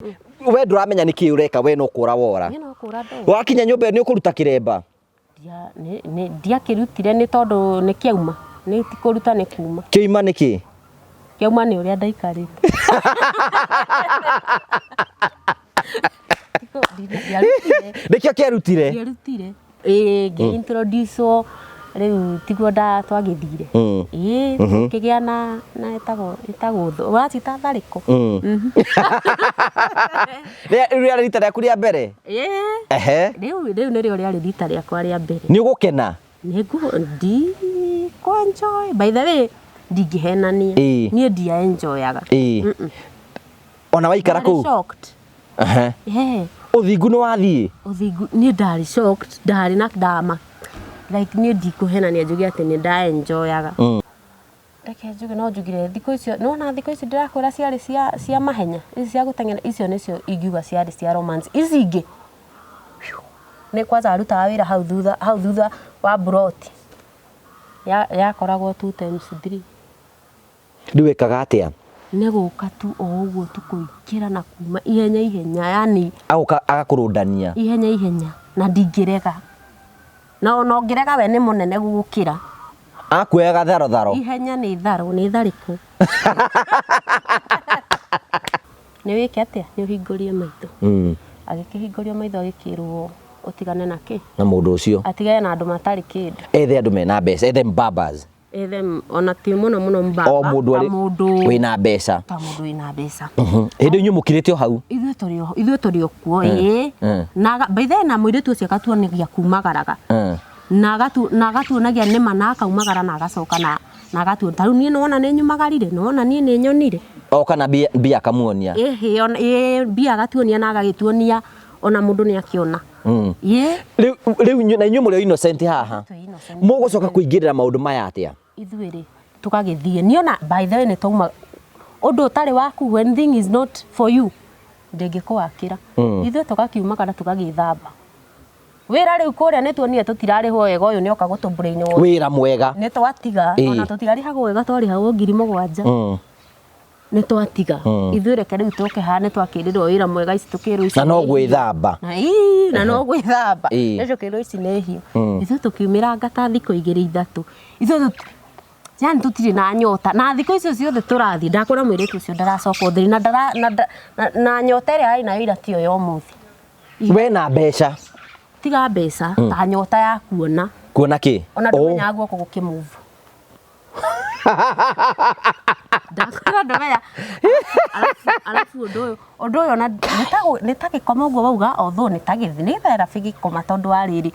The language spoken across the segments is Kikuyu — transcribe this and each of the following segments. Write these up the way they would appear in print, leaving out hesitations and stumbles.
We ndũramenya nĩ kĩĩ ũreka, we no kũra wora. Niĩ no kũra ndora. Wakinya nyũmba ĩyo nĩ ũkũruta kĩremba? Ndiakĩrutire nĩ tondũ nĩ kĩauma. Nĩ ti kũruta nĩ kuma. Kĩoima nĩ kĩ? Kĩauma nĩ ũrĩa ndaikarĩte. Ndiarutire. Nĩkĩo kĩarutire? Ndiarutire. Ĩĩ ngĩ introduce wo rĩu tiguo nda twagĩthire. Ĩĩ tũkĩgĩa na na ĩtagwo ĩtagwo thũ ũracita tharĩko. Rĩu rĩarĩ rita rĩaku rĩa mbere? Ĩĩ. Ehe. Rĩu rĩu nĩrĩo rĩarĩ rita rĩakwa rĩa mbere. Nĩ ũgũkena? Nĩ ngũ ndikũ enjoy by the way ndingĩhenania. Ĩĩ. Niĩ ndia enjoyaga. Ĩĩ. Ona waikara Ndarĩ kũu? shocked. Ehe. Ehe. Ũthingu nĩ wathiĩ? Ũthingu niĩ ndarĩ shocked ndarĩ na ndama like niĩ ndikũhenania njuge atĩ nĩ nda enjoyaga. Reke njuge no njugire thikũ icio nĩwona thikũ ici ndĩrakwĩra ciarĩ cia cia mahenya ici cia gũteng'era icio nĩcio ingiuga ciarĩ cia romance ici ingĩ nĩ kwanza arutaga wĩra hau thutha hau thutha wa mburoti yakoragwo 2×3. Rĩu wekaga atĩa? Nĩ gũka tu o ũguo tu kũingĩra na kuma ihenya ihenya yani Agoka agakũrũndania. Ihenya ihenya na ndingĩrega. Na ona ũngĩrega we nĩ mũnene gũgũkĩra. Akuoyaga tharo tharo. Ihenya nĩ tharũ, nĩ tharĩkũ. Nĩ wĩke atĩa? Nĩ ũhingũrie maitho. Agĩkĩhingũrio maitho agĩkĩrwo ũtigane na kĩ? Na mũndũ ũcio. Atigane na andũ matarĩ kĩndũ. Ethe andũ mena mbeca, ethe mbabas. Ethe ona ti mũno mũno mbaba. O mũndũ ta arĩ mũndũ wĩna mbeca. Ta mũndũ wĩna mbeca. Hĩndĩ inyuĩ mũkirĩte o hau. Ithuĩ tũrĩ o ithuĩ tũrĩ o kuo ĩĩ. Na by the way na mũirĩtu ũcio akatuonagia kumagaraga. Na agatu na agatuonagia nĩma na akaumagara na agacoka na na agatuonia ta rĩu niĩ nĩwona nĩ nyumagarire nĩwona niĩ nĩ nyonire. Oka na mbia mbia akamuonia. Ĩhĩ ona ĩĩ mbia agatuonia na agagĩtuonia ona mũndũ nĩ akĩona. Ĩĩ. Rĩu rĩu inyuĩ- na inyuĩ mũrĩ o innocent haha. Twĩ innocent. Mũgũcoka kũingĩrĩra maũndũ maya atĩa? Ithuĩ rĩ tũgagĩthiĩ niĩ ona by the way nĩ twauma ũndũ ũtarĩ waku when thing is not for you ndĩngĩkũwakĩra. Ithuĩ tũgakiumagara tũgagĩthamba. Wĩra rĩu kũrĩa nĩ tuonire tũtirarĩhwo wega ũyũ nĩ oka gũtũ brain wash. Wĩra mwega. Nĩ twatiga ona tũtiarĩhagwo wega twarĩhagwo 7000. Nĩ twatiga. Ithuĩ reke rĩu tũke haha nĩ twakĩrĩrwo wĩra mwega ici tũkĩrwo ici Na no nĩ hiũ. gwĩthamba. Na ii, na no gwĩthamba. Nĩ tũkĩrwo ici nĩ hiũ. Ithuĩ tũkiumĩranga ta thikũ igĩrĩ ithatũ. Ithuĩ yani tũtirĩ na nyota. Na thikũ icio ciothe tũrathiĩ ndakwĩra mũirĩtu ũcio ndaracoka ũtheri na ndara na na nyota ĩrĩa arĩ nayo ira tiyo ya ũmũthĩ. We na mbeca. Tiga mbeca, ta nyota ya kuona. Kuona kĩ? Ona ndũmenyaga guoko gũkĩ move. Ndakwĩra ndũmenya. Arabu arabu ũndũ ũyũ ũndũ ũyũ ona nĩ ta gĩkoma ũguo wauga although nĩ ta gĩthi nĩ therapy gĩkoma tondũ wa rĩrĩ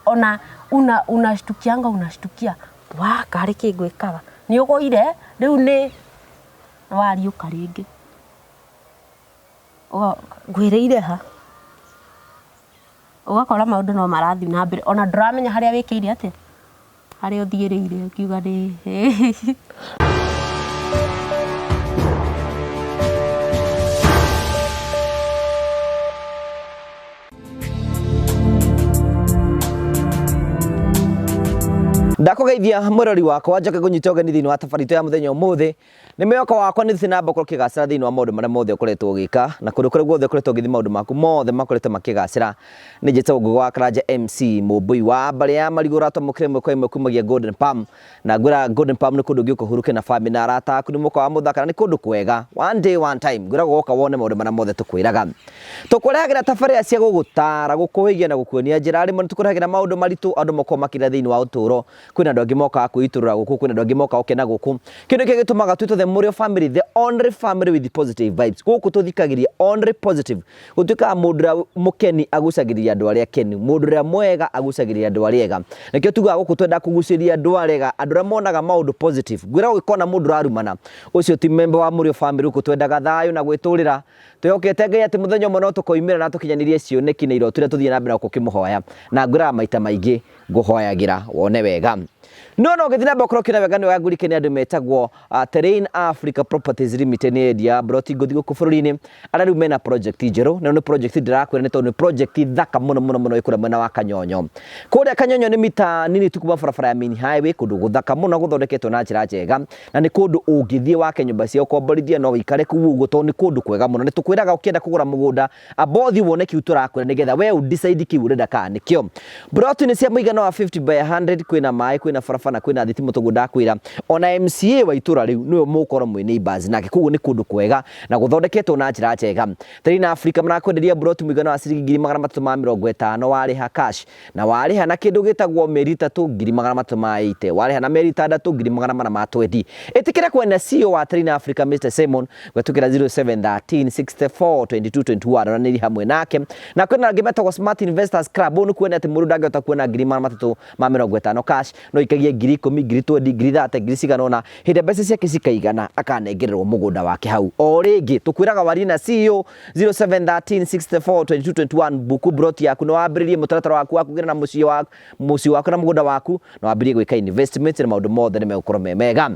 ona una unashtukianga unashtukia wa karĩ kĩ ngwĩkaga nĩ ũgũire rĩu nĩ wariũka rĩngĩ. Ngwĩrĩire ha? Ũgakora maũndũ no marathiĩ na mbere ona ndũramenya harĩa wĩkĩire atĩa, harĩa ũthiĩrĩire ũkiuga nĩ Ndakũgeithia mwĩrori wakwa njoke ngũnyite ũgeni thĩinĩ wa tabarĩra itũ ya mũthenya ũmũthĩ. Nĩ mwĩhoko wakwa nĩ ũthiĩte na mbere gũkorwo ũkĩgacĩra thĩinĩ wa maũndũ marĩa mothe ũkoretwo ũgĩka, na kũndũ kũrĩa guothe ũkoretwo ũgĩthiĩ maũndũ maku mothe makoretwo makĩgacĩra. Nĩ njĩtagwo Ngũgĩ wa Karanja MC, mũmbũi wa mbarĩ ya marigũ ũratwamũkĩra ĩmwe kwa ĩmwe kumagia Golden Palm. Na ngwĩra Golden Palm nĩ kũndũ ũngĩũka ũhurũke na famĩlĩ na arata aku, nĩ mũkawa mũthaka na nĩ kũndũ kwega. One day one time, ngwĩraga ũgoka wone maũndũ marĩa mothe tũkwĩraga. Tũkũrehagĩra tabarĩra cia gũgũtara, gũkũhĩgia na gũkuonia njĩra. Rĩmwe nĩ tũkũrehagĩra maũndũ maritũ andũ makoragwo makĩrĩa thĩinĩ wa ũtũũro. Kwĩna andũ angĩ mokaga kwĩitũrũra gũkũ, kwĩna andũ angĩ mokaga gũkena gũkũ. Kĩndũ kĩrĩa gĩtũmaga twĩtwo the Mũrĩo family, the only family with positive vibes. Gũkũ tũthikagĩria only positive. Gũtuĩkaga mũndũ ũrĩa mũkeni agucagĩrĩria andũ arĩa akenu, mũndũ ũrĩa mwega agucagĩrĩria andũ arĩa ega. Nĩkĩo tugaga gũkũ twendaga kũgucĩrĩria andũ arĩa ega, andũ arĩa monaga maũndũ positive. Ngwĩra ũngĩkona mũndũ ũrarumana, ũcio ti member wa Mũrĩo family. Gũkũ twendaga thayũ na gwĩtũrĩra. Twĩhokete Ngai atĩ mũthenya ũmwe no tũkoimĩra na tũkinyanĩrie cioneki na iroto iria tũthiĩ na mbere na gũkĩmũhoya. Na ngwĩraga maita maingĩ, ngũhoyagĩra wone wega. No no gĩthiĩ na mbere ũkorwo ũkĩona wega nĩ wega ngũrikania andũ metagwo Terrain Africa Properties Limited nĩ endia broti ngũthi gũkũ bũrũri-inĩ arĩa rĩu mena project njerũ na nĩ project ndĩrakwĩra nĩ tondũ nĩ project thaka mũno mũno mũno ĩkũrĩa mwena wa Kanyonyo. Kũrĩa Kanyonyo nĩ mita nini tu kuma barabara ya main highway, kũndũ gũthaka mũno gũthondeketwo na njĩra njega na nĩ kũndũ ũngĩthiĩ wake nyũmba cia ũkomborithia no wĩikare kũu ũguo tondũ nĩ kũndũ kwega mũno. Nĩ tũkwĩraga ũkĩenda kũgũra mũgũnda amba ũthiĩ wone kĩu tũrakwĩra nĩgetha we ũ decide kĩu ũrenda kana nĩkĩo. Plot nĩ cia mũigana wa 50 by 100, kwĩna maĩ, kwĩna barabara na kwĩna thitima toguo ndakwĩra. Ona MCA wa itũra rĩu nĩwe mũgũkorwo mwĩ neighbors nake, koguo nĩ kũndũ kwega na gũthondeketwo na njĩra njega. Terrain Africa marakwenderia plot mũigana wa ciringi 350,000 warĩha cash, na warĩha na kĩndũ gĩtagwo mĩeri 3 380,000, warĩha na mĩeri 6 420,000. Ĩtĩkĩra kwenda CEO wa Terrain Africa Mr Simon gwĩtũkĩra 0713 64 22 21 aranĩria hamwe nake. Na kwĩna angĩ metagwo Smart Investors Club, ũũ nĩ kuona atĩ mũndũ ndangĩhota kuona 350,000 cash, no ikagie 10,000, 20,000, 30,000, ngiri cigana ũna, hĩndĩ mbeca ciake cikaigana akanengererwo mũgũnda wake hau. O rĩngĩ tũkwĩraga warie na CEO 0713 64 22 21, buku broti yaku na wambĩrĩrie mũtaratara waku wa kũgĩra na mũciĩ waku na mũgũnda waku, na wambĩrĩrie gwĩka investment na maũndũ mothe nĩ megũkorwo me mega.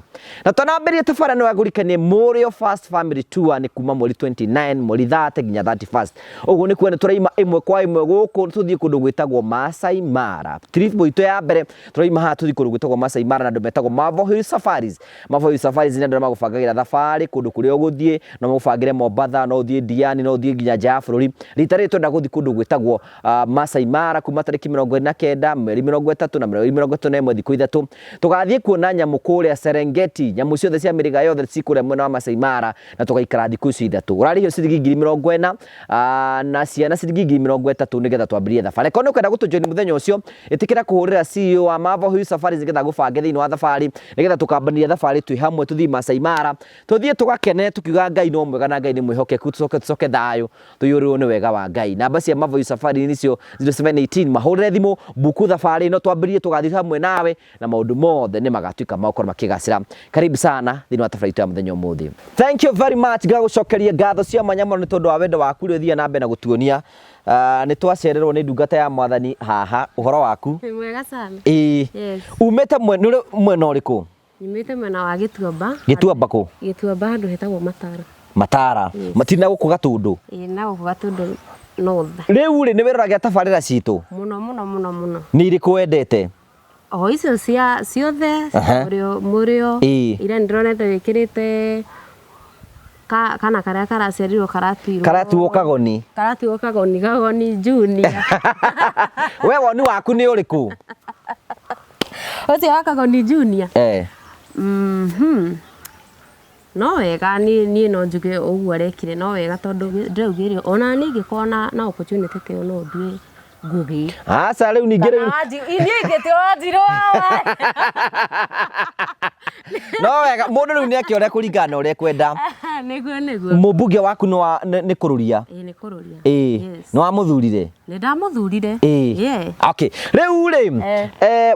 Na twanambĩrĩria tabarĩra nĩ wagũrikanie Mũrĩo First Family Tour nĩ kuma mweri 29 mweri 30 nginya 31. Ũguo nĩ kuona tũraima ĩmwe kwa ĩmwe gũkũ tũthiĩ kũndũ gwĩtagwo Masai Mara. Trip itũ ya mbere tũraima haha tũthiĩ kũndũ gwĩtagwo Masai Mara na andũ metagwo Marvel Hill Safaris. Marvel Hill Safaris nĩ andũ arĩa magũbangagĩra thabarĩ kũndũ kũrĩa ũgũthiĩ, no magũbangĩre Mombatha, no ũthiĩ Diani, no ũthiĩ nginya nja ya bũrũri. Rita rĩrĩ twenda gũthiĩ kũndũ gwĩtagwo Masai Mara kuma tarĩki 29 mweri 30 na mweri 31, thikũ 3 tũgathiĩ kuona nyamũ kũrĩa Serengeti, nyamũ ciothe cia mĩrĩga yothe ci kũrĩa mwena wa Masai Mara, na tũgaikara thikũ icio 3. Ũrarĩhio ciringi 40,000 na ciana ciringi 30,000 nĩgetha twambĩrĩrie thabarĩ. Korwo nĩ ũkwenda gũtũjoin mũthenya ũcio, ĩtĩkĩra kũhũrĩra CEO wa Marvel Hill Safaris nĩgetha agũbange thĩinĩ wa thabarĩ, nĩgetha tũkambanĩria thabarĩ twĩ hamwe tũthiĩ Masai Mara, tũthiĩ tũgakene tũkiuga Ngai no mwega na Ngai nĩ mwĩhokeku, tũcoke tũcoke thayũ tũiyũrĩrwo nĩ wega wa Ngai. Namba cia Marvel Hill Safari nĩcio 0718, mahũrĩre thimũ, buku thabarĩ ĩno twambĩrĩrie tũgathiĩ hamwe nawe na maũndũ mothe nĩ magatuĩka ma gũkorwo makĩgacĩra. Karibu sana thĩinĩ wa tabarĩra itũ ya mũthenya ũmũthĩ. Thank you very much, ngagũcokeria ngatho cia mwanya mũno nĩ tondũ wa wendo waku ũrĩa ũthiaga na mbere na gũtuonia. Nĩ twacererwo nĩ ndungata ya mwathani haha, ũhoro waku? Nĩ mwega sana. Ĩĩ. Yes. Umĩte mwena ũrĩkũ? Nyumĩte mwena wa Gĩtuamba. Gĩtuamba kũ? Gĩtuamba handũ hetagwo Matara. Matara. Yes. Matina gũkũ Gatũndũ? Ĩĩ, na gũkũ Gatũndũ North. Rĩu rĩ, nĩ wĩroragia tabarĩra citũ? Mũno mũno mũno mũno. Nĩ irĩkũ wendete? O icio cia ciothe, mũrĩo mũrĩo. Ĩĩ. Ira nĩndĩronete wĩkĩrĩte kana karĩa karaciarirwo karatuirwo. Karatuo kagoni. Karatuo kagoni, kagoni junior. We woni waku nĩ ũrĩkũ? Ũcio wa kagoni junior? Eh. No wega, niĩ no njuge ũguo arekire no wega tondũ ndĩraugire ona niĩ ingĩkorwo na opportunity ta ĩyo no ndue Ngugi. Aca rĩu ningĩ rĩu. Niĩ ingĩtua Wanjirũ wawa. No wega mũndũ rĩu nĩ eke ũrĩa kũringana na ũrĩa ekwenda. Nĩguo nĩguo. Mũmbunge waku nĩ kũrũria. Ĩĩ nĩ kũrũria. Ĩĩ. Nĩ wamũthurire? Nĩ ndamũthurire. Ĩĩ. Yeah. Okay. Rĩu rĩ,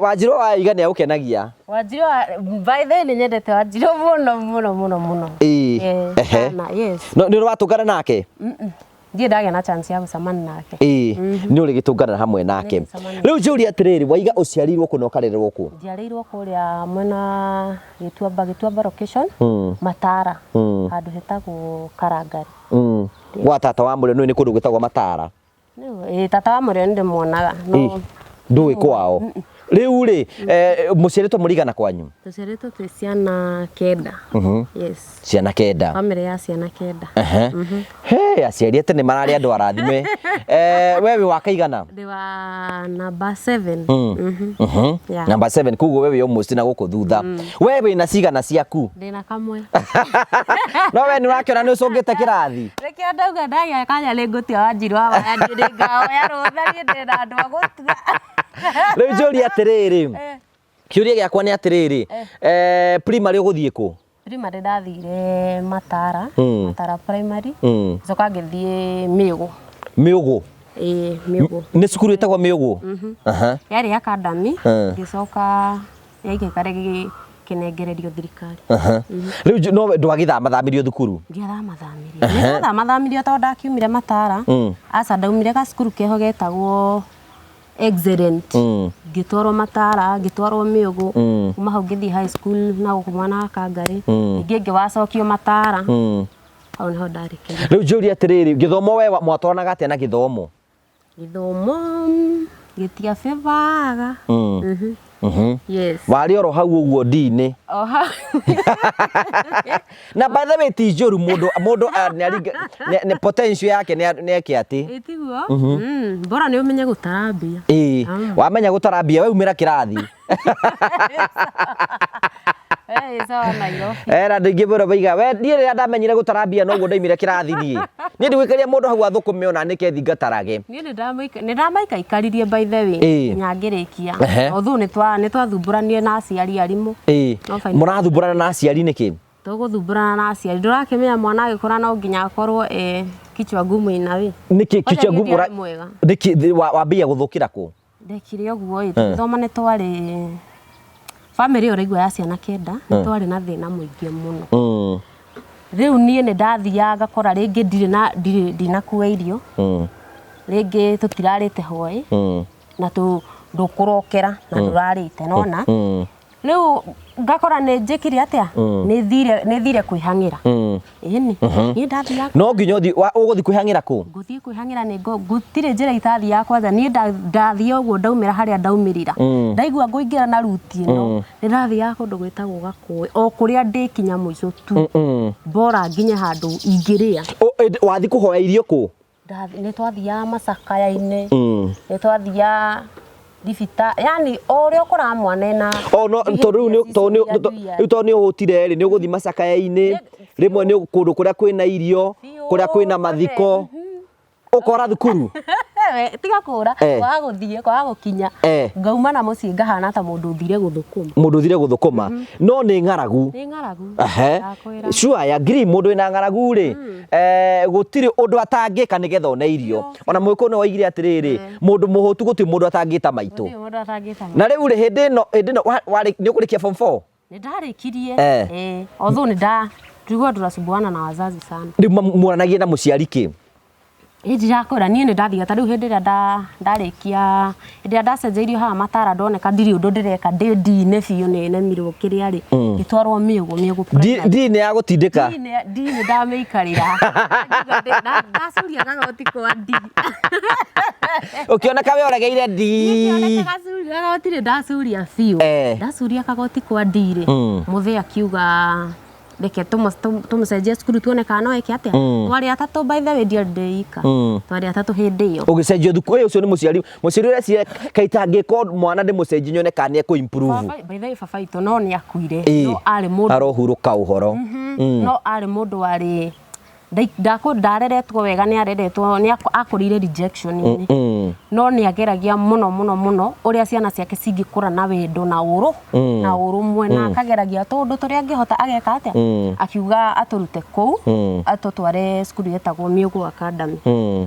Wanjirũ wa Waiga nĩ agũkenagia? Wanjirũ wa, by the way nĩ nyendete Wanjirũ mũno mũno mũno mũno. Ĩĩ. Yeah, sana, yes. No nĩ ũrĩ watũngana nake? Ndirĩ ndagĩa na chance ya gũcemania nake. Ĩĩ, nĩ ũrĩ gĩtũngana hamwe nake. Nĩngĩcemania. Rĩu njũrie atĩrĩrĩ, Waiga ũciarĩirwo kũ na ũkarererwo kũ? Njiarĩirwo kũrĩa mwena Gĩtuamba, Gĩtuamba location, Matara, handũ hetagwo Karangari. Gwa tata wa Mũrĩo, nĩũĩ nĩ kũndũ gwĩtagwo Matara? Ĩĩ, tata wa Mũrĩo nĩndĩmuonaga, no Ndũĩ kwao. Rĩu rĩ, mũciarĩtwo mũrĩ aigana kwanyu? Tũciarĩtwo twĩ ciana 9. Yes. Ciana 9. Bamĩrĩ ya ciana 9. He, aciari a tene mararĩ andũ arathime. We wĩ wa kaigana? Ndĩ wa namba 7. Yeah. Namba 7, koguo we wĩ almost na gũkũ thutha. We wĩna cigana ciaku? Ndĩna kamwe. No we nĩ ũrakĩona nĩ ũcũngĩte kĩrathi? Nĩkĩo ndauga ndagĩa kanya nĩ ngũtua Wanjirũ wa Waya, niĩ nĩ ngaoya rũtha, niĩ ndĩna andũ a gũtua. Rĩu njũrie atĩrĩrĩ, kĩũria gĩakwa nĩ atĩrĩrĩ, primary ũgũthiĩ kũ? Primary ndathire Matara, Matara primary, ngĩcoka ngĩthiĩ Mĩũgũ. Mĩũgũ? Ĩĩ, Mĩũgũ. Nĩ cukuru ĩtagwo Mĩũgũ? Yarĩ academy, ngĩcoka yaikaikara gĩkĩnengererio thirikari. Rĩu no ndwagĩthamathamirio thukuru? Ndiathamathamĩrio. Nĩ ndathamathamĩrio tondũ ndakiumire Matara. Aca ndaumire gacukuru keho getagwo Excellent. Ngĩtwarwo Matara, ngĩtwarwo Mĩũgũ. Kuma hau ngĩthiĩ high school na gũkũ mwena wa Kangarĩ. Ningĩ ngĩwacokio Matara. Hau nĩho ndarĩkĩirie. Rĩu njũrie atĩrĩrĩ, gĩthomo we mwatwaranaga atĩa na gĩthomo? Gĩthomo gĩtiabĩbaga. Yes. Warĩ oro hau ũguo ndinĩ. O hau. Na by the way ti njũru mũndũ mũndũ nĩ potential yake nĩ eke atĩ. Ĩ tiguo? Bora nĩ ũmenye gũtara mbia. Ĩĩ. Wamenya gũtara mbia we umĩra kĩrathi. Eh, sawa Nairobi. Era andũ aingĩ mũno maiga we niĩ rĩrĩa ndamenyire gũtara mbia noguo ndaimire kĩrathi niĩ. Niĩ ndigũikaria mũndũ hau athũkũme ona nĩke thi ngatarage. Niĩ nĩ ndamaikaikaririe by the way nginya ngĩrĩkia. Although nĩ twathumbũranire na aciari arimũ. No fine. Mũrathumbũrana na aciari nĩkĩ? Tũgũthumbũrana na aciari. Ndũrakĩmenya mwana agĩkũra no nginya akorwo e kichwa ngumu inawe. Nĩkĩ Kwanja kichwa niĩ ngumu ndiarĩ mwega. Nĩkĩ wambia gũthũkĩra kũ? Ndekire ũguo ĩ, tũgĩthoma nĩ twarĩ bamĩrĩ ĩyo ũraigua ya ciana kenda, nĩ twarĩ na thĩna mũingĩ mũno. Rĩu niĩ nĩ ndathiaga ngakora rĩngĩ ndirĩ na ndirĩ ndinakua irio, rĩngĩ tũtirarĩte hwaĩ, na ndũkũrokera na ndũrarĩte nona. Rĩu ngakora nĩ njĩkire atĩa, nĩ thire kwĩhang'ĩra. Ĩni, niĩ ndathiaga No nginya ũthiĩ ũgũthiĩ kwĩhang'ĩra kũ? Ngũthiĩ kwĩhang'ĩra nĩ gũtirĩ njĩra itathiaga kwanja. Niĩ ndathiĩ ũguo ndaumĩra harĩa ndaumĩrĩra. Ndaigua ngũingĩra na ruti ĩno, nĩ ndathiaga kũndũ gwĩtagwo Gakũĩ, o kũrĩa ndĩkinya mũico tu. Bora nginye handũ ingĩrĩa. Wathiĩ kũhoya irio kũ? Nĩ twathiaga macakaya-inĩ, nĩ twathiaga thibitarĩ, yani o ũrĩa ũkoraga mwana ena O no tondũ rĩu nĩ tondũ nĩ rĩu tondũ nĩ ũhũtire rĩ, nĩ ũgũthiĩ macakaya-inĩ, rĩmwe nĩ kũndũ kũrĩa kwĩna irio, kũrĩa kwĩna mathiko, ũkora thukuru. Tiga kũra, kwaga gũthiĩ, kwaga gũkinya. Ngauma na mũciĩ ngahana ta mũndũ ũthire gũthũkũma. Mũndũ ũthire gũthũkũma. No nĩ ng'aragu. Nĩ ng'aragu. Ndakwĩra. Sure, I agree, mũndũ wĩna ng'aragu rĩ, gũtirĩ ũndũ atangĩka nĩgetha one irio. Ona mũgĩkũyũ nĩ woigire atĩrĩrĩ, mũndũ mũhũtu gũtirĩ mũndũ atangĩta maitũ. Gũtirĩ mũndũ atangĩta maitũ. Na rĩu rĩ, hĩndĩ ĩno, hĩndĩ ĩno warĩ, nĩ ũkũrĩkia form 4? Nĩ ndarĩkirie. Although nĩ nda, tulikuwa tunasumbuana na wazazi sana. Rĩu mwaranagia na mũciari kĩ? Ĩ ndirakwĩra niĩ nĩ ndathiaga ta rĩu hĩndĩ ĩrĩa ndarĩkia, hĩndĩ ĩrĩa ndacenjeirio haha Matara ndoneka ndirĩ ũndũ ndĩreka ndĩ ndinĩ biũ nĩ nemirwo kĩrĩa rĩ, ngĩtwarwo Mĩũgũ, Mĩũgũ primary. Ndinĩ ya gũtindĩka? Ndinĩ ndamĩikarĩra. Ndacuria kagoti kwa ndi. Ũkĩoneka we ũregeire ndi. Ngĩoneka gacuria kagoti rĩ, ndacuria biũ. Ndacuria kagoti kwa ndi rĩ, mũthee akiuga reke tũmũcenjie cukuru tuone kana no eke atĩa. Twarĩ atatũ by the way, ndiarĩ ndĩika. Twarĩ atatũ hĩndĩ ĩyo. Ũgĩcenjio thukuru, ũcio nĩ mũciari, mũciari ũreciria kaita angĩkorwo mwana ndĩmũcenjie nyone kana nĩ ekũ improve. Baba, by the way, baba witũ no nĩ akuire. No arĩ mũndũ Arohurũka ũhoro. No arĩ mũndũ warĩ ndareretwo wega, nĩ areretwo, nĩ akũrĩire rejection-inĩ. No nĩ ageragia mũno, mũno, mũno ũrĩa ciana ciake cingĩkũra na wendo na ũrũ, na ũrũmwe, na akageragia tũndũ tũrĩa angĩhota ageka atĩa. Akiuga atũrute kũu, atũtware cukuru yetagwo Mĩũgũ Academy.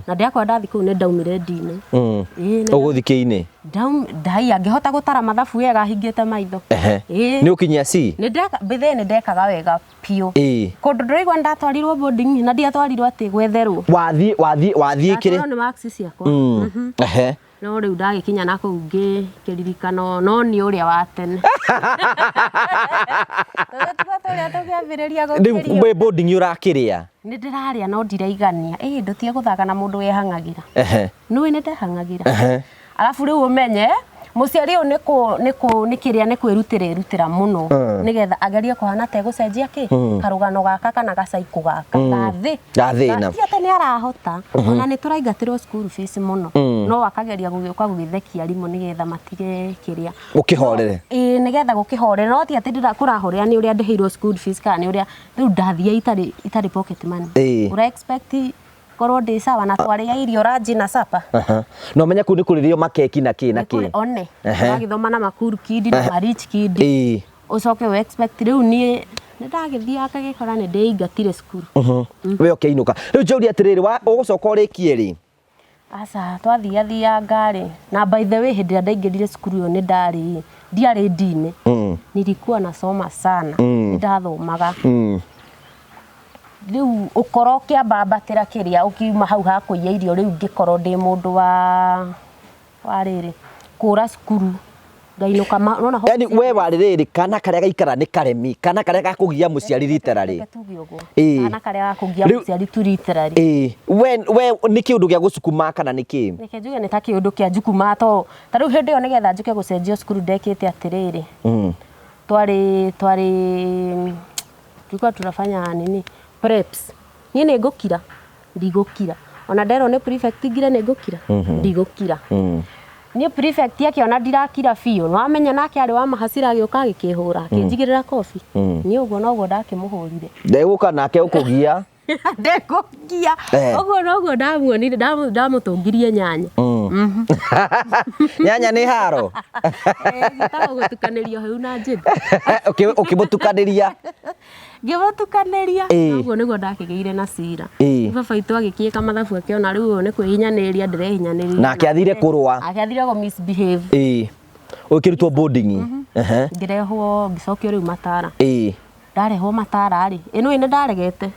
Na ndĩrakora ndathiĩ kũu nĩ ndaumire ndinĩ. Ĩĩ, nĩ Ũgũthiĩ kĩinĩ? Ndaiya, ngĩhota gũtara mathabu wega hingĩte maitho. Ĩĩ. Nĩ ũkinyia C? Nĩ ndeka, by the way, nĩ ndekaga wega biũ. Kũndũ ndĩraigua nĩ ndatwarirwo boarding na ndiatwarirwo atĩ gwetherwo. Wathiĩ, wathiĩ, wathiĩ kĩrĩ? Ndatwarwo nĩ marks ciakwa. No rĩu ndagĩkinya na kũu ngĩririkana no nĩ ũrĩa wa tene. Tondũ tiguo tũrĩa tũngĩambĩrĩria Rĩu gũkĩrio. wĩ boarding ũrakĩrĩa? Nĩ ndĩrarĩa no ndiraigania. Ĩ ndũtige gũthaka na mũndũ wehang'agĩra. Nĩũĩ nĩ ndehang'agĩra. Arabu rĩu ũmenye mũciari ũyũ nĩ kĩrĩa nĩ kwĩrutĩra erutĩra mũno nĩgetha agerie kũhana ta egũcenjia kĩ karũgano gaka kana gacaikũ gaka gathĩ. Gathĩna. Ti atĩ nĩ arahota, ona nĩ tũraingatĩrwo school fees mũno. No akageria gũgĩũka gũgĩthekia arimũ nĩgetha matige kĩrĩa. Gũkĩhorere. Ĩĩ, nĩgetha gũkĩhorere. No ti atĩ kũrahorera nĩ ũrĩa ndĩhĩirwo school fees kana nĩ ũrĩa rĩu ndathiĩ itarĩ pocket money. Ũra expect korwo ndĩ sawa na twarĩa irio lunch na supper. No menye kũu nĩ kũrĩrĩo makeki na kĩ na kĩ. One. Ũragĩthoma na makuru kid na ma rich kid. Ũcoke ũ expect rĩu niĩ nĩ ndagĩthiaga ngagĩkora nĩ ndĩingatire cukuru. We ũkĩinũka. Rĩu njũrie atĩrĩrĩ, ũgũcoka ũrĩkie rĩ? Aca, twathiathiaga ngarĩ. Na by the way, hĩndĩ ĩrĩa ndaingĩrire cukuru ĩyo nĩ ndarĩ, ndiarĩ ndinĩ. Nilikuwa nasoma sana. Nĩ ndathomaga. Rĩu ũkoro ũkĩambambatĩra kĩrĩa ũkiuma hau ha kũiya irio rĩu ngĩkorwo ndĩ mũndũ wa rĩrĩ kũra cukuru. Ngainũka nona ho. Yani we warĩ rĩrĩ kana karĩa gaikara nĩ karemi kana karĩa gakũgia mũciari literally. Reke tuge ũguo. Ĩĩ. Kana karĩa gakũgia mũciari tu literally. Ĩĩ, we nĩ kĩũndũ gĩa gũcukuma kana nĩ kĩ? Reke njuge nĩ ta kĩũndũ kĩa njukuma to ta rĩu hĩndĩ ĩyo nĩgetha njũke gũcenjio cukuru ndekĩte atĩrĩrĩ. Twarĩ tulikuwa tunafanya nini preps. Niĩ nĩ ngũkira ndigũkira ona nderwo nĩ prefect ngire nĩ ngũkira ndigũkira. Niĩ prefect akĩona ndirakira biũ nĩwamenya nake arĩ wa mahacira agĩũka agĩkĩhũra akĩnjigĩrĩra kobi. Niĩ ũguo noguo ndakĩmũhũrire. Ndegũka nake ũkũgia. Ndegũkia. Ũguo noguo ndamuonire ndamũtũngirie nyanya. Nyanya nĩ haro. Gĩtagwo gũtukanĩrio hau na njĩthi. Ũkĩmũtukanĩria. Ngĩmũtukanĩria. Ũguo nĩguo ndakĩgĩire na cira. Baba witũ agĩkĩka mathabu akĩona rĩu ũyũ nĩ kwĩhinyanĩrĩria ndĩrehinyanĩrĩria. Nake athire kũrũa. Nake athire kũ misbehave. Ũkĩrutwo boarding. Ngĩrehwo ngĩcokio rĩu Matara. Ndarehwo Matara rĩ, ĩno nĩ ndaregete.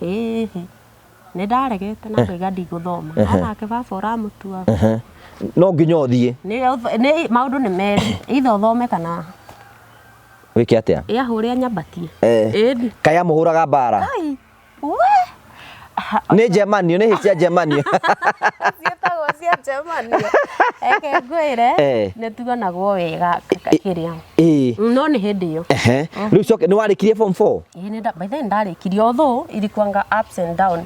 Nĩ ndaregete na ngaiga ndigũthoma. Onake baba ũramũtua. No nginya ũthiĩ. Nĩ maũndũ nĩ merĩ. Either ũthome kana wĩke atĩa? Ĩ ahũre anyambatie. Ĩni. Kaĩ amũhũraga mbara? Kai. We. Nĩ Germany, nĩ hĩ cia Germany. Ciĩtagwo cia Germany. Reke ngwĩre, nĩ tuganagwo wega kĩrĩa. No nĩ hĩndĩ ĩyo. Rĩu coke nĩ warĩkirie form 4? Ĩĩ, by the way, ndarĩkirie, although ilikuwanga ups and down.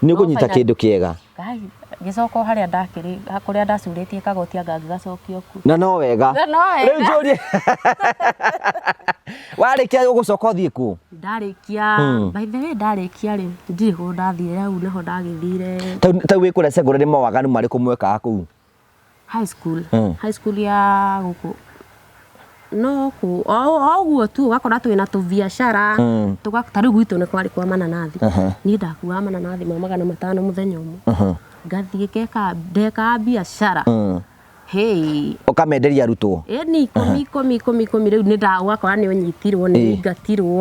Nĩ ũkũnyita No final kĩndũ kĩega. Ngai, ngĩcoka o harĩa ndakĩrĩ, kũrĩa ndacurĩtie kagoti anga ngĩgacokio kuo. Na no wega. Na no wega. Rĩu njũrie. Warĩkia ũgũcoka ũthiĩ kũ? Ndarĩkia, by the way, ndarĩkia rĩ, ndirĩ kũndũ ndathire, hau nĩho ndagĩthire. Tau wĩ kũrĩa secondary mawaganu marĩkũ mwekaga kũu? High school. High school ya gũkũ. No kũ, o ũguo tu ũgakora twĩna tũbiacara, ta rĩu gwitũ nĩ kwarĩ kwa mananathi. Niĩ ndakuaga mananathi ma 500 mũthenya ũmwe. Ngathiĩ ngeka, ndekaga biacara. Hey. Ũkamenderia arutwo? Ĩni, ikũmi, ikũmi, ikũmi, ikũmi, rĩu nĩ ũgakora nĩ ũnyitirwo, nĩ ũingatirwo.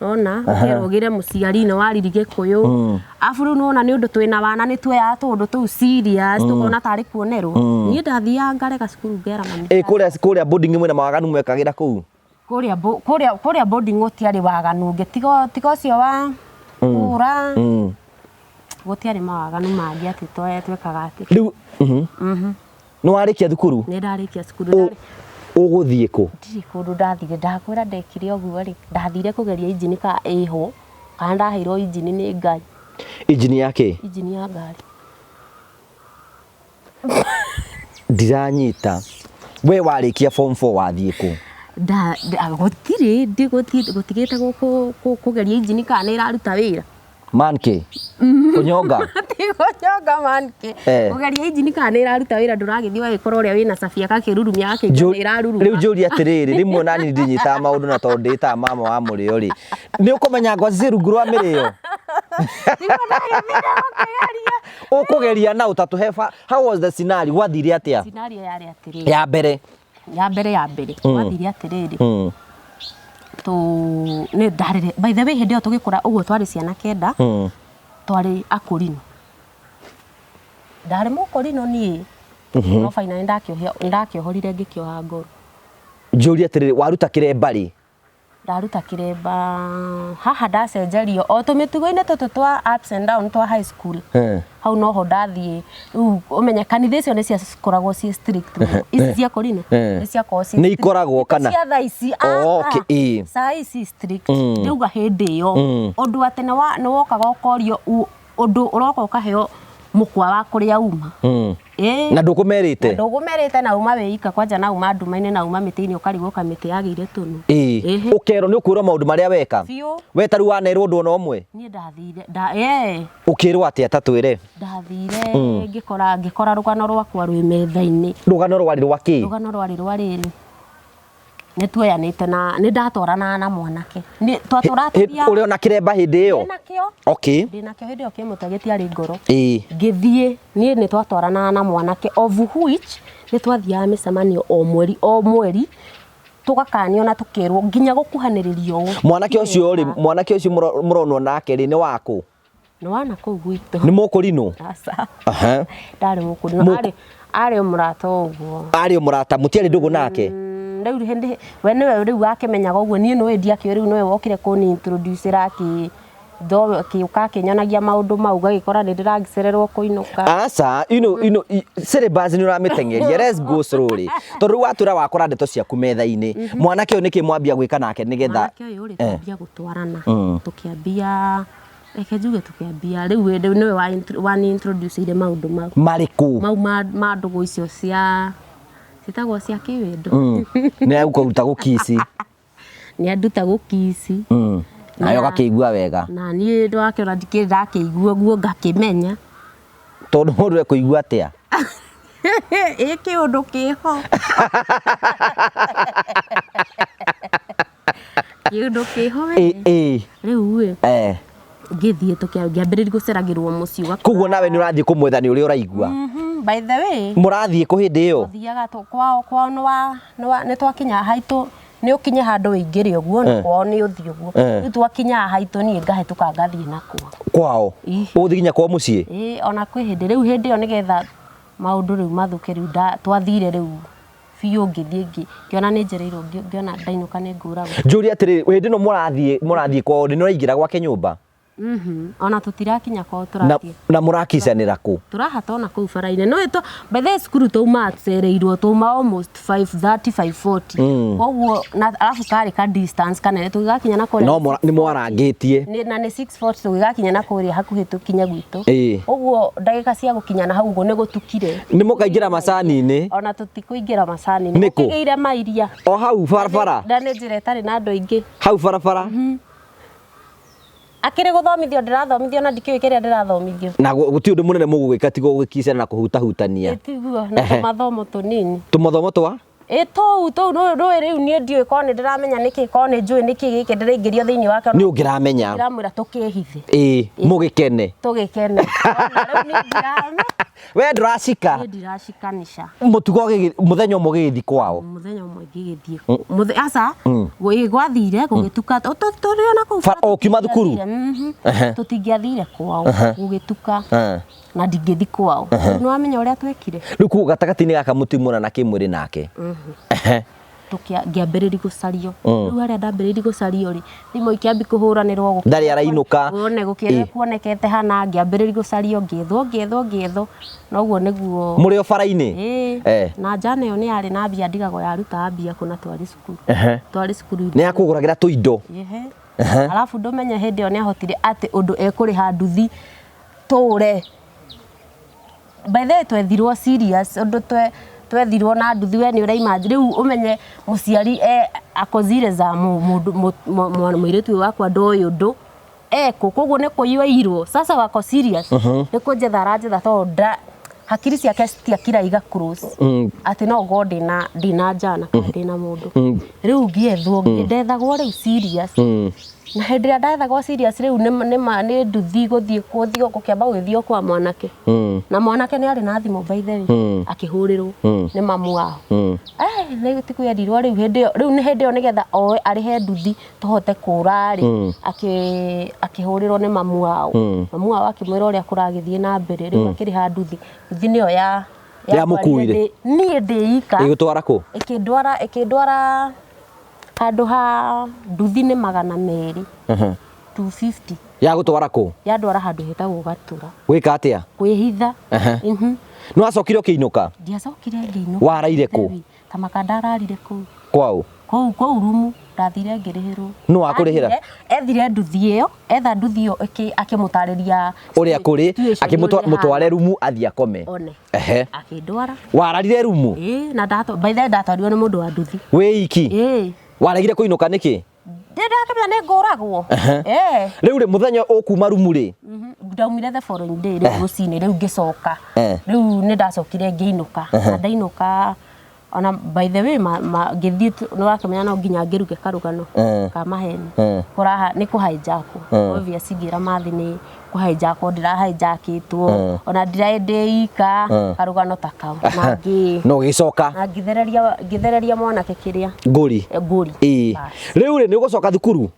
Ona, ũkerwo ũgĩre mũciari, nĩ wariri Gĩkũyũ. Arabu rĩu nĩwona nĩ ũndũ twĩna wana, nĩ tuoyaga tũũndũ tũu serious, tũkona tarĩ kuonerwo. Niĩ ndathiaga ngarega cukuru ngera mami. Kũrĩa boarding mwĩna mawaganu mwekagĩra kũu? Kũrĩa kũrĩa boarding gũtiarĩ waganu ũngĩ, tiga ũcio wa kũra. Gũtiarĩ mawaganu mangĩ atĩ twekaga atĩ. Rĩu, Nĩ warĩkia thukuru? Nĩ ndarĩkia cukuru. Ũgũthiĩ kũ? Ndirĩ kũndũ ndathire, ndakwĩra ndekire ũguo rĩ, ndathire kũgeria injini ka ĩho, kana ndaheirwo injini nĩ Ngai. Injini ya kĩ? Injini ya ngari. Ndiranyita. We warĩkia form 4 wathiĩ kũ? Gũtirĩ, gũtigĩte kũgeria injini kana nĩ ĩraruta wĩra. Manke. Kũnyonga. Ti kũnyonga manke. Kũgeria injini kana nĩ ĩraruta wĩra, ndũragĩthiĩ ũgagĩkora ũrĩa wĩna cabi agakĩrurumia agakĩigua nĩ ĩraruruma. Rĩu njũrie atĩrĩrĩ, rĩmwe nani ndinyitaga maũndũ na tondũ ndĩtaga mama wa mũrĩo rĩ. Nĩ ũkũmenya ngwacĩ ciĩ rungu rwa mĩrĩo? Nĩguo ndagĩthire gũkĩgeria. Ũkũgeria na ũtatũhe how was the scenario? Gwathire atĩa? Scenario yarĩ atĩrĩrĩ. Ya mbere. Ya mbere, ya mbere. Gwathire atĩrĩrĩ. Tu nĩ ndarĩre. By the way, hĩndĩ ĩyo tũgĩkũra ũguo twarĩ ciana 9. Twarĩ akũrinũ. Ndarĩ mũkũrinũ niĩ. No finally ndakĩohorire ngĩkĩoha ngoro. Njũrie atĩrĩrĩ, waruta kĩremba rĩ? Ndaruta kĩremba haha ndacenjerio o tũmĩtugo-inĩ tũtũ twa ups and down twa high school. Hau noho ndathiĩ. Rĩu ũmenye kanitha icio nĩ ciakoragwo ciĩ strict mũno. Ici cia kũrinũ, nĩ ciakoragwo ciĩ Nĩ strict. ikoragwo kana? Cia thaa ici, Oh, okay, ĩĩ. Saa ici strict. Ndĩrauga hĩndĩ ĩyo. Ũndũ atĩ nĩ wokaga ũkorio ũndũ ũroka ũkaheo mũkwa wa kũrĩa uma. Na ndũkũmerĩte? Na ndũkũmerĩte na uma wĩika kwanja na uma nduma-inĩ na uma mĩtĩ-inĩ ũkarigwo kamĩtĩ yagĩire tũnua. Ũkerwo nĩ ũkwĩrwo maũndũ marĩa weka? Biũ. We ta rĩu wanerwo ũndũ ona ũmwe? Niĩ ndathire, ĩĩ. Ũkĩrwo atĩa ta twĩre? Ndathire ngĩkora rũgano rwakwa rwĩ metha-inĩ. Rũgano rwarĩ rwa kĩ? Rũgano rwarĩ rwa rĩrĩ. Nĩ tuoyanĩte na nĩ ndatwaranaga na mwanake. Nĩ twatũraga tũthiaga. Ũrĩ ona kĩremba hĩndĩ ĩyo? Ndĩnakĩo. Ndĩnakĩo hĩndĩ ĩyo kĩmũtwe gĩtiarĩ ngoro. Ngĩthiĩ, niĩ nĩ twatwaranaga na mwanake of which nĩ twathiaga mĩcemanio o mweri o mweri, tũgakanio na tũkerwo nginya gũkuhanĩrĩria ũũ. Mwanake ũcio rĩ, mwanake ũcio mũronwo nake rĩ, nĩ wakũ? Nĩ wa nakũu gwitũ. Nĩ mũkũrinũ? Aca. Aha. Ndarĩ mũkũrinũ. Arĩ o mũrata o ũguo. Arĩ o mũrata, mũtiarĩ ndũgũ nake? Rĩu hĩndĩ we nĩwe rĩu wakĩmenyaga ũguo, niĩ nĩũĩ ndiakĩũĩ, rĩu nĩwe wokire kũni introduce ĩra akĩũka akĩnyonagia maũndũ mau, ngagĩkora nĩ ndĩragĩcererwo kũinũka. Aca, ino syllabus nĩ ũramĩteng'eria, let's go slowly, tondũ rĩu watwĩra wakora ndeto ciaku metha-inĩ, mwanake ũyũ nĩkĩ mwambia gwĩka nake nĩgetha Mwanake ũyũ rĩ, twambia gũtwarana, tũkĩambia, reke njuge tũkĩambia rĩu we nĩwe wani introduce ire maũndũ mau. Marĩkũ? Mau ma ndũgũ icio cia ciĩtagwo cia kĩwendo. Nĩ agũkũruta gũkici? Nĩ anduta gũkici. Nawe ũgakĩigua wega? Na niĩ ndwakĩona ndikĩrĩ ndakĩigua ũguo ngakĩmenya. Tondũ mũndũ ekũigua atĩa? Ĩ kĩũndũ kĩho. Kĩũndũ kĩho we. Rĩu ĩ ngĩthiĩ ngĩambĩrĩria gũceragĩrwo mũciĩ ũgakora. Koguo nawe nĩ ũrathiĩ kũmwetha nĩ ũrĩa ũraigua? By the way. Mũrathiĩ kũ hĩndĩ ĩyo? Tũthiaga kwao, kwao nĩ twakinya haitũ, nĩ ũkinye handũ ũingĩre ũguo, na kwao nĩ ũthiĩ ũguo. Rĩu twakinya haitũ niĩ ngahĩtũka ngathiĩ nakuo. Kwao? Ũgũthiĩ nginya kwao mũciĩ? Ĩĩ, ona kwĩ hĩndĩ, rĩu hĩndĩ ĩyo nĩgetha maũndũ rĩu mathũke rĩu twathire rĩu biũ ngĩthiĩ ngĩona nĩ njereirwo, ngĩona ndainũka nĩ ngũragwo. Njũrie atĩrĩrĩ, hĩndĩ ĩno mũrathiĩ kwao nĩ ũraingĩra gwake nyũmba? Ona tũtirakinya kwao tũrathiĩ. Na mũrakicanĩra kũ? Tũrahata ona kũu bara-inĩ. No ĩto, by the way cukuru taumaga tũcereirwo, twauma almost 5:30, 5:40. Koguo na alafu karĩ ka distance kanene tũgĩgakinya na kũrĩa. No nĩ mwarangĩtie. Nĩ, na nĩ 6:40 tũgĩgakinya na kũrĩa hakuhĩ tũkinye gwitũ. Ũguo ndagĩka cia gũkinya na hau ũguo nĩ gũtukire. Nĩ mũkaingĩra macani-inĩ. Ona tũtikũingĩra macani-inĩ. Nĩ kũ? Ũkĩgĩire mairia. O hau barabara? Na nĩ njĩra ĩtarĩ na andũ aingĩ. Hau barabara? Akĩrĩ gũthomithio ndĩrathomithio na ndikĩũĩ kĩrĩa ndĩrathomithio. Na gũtirĩ ũndũ mũnene mũgũgĩka tiga gũgĩkicana na kũhutahutania. Ĩ tiguo, na tũmathomo tũnini. Tũmathomo twa? Ĩ tũu, tũu nũĩ rĩu niĩ ndiũĩ korwo nĩ ndĩramenya nĩkĩ, korwo nĩ njũĩ nĩkĩ gĩkĩ ndĩraingĩrio thĩinĩ wake. Nĩ ũngĩramenya. Ndĩramwĩra tũkĩhithe. Ĩ, mũgĩkene. Tũgĩkene. Ona rĩu niĩ ndiramenya. We ndũracika. Niĩ ndiracikanica. Mũtugo mũthenya ũmwe ũgĩgĩthiĩ kwao. Mũthenya ũmwe ngĩgĩthiĩ. Aca, gwathire gũgĩtuka, tũrĩ ona kũu Ba, o, ũkiuma thukuru? Tũtingĩathire kwao, gũgĩtuka. Na ndingĩthiĩ kwao. Nĩ wamenya ũrĩa twekire? Rĩu koguo gatagatĩ-inĩ gaka mũtiumana na kĩmwĩrĩ nake. Ngĩambĩrĩria gũcario. Rĩu harĩa ndambĩrĩirie gũcario rĩ, thimũ ikĩambia kũhũranĩrwo gũkĩ- Ndarĩ arainũka. Wone gũkĩrĩa kuonekete hana, ngĩambĩrĩria gũcario, ngĩethwo, ngĩethwo, ngĩethwo. Na ũguo nĩguo. Mũrĩ o bara-inĩ? Ĩĩ. Na njana ĩyo nĩ yarĩ na mbia, ndigagwo yarutaga mbia kũna twarĩ cukuru. Twarĩ cukuru. Nĩ yakũgũragĩra tũindo? Ehe. Alafu ndũmenye hĩndĩ ĩyo nĩ ahotire atĩ ũndũ ekũrĩha nduthi tũre. By the way twethirwo serious, ũndũ twethirwo na nduthi we nĩ ũraima. Rĩu ũmenye mũciari ako zile za mũndũ, mũirĩtu ũyũ wakwa ndoĩ ũndũ ekũ, koguo nĩ kũiywo aiyirwo. Sasa wako serious nĩ kũnjetha aranjetha tondũ hakiri ciake citiakira iga close atĩ no ngorwo ndĩna njana kana ndĩna mũndũ. Rĩu ngĩethwo, ndethagwo rĩu serious. Na hĩndĩ ĩrĩa ndethagwo serious rĩu nĩ nduthi gũthiĩ gũthiĩ gũkĩamba gũgĩthiĩ kwa mwanake. Na mwanake nĩ arĩ na thimũ by the way, akĩhũrĩrwo nĩ mamu wao. Nĩ tikwerirwo rĩu hĩndĩ ĩyo, rĩu nĩ hĩndĩ ĩyo nĩgetha oe arĩhe nduthi tũhote kũra rĩ, akĩhũrĩrwo nĩ mamu wao. Mamu wao akĩmwĩra ũrĩa kũragĩthiĩ na mbere, rĩu akĩrĩha nduthi. Nduthi nĩyo Yamũkuire? Niĩ ndĩ ika. Ĩgũtwara kũ? Ĩkĩndwara handũ ha nduthi nĩ 200. 250. Yagũtwara kũ? Yandwara handũ hetagwo Gatura. Gwĩka atĩa? Kwĩhitha. Nĩ wacokire ũkĩinũka? Ndiacokire ngĩinũka. Waraire kũ? Kamaka ndararire kũu. Kwao? Kũu, kũu rumu. Ndathire ngĩrĩhĩrwo. Nũ wakũrĩhĩra? Ethire nduthi ĩyo, etha nduthi ĩyo akĩmũtarĩria ũrĩa kũrĩ, situation akĩmũtwara ũrĩa mũtware ĩhana. rumu athiĩ akome. One. Akĩndwara. Wararire rumu? Ĩĩ, na by the way ndatwarirwo nĩ mũndũ wa nduthi. Wĩ iki? Ĩĩ. Waregire kũinũka nĩkĩ? Ndĩrakĩmenya nĩ ngũragwo. Rĩu rĩ, mũthenya ũkuma rumu rĩ? Ndaumire the following day rĩu rũcinĩ rĩu ngĩcoka. Rĩu nĩ ndacokire ngĩinũka. Na ndainũka ona by the way ngĩthiĩ nĩ wakĩmenya no nginya ngĩruge karũgano ka maheni. Kũraha nĩ kũhaijakwo. Obvious ngĩra mathi nĩ kũhaijakwo, ndĩrahaijakĩtwo. Ona ndiraĩ ndĩ ika, karũgano ta kau. Na No ũgĩcoka? Na ngĩthereria mwanake kĩrĩa. Ngũri. Ngũri. Bas. Rĩu rĩ, nĩ ũgũcoka thukuru?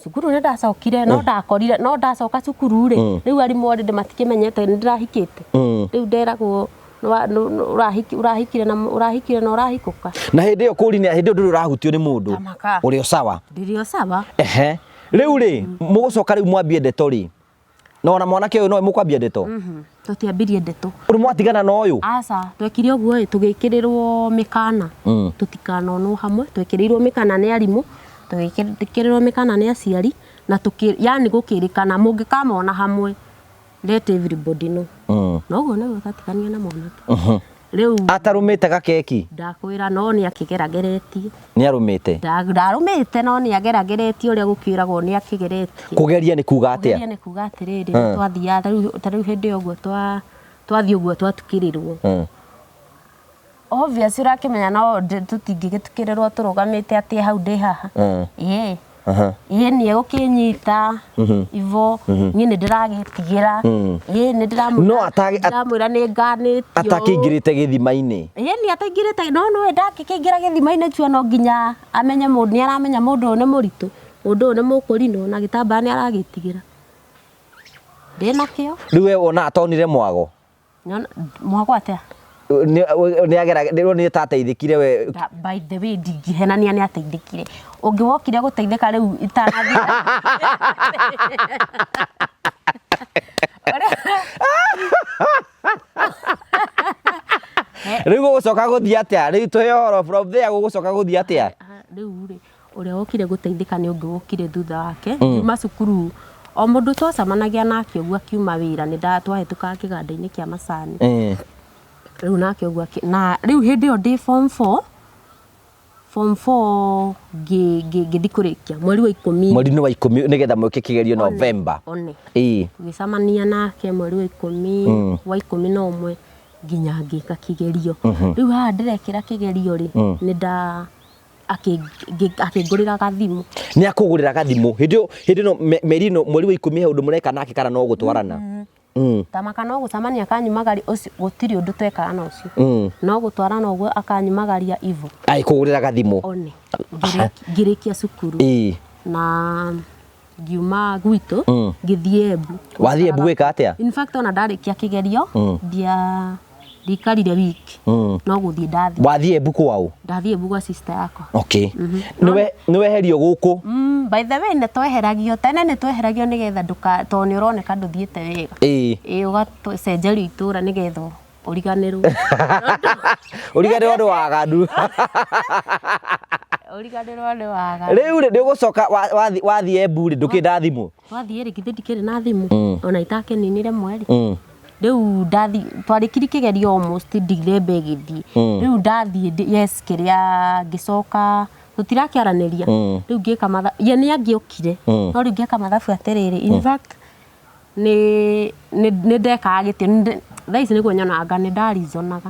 Cukuru nĩ ndacokire, no ndakorire, no ndacoka cukuru rĩ, rĩu arimũ already matikĩmenyete nĩ ndĩrahikĩte. Rĩu nderagwo Ũrahikire na ũrahikire na ũrahikũka. Na hĩndĩ ĩyo kũri nĩ hĩndĩ ĩyo ndũrĩ ũrahutio nĩ mũndũ. Tamaka. Ũrĩ o sawa. Ndĩrĩ o sawa. Ehe. Rĩu rĩ, mũgũcoka rĩu mwambie ndeto rĩ? Na ona mwanake ũyũ nowe mũkwambia ndeto? Tũtiambirie ndeto. Rĩu mwatigana na ũyũ? Aca, twekire ũguo ĩ, tũgĩkĩrĩrwo mĩkana tũtikanonwo hamwe, twekĩrĩirwo mĩkana nĩ arimũ, tũgĩkĩrĩrwo mĩkana nĩ aciari, na tũkĩ, yani gũkĩrĩkana mũngĩkamona hamwe, let everybody know. Na ũguo nĩguo twatiganire na mwanake. Rĩu Atarũmĩte gakeki? Ndakwĩra no nĩ akĩgerageretie. Nĩ arũmĩte? Ndarũmĩte no nĩ agerageretie ũrĩa gũkĩragwo nĩ akĩgeretie. Kũgeria nĩ kuga atĩa? Kũgeria nĩ kuga atĩrĩrĩ, nĩ twathiaga ta rĩu hĩndĩ ĩyo ũguo twathiĩ ũguo twatukĩrĩrwo. Obvious ũrakĩmenya no tũtingĩgĩtukĩrĩrwo tũrũgamĩte atĩ hau ndĩ haha. Ĩĩ. Ĩĩ nĩ egũkĩnyita ivo, niĩ nĩ ndĩragĩtigĩra. Ĩĩ nĩ No ndĩramwĩra nĩ nganĩtio. Atakĩingĩrĩte gĩthima-inĩ. Ĩĩ nĩ ataingĩrĩte, no nĩwe ndangĩkĩingĩra gĩthima-inĩ chua no nginya amenye mũndũ, nĩ aramenya mũndũ ũyũ nĩ mũritũ, mũndũ ũyũ nĩ mũkũrinũ na gĩtambaya nĩ aragĩtigĩra. Ndĩnakĩo. Rĩu we wona atonire mwago? Mwago atĩa? Nĩ agera nĩ tateithĩkire we. By the way, ndingĩhenania nĩ ateithĩkire. Ũngĩ wokire gũteithĩka rĩu itanathiĩ. Rĩu gũgũcoka gũthiĩ atĩa? Rĩu tũhe ũhoro from there gũgũcoka gũthiĩ atĩa? Rĩu rĩ, ũrĩa wokire gũteithĩka nĩ ũngĩ wokire thutha wake. Ngiuma cukuru, o mũndũ twacemanagia nake ũguo akiuma wĩra nĩ twahĩtũkaga kĩganda-inĩ kĩa macani. Rĩu nake ũguo na rĩu hĩndĩ ĩyo ndĩ form 4, form 4 ngĩthiĩ kũrĩkia mweri wa 10. Mweri-inĩ wa 10 nĩgetha mwĩke kĩgerio November. One. Tũgĩcemania nake mweri wa 10, wa 11 nginya ngĩka kĩgerio. Rĩu haha ndĩrekĩra kĩgerio rĩ, nĩ nda akĩngũrĩra gathimũ. Nĩ akũgũrĩra gathimũ. Hĩndĩ ĩyo, hĩndĩ ĩno mĩeri ĩno mweri wa 10 he ũndũ mũreka nake kana no gũtwarana? Tamaka no gũcemania akanyumagaria ũcio, gũtirĩ ũndũ twekaga na ũcio. No gũtwarana ũguo akanyumagaria ivo. Agĩkũgũrĩra gathimũ. One. Ngĩrĩkia cukuru. Na ngiuma gwitũ, ngĩthiĩ Embu. Wathiĩ Embu gwĩka atĩa? In fact ona ndarĩkia kĩgerio, ndiaikarire wiki. No gũthiĩ ndathiĩ. Wathiĩ Embu kwaũ? Ndathiĩ Embu gwa sister yakwa. Okay. Nĩweherio gũkũ? By the way nĩ tweheragio, tene nĩ tweheragio nĩgetha ndũka, tondũ nĩ ũroneka ndũthiĩte wega. Ĩĩ, ũgacenjerio itũra nĩgetha ũriganĩrwo. Ũriganĩrwo nĩ waganu. Ũriganĩrwo nĩ waganu. Rĩu rĩ, nĩũgũcoka wathiĩ Embu rĩ, ndũkĩenda thimũ? Twathiĩ rĩ, githĩ ndikĩrĩ na thimũ? Ona itakĩninire mweri. Rĩu ndathiĩ, twarĩkirie kĩgerio almost December ĩgĩthiĩ. Rĩu ndathiĩ, yes, kĩrĩa ngĩcoka, tũtirakĩaranĩria. Rĩu ngĩka mathabu, ye nĩ angĩokire, no rĩu ngĩka mathabu atĩrĩrĩ, in fact, nĩ ndekaga gĩtĩo, thaa ici nĩguo nyonaga nĩ ndarizonaga.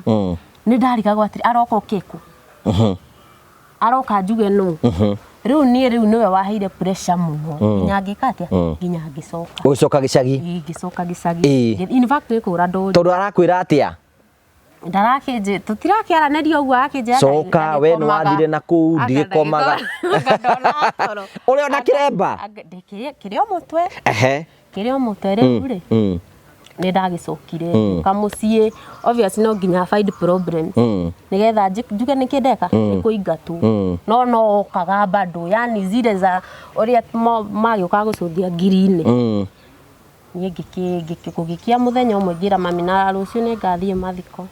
Nĩ ndarigagwo atĩrĩ, aroka oke kũ? Aroka njuge nũ? Rĩu niĩ rĩu nĩwe waheire pressure mũno. Nginya ngĩka atĩa? Nginya ngĩcoka. Ũgĩcoka gĩcagi? Ĩĩ, ngĩcoka gĩcagi. In fact nĩ kũra ndũrire. Tondũ arakwĩra atĩa? Ndarakĩnjĩ, tũtirakĩaranĩria ũguo arakĩnjĩra Coka, we nĩ wathire na kũu, ndigĩkomaga. Ndagĩkomaga. Ũrĩ ona kĩremba? Kĩrĩ o mũtwe. Kĩrĩ o mũtwe rĩu rĩ. Nĩ ndagĩcokire, ngĩũka mũciĩ, obviously no nginya find problems. Nĩgetha njuge nĩkĩ ndeka, nĩ kũingatwo. No no okaga bado, yani zile za ũrĩa magĩũkaga gũcũthia ngiri-inĩ. Niĩ gũgĩkia mũthenya ũmwe ngĩra mami na rũciũ nĩ ngathiĩ mathiko.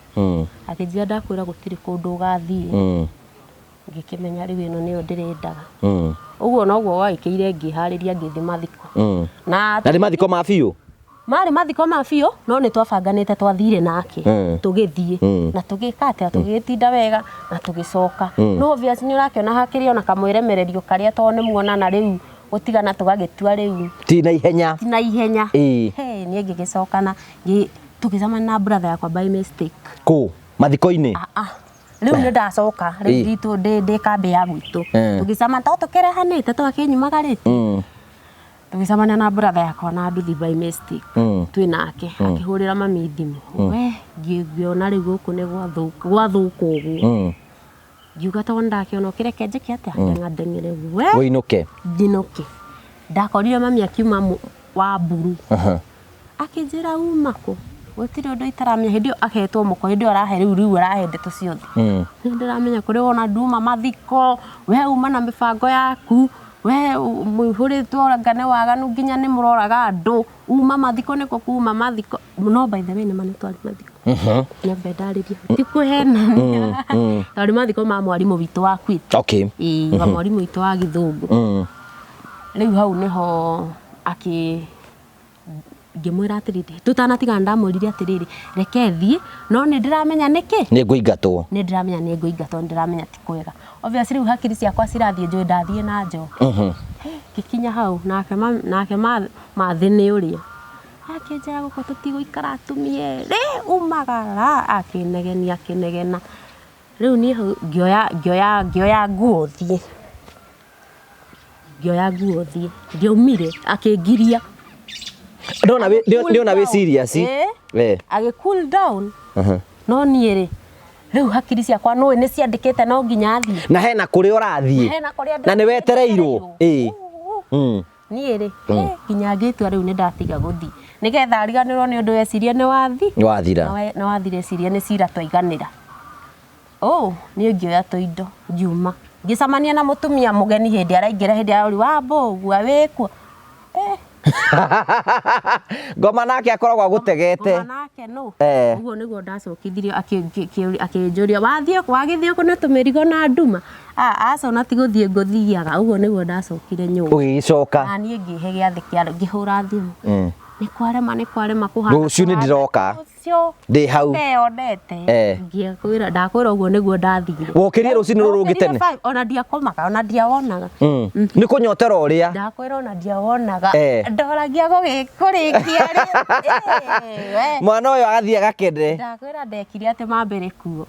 Akĩnjĩra ndakwĩra gũtirĩ kũndũ ũgathiĩ. Ngĩkĩmenya rĩu ĩno nĩyo ndĩrendaga. Ũguo noguo gwagĩkĩire ngĩharĩria ngĩthiĩ mathiko. Na nĩ mathiko ma biũ? Marĩ mathiko ma biũ, no nĩ twabanganĩte twathire nake. Tũgĩthiĩ. Na tũgĩka atĩa? Tũgĩgĩtinda wega na tũgĩcoka. No obvious nĩ ũrakĩona hakĩrĩ ona kamwĩremererio karĩa tondũ nĩ muonana rĩu gũtigana tũgagĩtua rĩu. Ti na ihenya. Ti na ihenya. Hey, niĩ ngĩgĩcoka na tũgĩcemania na brother yakwa by mistake. Kũ? Mathiko-inĩ? Rĩu nĩ ndacoka, rĩu nditũ ndĩ kambĩ ya gwitũ. Tũgĩcemania, to tũkĩrehanĩte, twakĩnyumagarĩte. Tũgĩcemania na brother yakwa na nduthi by mistake. Twĩ nake, akĩhũrĩra mami thimũ. We, ngĩona rĩu gũkũ nĩ gwathũka ũguo. Ngiuga tondũ ndakĩona ũkĩreke njĩke atĩa? Ndeng'andeng'ere. We, Ũinũke. Njinũke. Ndakorire mami akiuma wa mburu. Akĩnjĩra uma kũ? Gũtirĩ ũndũ itaramenya. Hĩndĩ ĩyo ahetwo mũko, hĩndĩ ĩyo arahe rĩu rĩu arahe ndeto ciothe. Nĩ ndĩramenya kũrĩ wona nduma mathiko, we uma na mĩbango yaku, we mũihũrĩtwo anga nĩ waganu nginya nĩ mũroraga andũ, uma mathiko nĩkuo kuma mathiko. No by the way nĩma nĩ twarĩ mathiko. Nyambe ndarĩrie. Ti kũhenania. Twarĩ mathiko ma mwarimũ witũ wakuĩte. Ĩĩ, wa mwarimũ witũ wa gĩthũngũ. Rĩu hau nĩho akĩ ngĩmwĩra atĩrĩrĩ, tũtanatigana ndamwĩrire atĩrĩrĩ, reke thiĩ, no nĩ ndĩramenya nĩkĩ? Nĩ ngũingatwo. Nĩ ndĩramenya nĩ ngũingatwo, nĩ ndĩramenya ti kwega. Obviously rĩu hakiri ciakwa cirathiĩ njũĩ ndathiĩ na njoke. Ngĩkinya hau nake nake mathĩ nĩ ũrĩa. Akĩnjĩra gũkũ tũtigũikara atumia erĩ, umagara, akĩnegenia akĩnegena. Rĩu niĩ hau ngĩoya ngĩoya ngĩoya nguo thiĩ. Ngĩoya nguo thiĩ. Ndiaumire, akĩngiria. Ndona wĩ ndĩona wĩ serious. Ĩĩ. Agĩ cool down. No niĩ rĩ, rĩu hakiri ciakwa nũĩ nĩ ciandĩkĩte no nginya thiĩ. Na hena kũrĩa ũrathiĩ. Hena kũrĩa Na nĩ wetereirwo. Ĩĩ. Niĩ rĩ, nginya ngĩtua rĩu nĩ ndatiga gũthiĩ. Nĩgetha ariganĩrwo nĩ ũndũ ecirie nĩ wathi. Nĩ wathira. Nĩ wathira ecirie nĩ cira twaiganĩra. Oh, niĩ ngĩoya tũindo ngiuma. Ngĩcemania na mũtumia mũgeni hĩndĩ araingĩra hĩndĩ arori wambũgua wĩkuo. Eh. Ngoma nake akoragwo agũtegete. Ngoma nake no. Ũguo nĩguo ndacokithirio akĩnjũria wathiĩ wagĩthiĩ kũ na tũmĩrigo na nduma. Aca ona ti gũthiĩ ngũthiaga. Ũguo nĩguo ndacokire nyũmba. Ũgĩgĩcoka. Na niĩ ngĩhe gĩathĩ kĩa ngĩhũra thimũ. Nĩ kwarema nĩ kwarema kũhana. Rũciũ nĩ ndĩroka. Rũciũ. Ndĩ hau. Ndeyonete. Ngĩkwĩra ndakwĩra ũguo nĩguo ndathire. Wokĩrire rũcinĩ rũrũ rũngĩ tene? Ona ndiakomaga ona ndiawonaga. Nĩ kũnyotera ũrĩa. Ndakwĩra ona ndiawonaga. Ndoragia kũrĩkia rĩ. Mwana ũyũ agathiĩ agakene. Ndakwĩra ndekire atĩ mambere kuo.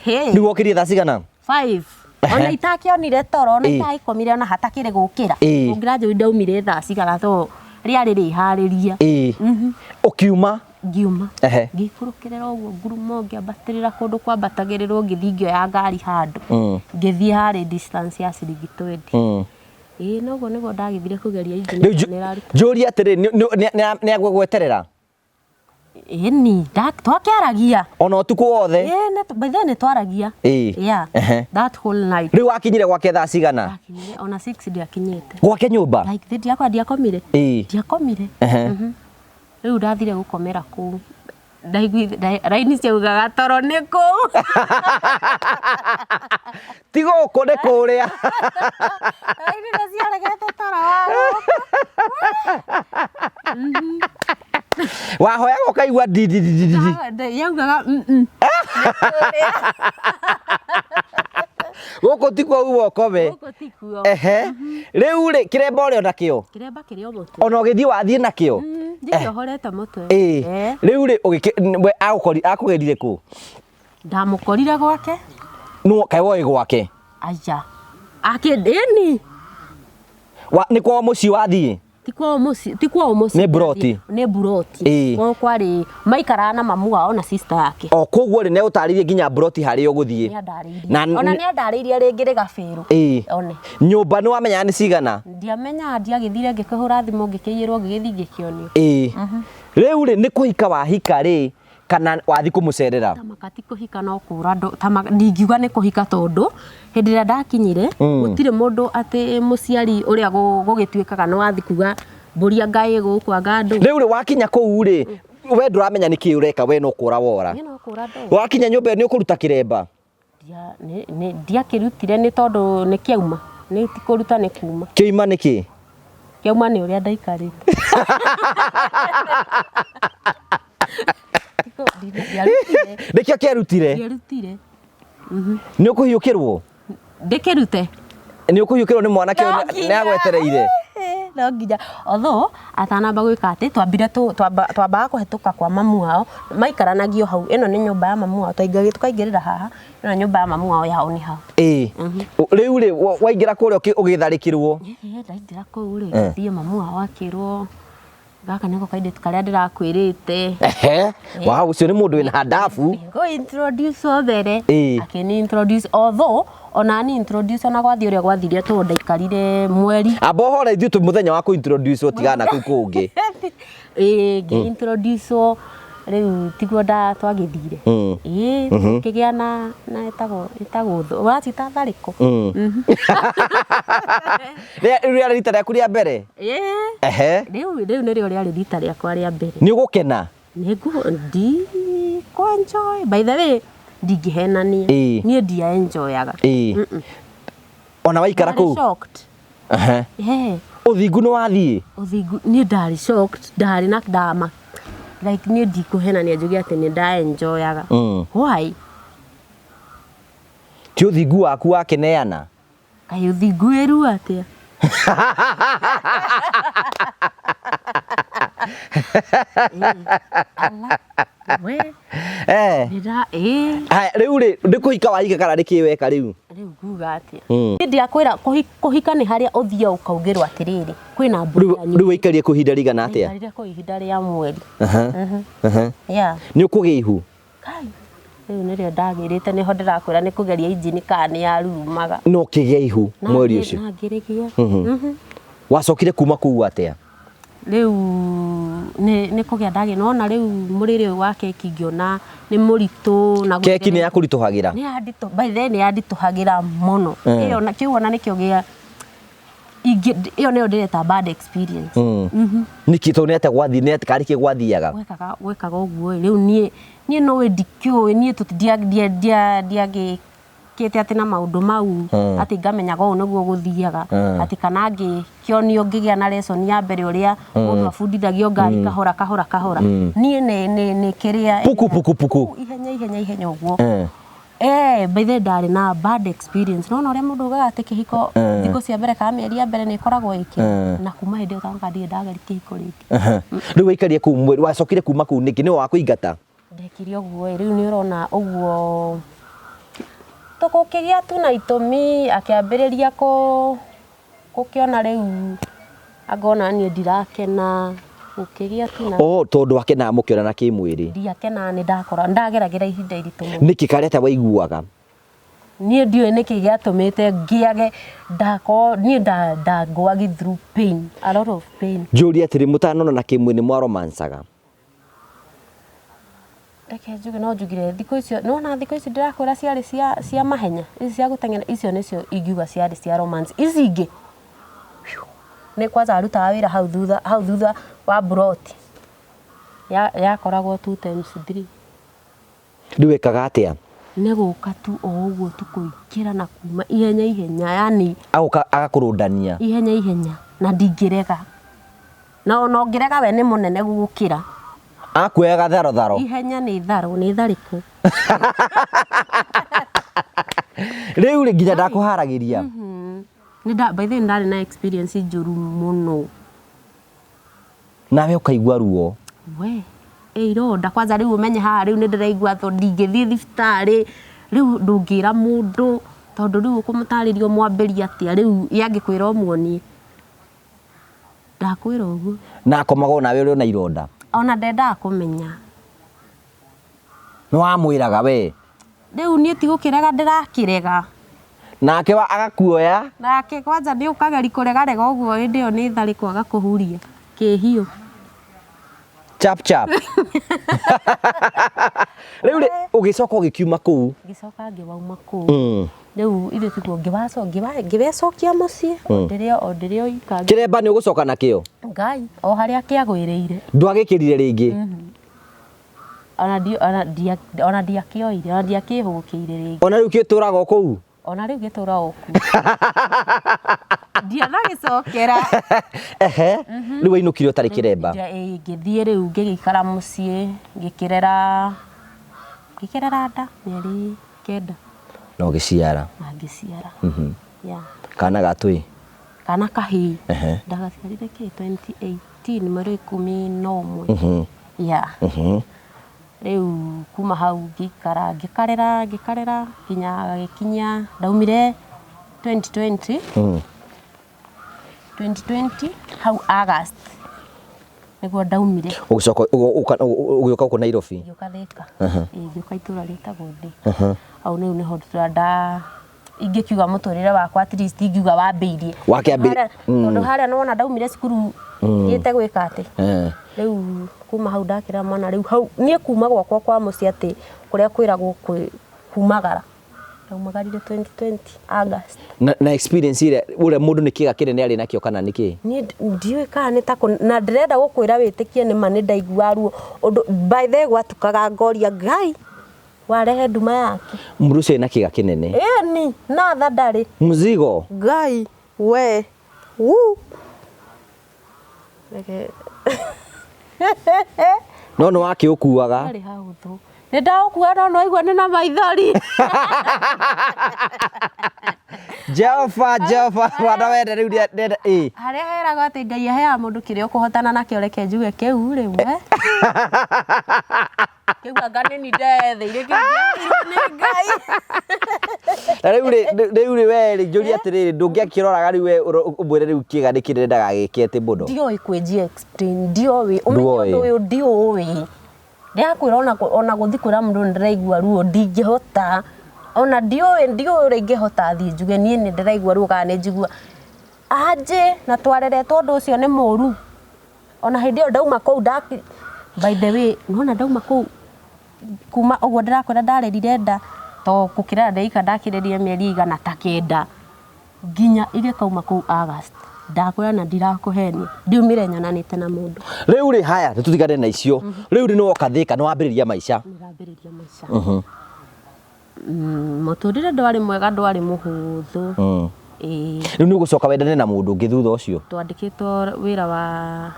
Rĩu wokĩrire thaa cigana? 5. Ona itakĩonire toro ona itagĩkomire ona hatakĩrĩ gũkĩra. Ũngĩranjũria ndaumire thaa cigana tondũ rĩarĩ rĩharĩria. Ũkiuma? Ngiuma. Ngĩikũrũkĩrĩra ũguo ngurumo ngĩambatĩrĩra kũndũ kwambatagĩrĩrwo ngĩthiĩ ngĩoya ngari handũ. Ngĩthiĩ harĩ distance ya ciringi 20. Ĩĩ na ũguo nĩguo ndagĩthire kũgeria engine Rĩu nĩ ĩraruta. Njũrie atĩrĩ, nĩ agũgweterera? Ĩni, twakĩaragia. Ona ũtukũ wothe? Ĩĩ, by the way nĩ twaragia. Yeah. That whole night. Rĩu wakinyire gwake thaa cigana? Ndakinyire ona 6 ndiakinyĩte. Gwake nyũmba? Like ndiakwa ndiakomire. Ndiakomire. Rĩu ndathire gũkomera kũu. Ndaiguire raini ciaugaga toro nĩ kũu. Ti gũkũ nĩ kũrĩa. Raini nĩ ciaregete toro wa gũkũ. Wahoyaga ũkaigua ndi ndi ndi ndi. Yaugaga Gũkũ tikuo uga ũkome. Gũkũ tikuo. Rĩu rĩ, kĩremba ũrĩ ona kĩo? Kĩremba kĩrĩ o mũtwe. Ona ũgĩthiĩ wathiĩ nakĩo? Ndikĩohorete mũtwe. Rĩu rĩ, we akũgerire kũ? Ndamũkorire gwake. Nũ kaĩ woĩ gwake? Aya. Akĩndĩni. Nĩ kwao mũciĩ wathiĩ? Ti kwao mũciĩ, ti kwao mũciĩ. Nĩ mburoti. Nĩ mburoti. Kwao kwarĩ maikaraga na mamu wao na sister yake. O koguo rĩ, nĩ agũtarĩirie nginya mburoti harĩa ũgũthiĩ. Nĩ andarĩirie. Ona nĩ andarĩirie rĩngĩ rĩgabĩrũ. One. Nyũmba nĩ wamenyaga nĩ cigana? Ndiamenyaga, ndiagĩthire ngĩkĩhũra thimũ ngĩkĩiyĩrwo ngĩgĩthiĩ ngĩkĩonio. Rĩu rĩ, nĩ kũhika wahika rĩ, kana wathiĩ kũmũcerera? Tamaka ti kũhika no kũra ndingiuga nĩ kũhika tondũ hĩndĩ ĩrĩa ndakinyire gũtirĩ mũndũ atĩ mũciari ũrĩa gũgĩtuĩkaga nĩ wathiĩ kuga mbũri anga ĩ gũkũ anga ndũ. Rĩu rĩ wakinya kũu rĩ, we ndũramenya nĩ kĩĩ ũreka, we no kũra wora. Niĩ no kũra ndora. Wakinya nyũmba ĩyo nĩ ũkũruta kĩremba? Ndiakĩrutire nĩ tondũ nĩ kĩauma, nĩ ti kũruta nĩ kuma. Kĩoima nĩ kĩ? Kĩauma nĩ ũrĩa ndaikarĩte. Nĩkĩo kĩarutire? Ndiarutire. Nĩ ũkũhiũkĩrwo? Ndĩkĩrute. Nĩ ũkũhiũkĩrwo nĩ mwanake ũyũ nĩ agwetereire? No nginya. Although atanamba gwĩka atĩ twambire twambaga kũhetũka kwa mamu wao, maikaranagio hau. Ĩno nĩ nyũmba ya mamu wao, tũkaingĩrĩra haha, ĩno nyũmba ya mamu wao yao nĩ hau. Rĩu rĩ, waingĩra kũrĩa ũgĩtharĩkĩrwo? Ndaingĩra kũu rĩ, ngĩthiĩ mamu wao akĩrwo gaka nĩko kairĩtu karĩa ndĩrakwĩrĩte. Wow, ũcio nĩ mũndũ wĩna ndabu. Ngũ introduce mbere. Akĩni introduce although ona ni introduce ona gwathiĩ ũrĩa gwathire tondũ ndaikarire mweri. Amba ũhore ithuĩ twĩ mũthenya wa kũ introduce tigana kũu kũngĩ. Ngĩ introduce Rĩu tiguo nda twagĩthire. Ĩĩ, tũkĩgĩa na ĩtagwo thũ, ũracita tharĩko. Rĩu rĩarĩ rita rĩaku rĩa mbere? Ĩĩ. Ehe. Rĩu nĩrĩo rĩarĩ rita rĩakwa rĩa mbere. Nĩ ũgũkena? Nĩngu ndikũ enjoy. By the way, ndingĩhenania. Niĩ ndia enjoyaga. Ona waikara Ndarĩ kũu? shocked. Ehe. Ehe. Ũthingu nĩ wathiĩ? Ũthingu, niĩ ndarĩ shocked, ndarĩ na ndama. Like niĩ ndikũhenania njuge atĩ nĩ nda enjoyaga. Why? Ti ũthingu waku wakĩneana? Kaĩ ũthingu wĩ ruo atĩa? Ala, we. Nĩra, ĩĩ. Haya, rĩu rĩ, nĩ kũhika wahika kana nĩ kĩ weka rĩu? Rĩu nguga atĩa? Niĩ ndiakwĩra kũhika nĩ harĩa ũthiaga ũkaugĩrwo atĩrĩrĩ, kwĩna mbũri yanyu. Rĩu waikarire kũu ihinda rĩigana atĩa? Ndaikarire kũu ihinda rĩa mweri. Aha. Nĩ ũkũgĩa ihu? Kai, rĩu nĩrĩo ndagĩrĩte, nĩho ndĩrakwĩra nĩ kũgeria injini kana nĩ yarurumaga. No ũkĩgĩa ihu mweri ũcio? Na ngĩrĩgĩa. Wacokire kuma kũu atĩa? Rĩu nĩ kũgĩa ndagĩa, nĩwona rĩu mũrĩre ũyũ wa keki ngĩona nĩ mũritũ na Keki nĩ yakũritũhagĩra? Nĩ yanditũ, by the way nĩ yanditũhagĩra mũno. Ĩyo na kĩu ona nĩkĩo gĩa ingĩ, ĩyo nĩyo ndĩreta bad experience. Nĩkĩ tondũ nĩ atĩa gwathiĩ, nĩ atĩa karĩ kĩ gwathiaga? Gwekaga, gwekaga ũguo ĩ, rĩu niĩ, niĩ no ĩ ndikĩũĩ, niĩ tũti, ndia, ndia, ndia, ndiagĩkĩte atĩ na maũndũ mau, atĩ ngamenyaga ũũ nĩguo gũthiaga, atĩ kana ngĩkĩonio ngĩgĩa na lesson ya mbere ũrĩa mũndũ abundithagio ngari kahora kahora kahora. Niĩ nĩ, nĩ, nĩ kĩrĩa Puku, puku, puku. Ihenya, ihenya, ihenya ũguo. By the way ndarĩ na bad experience. Nĩwona ũrĩa mũndũ augaga atĩ kĩhiko thikũ cia mbere kana mĩeri ya mbere nĩ ĩkoragwo ĩkĩ? Na kuma hĩndĩ ĩyo tanga ndirĩ ndageria kĩhiko rĩngĩ. Rĩu waikarire kũu mweri, wacokire kuma kũu nĩkĩ? Nĩwe wakũingata? Ndekire ũguo ĩ, rĩu nĩ ũrona ũguo tũgũkĩgĩa tu na itũmi, akĩambĩrĩria gũkĩona rĩu angona niĩ ndirakena, gũkĩgĩa tu na Oh, tondũ wakenaga mũkĩonana kĩmwĩrĩ. Ndiakenaga, nĩ ndakora, ndageragĩra ihinda iritũ mũno. Nĩkĩ karĩa ta waiguaga? Niĩ ndiũĩ nĩkĩ gĩatũmĩte ngĩage, ndakorwo niĩ ndangũagi through pain, a lot of pain. Njũrie atĩrĩ, mũtanonana kĩmwĩrĩ nĩ mwaromancaga? Reke njuge no njugire thikũ icio, nĩwona thikũ ici ndĩrakwĩra ciarĩ cia mahenya, ici cia gũteng'era, icio nĩcio ingiuga ciarĩ cia romance. Ici ingĩ, nĩ kwanza arutaga wĩra hau thutha, hau thutha wa mburoti. Yakoragwo 2 times 3. Rĩu wekaga atĩa? Nĩ gũka tu o ũguo tu kũingĩra na kuma ihenya ihenya, yani Agoka agakũrũndania. Ihenya ihenya, na ndingĩrega. Na ona ũngĩrega we nĩ mũnene gũgũkĩra. Akuoyaga tharo tharo. Ihenya nĩ tharo, nĩ tharĩko. Rĩu rĩ nginya ndakũharagĩria. Nĩ nda, by the way ndarĩ na experience njũru mũno. Nawe ũkaigua ruo. We, ĩ ironda kwanza rĩu ũmenye haha rĩu nĩ ndĩraigua tondũ ndingĩthiĩ thibitarĩ, rĩu ndũngĩra mũndũ tondũ rĩu ũkũmũtarĩria ũmwambĩrie atĩa rĩu ye angĩkwĩra ũmuonie. Ndakwĩra ũguo. Na akomaga nawe ũrĩ ona ironda? Ona ndendaga kũmenya. Nĩ wamwĩraga we? Rĩu niĩ ti gũkĩrega ndĩrakĩrega. Nake wa agakuoya? Nake kwanja nĩ ũkageri kũregarega ũguo hĩndĩ ĩyo nĩ tharĩko agakũhuria kĩhiũ. Chap chap. Rĩu rĩ, ũgĩcoka ũgĩkiuma kũu? Ngĩcoka ngĩwauma kũu. Rĩu ithuĩ tiguo ngĩwecokia mũciĩ, o ndĩrĩ o ika. Kĩremba nĩ ũgũcoka nakĩo? Ngai, o harĩa kĩagwĩrĩire. Ndwagĩkĩrire rĩngĩ? Ona ndiakĩoire, ona ndiakĩhũgũkĩire rĩngĩ. Ona rĩu gĩtũraga o kũu? Ona rĩu gĩtũraga o kũu. Ndianagĩcokera. Ehe, rĩu wainũkire ũtarĩ kĩremba? Ĩĩ, ngĩthiĩ rĩu ngĩgĩikara mũciĩ, ngĩkĩrera nda mĩeri 9. Na ũgĩciara? Na ngĩciara. Yeah. Kana gatũĩ? Kana kahĩĩ. Ndagaciarire kĩ 2018 mweri wa 11. Yeah. Rĩu kuma hau ngĩikara, ngĩkarera, ngĩkarera nginya gagĩkinya, ndaumire 2020. 2020 hau August nĩguo ndaumire. Ũgĩcoka ũgĩũka gũkũ Nairobi? Ngĩũka Thika. Ĩĩ, ngĩũka itũũra rĩtagwo Thika. Hau rĩu nĩho Ingĩkiuga mũtũrĩre wakwa at least ingiuga wambĩirie. Wakĩambĩrĩ- Tondũ harĩa nĩwona ndaumire cukuru thiĩte gwĩka atĩ. Rĩu kuma hau ndakĩra mwana, rĩu hau niĩ kuma gwakwa kwa mũciĩ atĩ kũrĩa kwĩragwo kwĩ kumagara, ndaumagarire 2020 August. Na experience ĩrĩa ũrĩa mũndũ nĩ kĩga kĩnene arĩ nakĩo kana nĩ kĩ? Niĩ ndiũĩ kana nĩ ta kũ, na ndĩrenda gũkwĩra wĩtĩkie nĩ ma nĩ ndaigua ruo ũndũ by the way gwatukaga ngoria Ngai warehe nduma yake. Mũndũ ũcio ena kĩga kĩnene. Ĩni na tha ndarĩ. Mzigo. Ngai we wuu. Reke. No nĩ wakĩũkuaga. Ndarĩ hahũthũ. Nĩ ndaũkua no nĩwaigua nĩ na maithori. Jehova, Jehova, mwana wende rĩu ndĩrenda ĩ. Harĩa heragwo atĩ Ngai aheaga mũndũ kĩrĩa ũkũhotana nakĩo, reke njuge kĩu rĩ we. Kĩu anga nĩ niĩ ndeyetheire kĩu ndiaheirwo nĩ Ngai. Na rĩu rĩ, rĩu rĩ we rĩ, njũrie atĩrĩrĩ, ndũngĩakĩroraga rĩu we ũmwĩre rĩu kĩga nĩ kĩnene ndagagĩke atĩ mũno. Ndioĩ kwĩnjia explain, ndioĩ. Ũmenye Ndũoĩ. ũndũ ũyũ ndiũĩ. Ndĩrakwĩra ona gũthiĩ kwĩra mũndũ nĩ ndĩraigua ruo ndingĩhota. Ona ndiũĩ ndiũĩ ũrĩa ingĩhota thiĩ njuge niĩ nĩ ndĩraigua ruo kana nĩ njigua. Anjĩ na twareretwo ũndũ ũcio nĩ mũru. Ona hĩndĩ ĩyo ndauma kũu ndaki, by the way, nĩwona ndauma kũu kuma ũguo ndĩrakwĩra ndarerire nda to gũkĩrera ndĩika ndakĩrerire mĩeri ĩigana ta kenda nginya igĩkauma kũu August. Ndakwĩra na ndirakũhenia ndiumire nyonanĩte na mũndũ. Rĩu rĩ, haya nĩ tũtigane na icio. Rĩu rĩ, nĩ woka Thĩka, nĩ wambĩrĩria maica. Nĩndambĩrĩria maica. Mũtũrĩre ndwarĩ mwega, ndwarĩ mũhũthũ. Ĩĩ. Rĩu nĩ ũgũcoka wendane na mũndũ ũngĩ thutha ũcio? Twandĩkĩtwo wĩra wa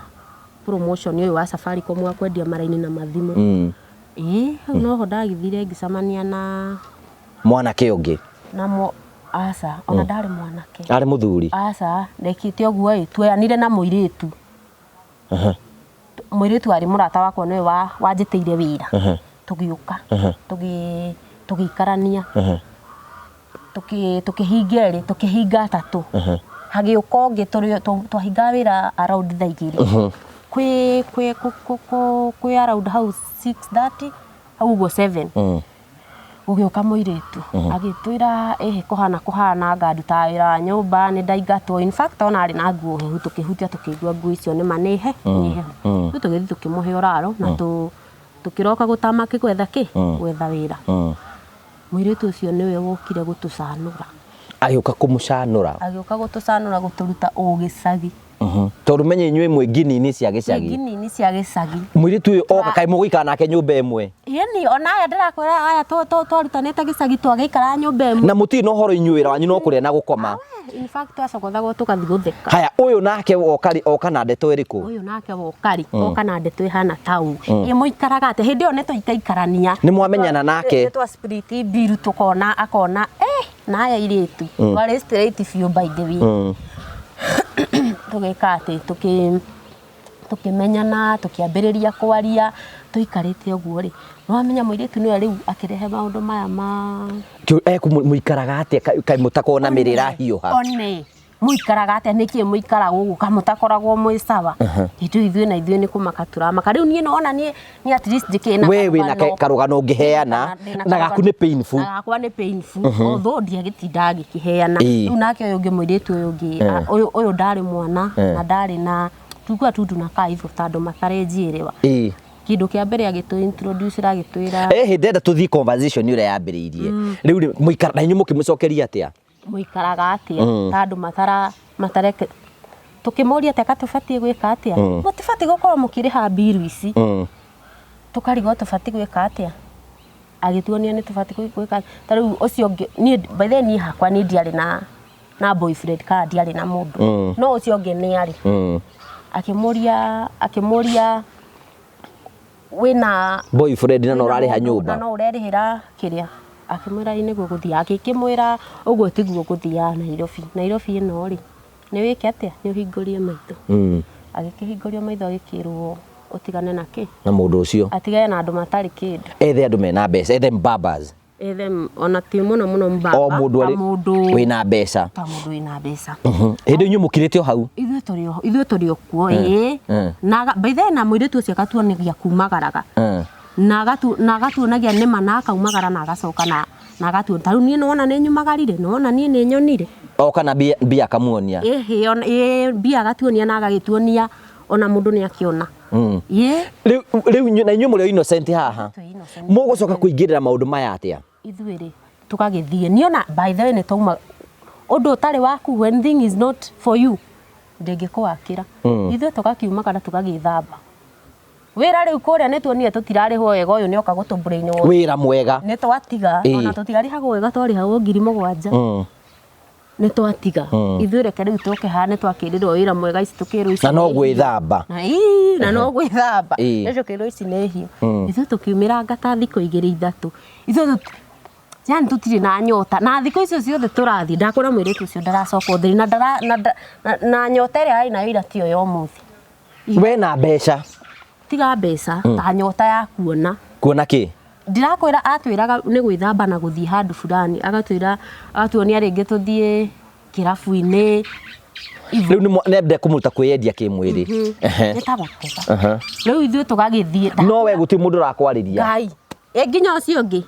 promotion ũyũ wa Safaricom wa kwendia maraini na mathimũ. Ĩĩ, hau noho ndagĩthire ngĩcemania na Mwanake ũngĩ? Na mo, aca, ona ndarĩ mwanake. Arĩ mũthuri? Aca, ndekĩte ũguo ĩ, tuoyanire na mũirĩtu. Mũirĩtu warĩ mũrata wakwa nĩwe wanjĩtĩire wĩra. Tũgĩũka, tũgĩikarania. Tũkĩhinga erĩ, tũkĩhinga atatũ. Hagĩũka ũngĩ twahingaga wĩra around thaa igĩrĩ. Kwĩ around hau 6:30, hau ũguo 7. Gũgĩũka mũirĩtu agĩtwĩra ĩhĩ kũhana kũhana anga ndutaga wĩra wa nyũmba nĩ ndaingatwo. In fact ona arĩ na nguo hehu, tũkĩhutia tũkĩigua nguo icio nĩma nĩ hehu. Rĩu tũgĩthiĩ tũkĩmũhe ũraro na tũkĩroka gũtama gwetha kĩ? Gwetha wĩra. Mũirĩtu ũcio nĩwe wokire gũtũcanũra. Agĩũka kũmũcanũra? Agĩũka gũtũcanũra, gũtũruta ũgĩcagi. Tondũ menye inyuĩ mwĩ ngini-inĩ cia gĩcagi. Twĩ ngini-inĩ cia gĩcagi. Mũirĩtu ũyũ oka kaĩ mũgũikara nake nyũmba ĩmwe? Ĩni, ona aya ndĩrakwĩra aya twarutanĩte gĩcagi twagĩikaraga nyũmba ĩmwe. Na mũtirĩ na ũhoro inyuĩ, wĩra wanyu no kũrĩa na gũkoma. In fact twacogothagwo tũgathiĩ gũtheka. Haya, ũyũ nake woka rĩ, oka na ndeto ĩrĩkũ? Ũyũ nake woka rĩ, oka na ndeto ĩhana ta ũũ. Ĩ mũikaraga atĩa? Hĩndĩ ĩyo nĩ tũikaikarania. Nĩ mwamenyana nake? Nĩ twa split bill tũkona, akona, na aya airĩtu. Twarĩ straight biũ by the way. Tũgĩka atĩ, tũkĩmenyana, tũkĩambĩrĩria kwaria, tũikarĩte ũguo rĩ, nĩwamenya mũirĩtu nĩwe rĩu akĩrehe maũndũ maya ma Mũikaraga atĩa kaĩ mũtakoragwo na mĩrĩ ĩrahiũha? One, mũikaraga atĩa, nĩkĩ mũikaraga ũguo ka mũtakoragwo mwĩ sawa? Ithuĩ ithuĩ na ithuĩ nĩ kũmaka tũramaka. Rĩu niĩ nĩwona niĩ niĩ at least njĩkĩrĩ na We wĩna karũgano. karũgano ũngĩheana, Ndĩna na gaku nĩ painful. Na gakwa nĩ painful, although ndiagĩtindaga ngĩkĩheana. Rĩu nake ũyũ ũngĩ mũirĩtu ũyũ ũngĩ, ũyũ ndarĩ mwana, na ndarĩ na, tulikuwa tu tunakaa hivyo ta andũ matarenjiĩrĩwa. Kĩndũ kĩa mbere agĩtũ introduce agĩtwĩra Hĩndĩ ĩrĩa tũthiĩ conversation ĩrĩa yambĩrĩirie. Rĩu rĩ, mũikara na inyuĩ mũkĩmũcokeria atĩa? Mũikaraga atĩa? Ta andũ matareke tũkĩmũria atĩa ka tũbatiĩ gwĩka atĩa? Mũtibatiĩ gũkorwo mũkĩrĩha mbiru ici. Tũkarigwo tũbatiĩ gwĩka atĩa? Agĩtuonia nĩ tũbatiĩ gwĩka. Ta rĩu ũcio ũngĩ, niĩ by the way niĩ hakwa niĩ ndiarĩ na boyfriend kana ndiarĩ na mũndũ. No ũcio ũngĩ nĩ arĩ. Akĩmũria wĩna boyfriend na no ũrarĩha nyũmba. Na no ũrerĩhĩra kĩrĩa. Akĩmwĩra ĩ nĩguo gũthiaga. Agĩkĩmwĩra ũguo tiguo gũthiaga Nairobi. Nairobi ĩno rĩ, nĩ wĩke atĩa? Nĩ ũhingũrie maitho. Agĩkĩhingũrio maitho agĩkĩrwo ũtigane na kĩ? Na mũndũ ũcio. Atigane na andũ matarĩ kĩndũ. Ethe andũ mena mbeca, ethe mbabas. Ethe ona ti mũno mũno mbaba. O mũndũ arĩ Ta mũndũ wĩna mbeca. Ta mũndũ wĩna mbeca. Hĩndĩ inyuĩ mũkirĩte o hau? Ithuĩ tũrĩ o kuo, ĩĩ. Na by the way na mũirĩtu ũcio akatuonagia kumagaraga. Na agatuonagia nĩma na akaumagara na agacoka Na agatuo ta rĩu niĩ nĩwona nĩ nyumagarire, nĩwona niĩ nĩ nyonire. Oka na mbia mbia akamuonia. Ĩhĩ, ona ĩ mbia agatuonia na agagĩtuonia ona mũndũ nĩ akĩona. Ĩ. Rĩu rĩu na inyuĩ mũrĩ o innocent haha. Twĩ innocent. Mũgũcoka kũingĩrĩra maũndũ maya atĩa? Ithuĩ rĩ, tũgagĩthiĩ niĩ ona by the way nĩ twauma ũndũ ũtarĩ waku, when thing is not for you ndĩngĩkũwakĩra. Ithuĩ tũgakiumagara tũgagĩthamba wĩra rĩu kũrĩa nĩ tuonire tũtirarĩhwo wega, ũyũ nĩ oka gũtũ brain wash. Wĩra mwega. Nĩ twatiga. Ona tũtirarĩhagwo wega, twarĩhagwo 7,000. Nĩ twatiga ithuĩ, reke rĩu tũke haha nĩ twakĩrĩrwo wĩra mwega, ici tũkĩrwo ici Na no nĩ hiũ. Gwĩthamba. Na ii, na no gwĩthamba. Nĩ tũkĩrwo ici nĩ hiũ. Ithuĩ tũkiumĩranga ta thikũ igĩrĩ ithatũ, ithuĩ yani tũtirĩ na nyota, na thikũ icio ciothe tũrathiĩ ndakũra mũirĩtu ũcio ndaracoka ũtheri na ndara na nda- na- na nyota ĩrĩa arĩ nayo ira tiyo ya ũmũthĩ. We na mbeca. Tiga mbeca, ta nyota ya kuona. Kuona kĩ? Ndirakwĩra atwĩraga nĩ gwĩthamba na gũthiĩ handũ fulani, agatwĩra agatuonia rĩngĩ tũthiĩ kĩrabu-inĩ. Rĩu nĩ nende kũmũruta kwĩyendia kĩmwĩrĩ. Nĩ ta gũtega rĩu ithuĩ tũgagĩthiĩ. No we gũtirĩ mũndũ ũrakwarĩria. Ngai ĩ nginya ũcio ũngĩ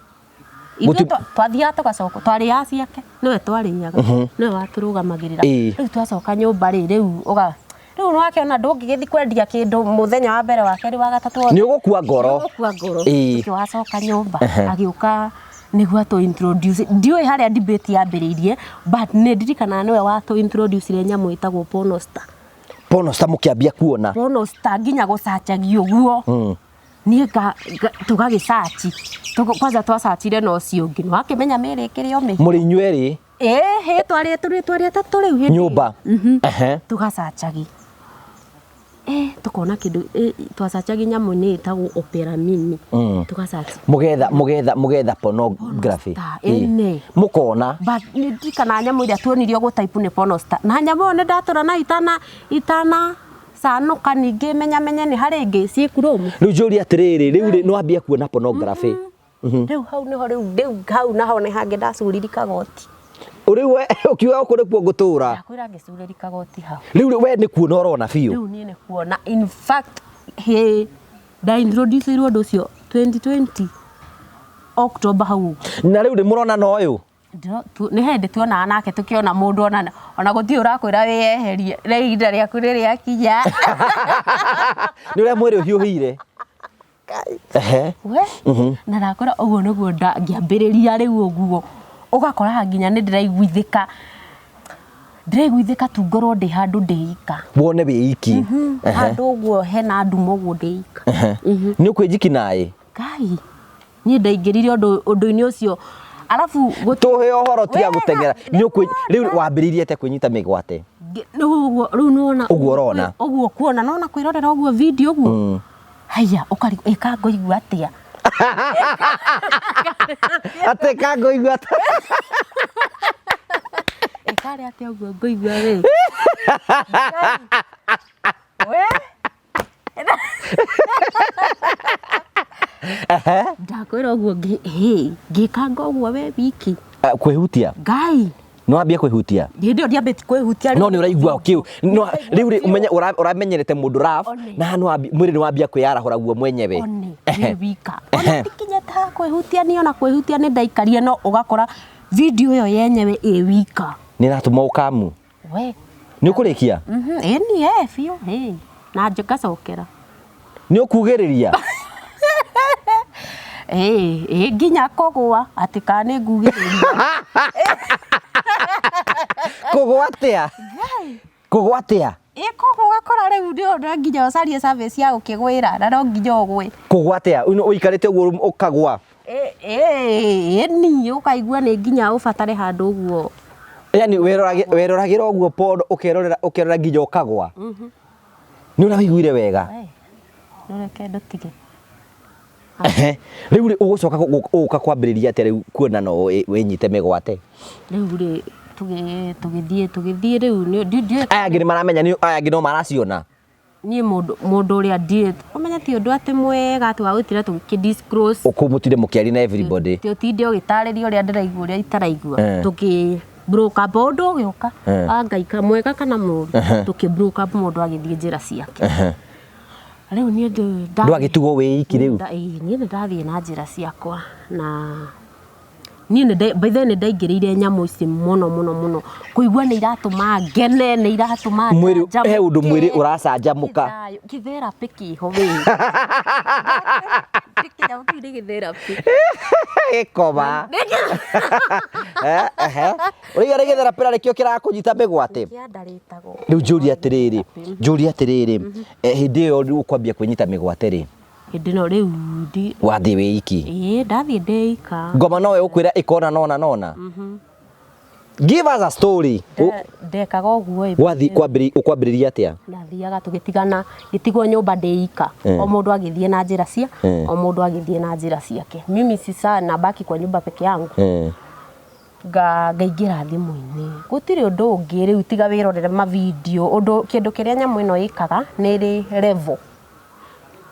ithuĩ twathiaga tũgacoka twarĩaga ciake, nĩwe twarĩaga, nĩwe watũrũgamagĩrĩra. Rĩu twacoka nyũmba rĩ, rĩu ũga rĩu nĩwakĩona ndũngĩgĩthiĩ kwendia kĩndũ mũthenya wa mbere, wa kerĩ, wa gatatũ. Nĩ ũgũkua ngoro. Nĩũgũkua ngoro. Tũkĩwacoka nyũmba agĩũka nĩguo atũ introduce, ndiũĩ harĩa debate yambĩrĩirie, but nĩ ndirikanaga nĩwe watũ introduce nyamũ ĩtagwo pornostar. Pornostar mũkĩambia kuona. Pornostar nginya gũcacagia ũguo. Niĩ tũgagĩcaci. Kwanza twacacire na ũcio ũngĩ nĩwakĩmenya mĩrĩ ĩkĩrĩ o mĩhiũ. Mũrĩ inyuĩ erĩ. Ĩhĩ, twarĩ tũrĩ twarĩ atatũ rĩu hĩndĩ ĩyo. Nyũmba. Tũgacacagi, tukona kĩndũ, twacacagi nyamũ nĩ ĩtagwo Opera Mini. Tũgacaci. Mũgetha mũgetha mũgetha pornography. Pornostar, ĩne. Mũkona. But nĩ ndirikanaga nyamũ ĩrĩa tuonirio gũtaipu nĩ pornostar, na nyamũ ĩyo nĩ ndatũra nayo itana itana canũka, ningĩ menyamenye nĩ harĩ ĩngĩ ciĩ Chrome. Rĩu njũrie atĩrĩrĩ, rĩu rĩ nĩwambia kuona pornography. Rĩu hau nĩho rĩu rĩu hau naho nĩ hangĩ ndacuriri kagoti. Rĩu we ũkiuga gũkũ nĩkuo ngũtũra. Ndakwĩra ngĩcurĩri kagoti hau. Rĩu rĩ, we nĩ kuona ũrona biũ. Rĩu niĩ nĩ kuona, in fact he nda introduce irwo ũndũ ũcio 2020 October hau ũguo. Na rĩu rĩ mũrona na ũyũ. Nĩ hĩndĩ tuonaga nake, tũkĩona mũndũ ona gũtirĩ ũrakwĩra wĩyeherie rĩ, ihinda rĩaku rĩrĩakinya. Nĩ ũrĩa mwĩrĩ ũhiũhĩire. We na ndakwĩra ũguo nĩguo ngĩambĩrĩria rĩu ũguo ũgakoraga nginya nĩ ndĩraiguithĩka, ndĩraiguithĩka tu ngorwo ndĩ handũ ndĩ ika. Wone wĩ iki. Handũ ũguo hena nduma ũguo ndĩ ika. Nĩ ũkwĩnjiki naĩ. Ngai, niĩ ndaingĩrire ũndũ-inĩ ũcio arabu Tũhe ũhoro tiga Wega, gũteng'era. Nĩ ũkwĩ rĩu wambĩrĩirie atĩa kwĩnyita mĩgwate? Rĩu ũguo rĩu nĩwona. Ũguo ũrona. Ũguo kuona nona kwĩrorera ũguo video ũguo, haya ũkarigwo ĩka ngũigua atĩa. Atĩ kangũigua atĩa? Ĩkarĩ atĩa ũguo ngũigua we we ndakwĩra ũguo ngĩkanga ũguo we wiki. Ah, kwĩhutia. Ngai. Nĩ wambia kwĩhutia. Hĩndĩ ĩyo ndiambĩti kwĩhutia. No nĩ ũraigua kĩu no rĩu rĩ ũmenye ũramenyerete mũndũ rough. One. Na nĩ mwĩrĩ nĩ wambia kwĩyarahũra guo mwenyewe. One nĩ wika ona ndikinyĩte ha kwĩhutia niĩ, ona kwĩhutia nĩ ndaikarie, no ũgakora video ĩyo yenyewe ĩ wika. Nĩ ĩratũma ũkamu. We. Nĩ ũkũrĩkia. Ĩni e biũ ĩ na ngacokera. Nĩ ũkugĩrĩria. Ĩ nginya kũgũa atĩ kana nĩ ngugĩrĩria. Kũgũa atĩa? Kũgũa atĩa? Ĩ kũgũa ũgakora rĩu nĩ no nginya ũcarie service ya gũkĩgwĩra na no nginya ũgwe. Kũgũa atĩa? Ũikarĩte ũguo ũkagũa? Ĩni ũkaigua nĩ nginya ũbatare handũ ũguo. Yani weroragĩra ũguo porn, ũkerorera ũkerora nginya ũkagũa? Nĩ ũraiguire wega? Reke ndũtige. Rĩu rĩ ũgũcoka ũgũka kwambĩrĩria atĩa rĩu kuona no wĩnyite mĩgwate? Rĩu rĩ tũgĩthiĩ tũgĩthiĩ rĩu ndiũĩ. Aya angĩ nĩ maramenya nĩ aya angĩ no maraciona. Niĩ mũndũ ũrĩa ndiĩ ũmenye ti ũndũ atĩ mwega atĩ wa gũtinda tũgĩkĩ disclose. Ũkũmũtinde mũkĩaria na everybody. Ti ũtinde ũgĩtarĩria ũrĩa ndĩraigua ũrĩa itaraigua. Tũkĩ broke up ũndũ ũgĩũka. Angaika mwega kana mũru, tũkĩ broke up, mũndũ agĩthiĩ njĩra ciake. Rĩu niĩ Ndwagĩtigwo wĩ iki rĩu. Ĩĩ, niĩ nĩ ndathiĩ na njĩra ciakwa na Niĩ nĩ nda- by the way nĩ ndaingĩrĩire nyamũ ici mũno mũno mũno, kũigua nĩ iratũma ngene, nĩ iratũma Mwĩrĩ njanjamũke. he ũndũ mwĩrĩ ũracanjamũka. Gĩthayũ, gĩtherapy kĩho wĩ. Kĩnyamũ kĩu nĩ gĩtherapy. Gĩkoma. Eh, ehe. Ũraiga nĩ gĩtherapy na nĩkĩo kĩrakũnyita mĩgwate. Kĩandarĩtagwo. Rĩu njũrie atĩrĩrĩ, njũrie atĩrĩrĩ, eh, hĩndĩ ĩyo rĩu ũkwambia kwĩnyita mĩgwate rĩ, Hĩndĩ ĩno rĩu ndi wathiĩ wĩ iki. Ĩĩ ndathiĩ ndĩ ika. Ngoma nowe ũkwĩra ĩkona nona nona. Give us a story. Ndekaga ũguo ĩ. Wathiĩ kwambĩrĩria ũkwambĩrĩria atĩa? Ndathiaga tũgĩtigana, ngĩtigwo nyũmba ndĩ ika. O mũndũ agĩthiĩ na njĩra cia, o mũndũ agĩthiĩ na njĩra ciake. Mimi sasa nabaki kwa nyumba peke yangu. Ngaingĩra thimũ-inĩ. Gũtirĩ ũndũ ũngĩ rĩu tiga wĩrorere ma video. Ũndũ kĩndũ kĩrĩa nyamũ ĩno ĩkaga nĩ ĩrĩ level.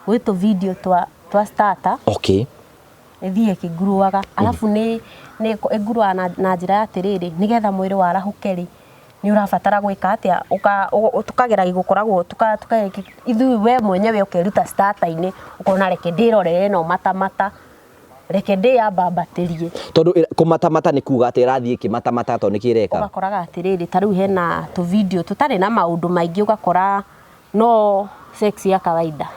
Gwĩ tũ video twa twa starter. Okay. Ĩthiĩ ĩkĩnguruaga. Arabu nĩ nĩ ĩnguruaga na na njĩra ya atĩrĩrĩ, nĩgetha mwĩrĩ warahũke rĩ, nĩ ũrabatara gwĩka atĩa, tũkageragia gũkoragwo ithuĩ we mwenyewe ũkeruta starter -inĩ, ũkona reke ndĩrorere ĩno matamata. Reke ndĩyambambatĩrie. Tondũ kũmatamata nĩ kuga atĩ ĩrathiĩ ĩkĩmatamata tondũ nĩkĩ ĩreka? Ũgakoraga atĩrĩrĩ, ta rĩu hena tũ video tũtarĩ na maũndũ maingĩ ũgakora no sex ya kawaida.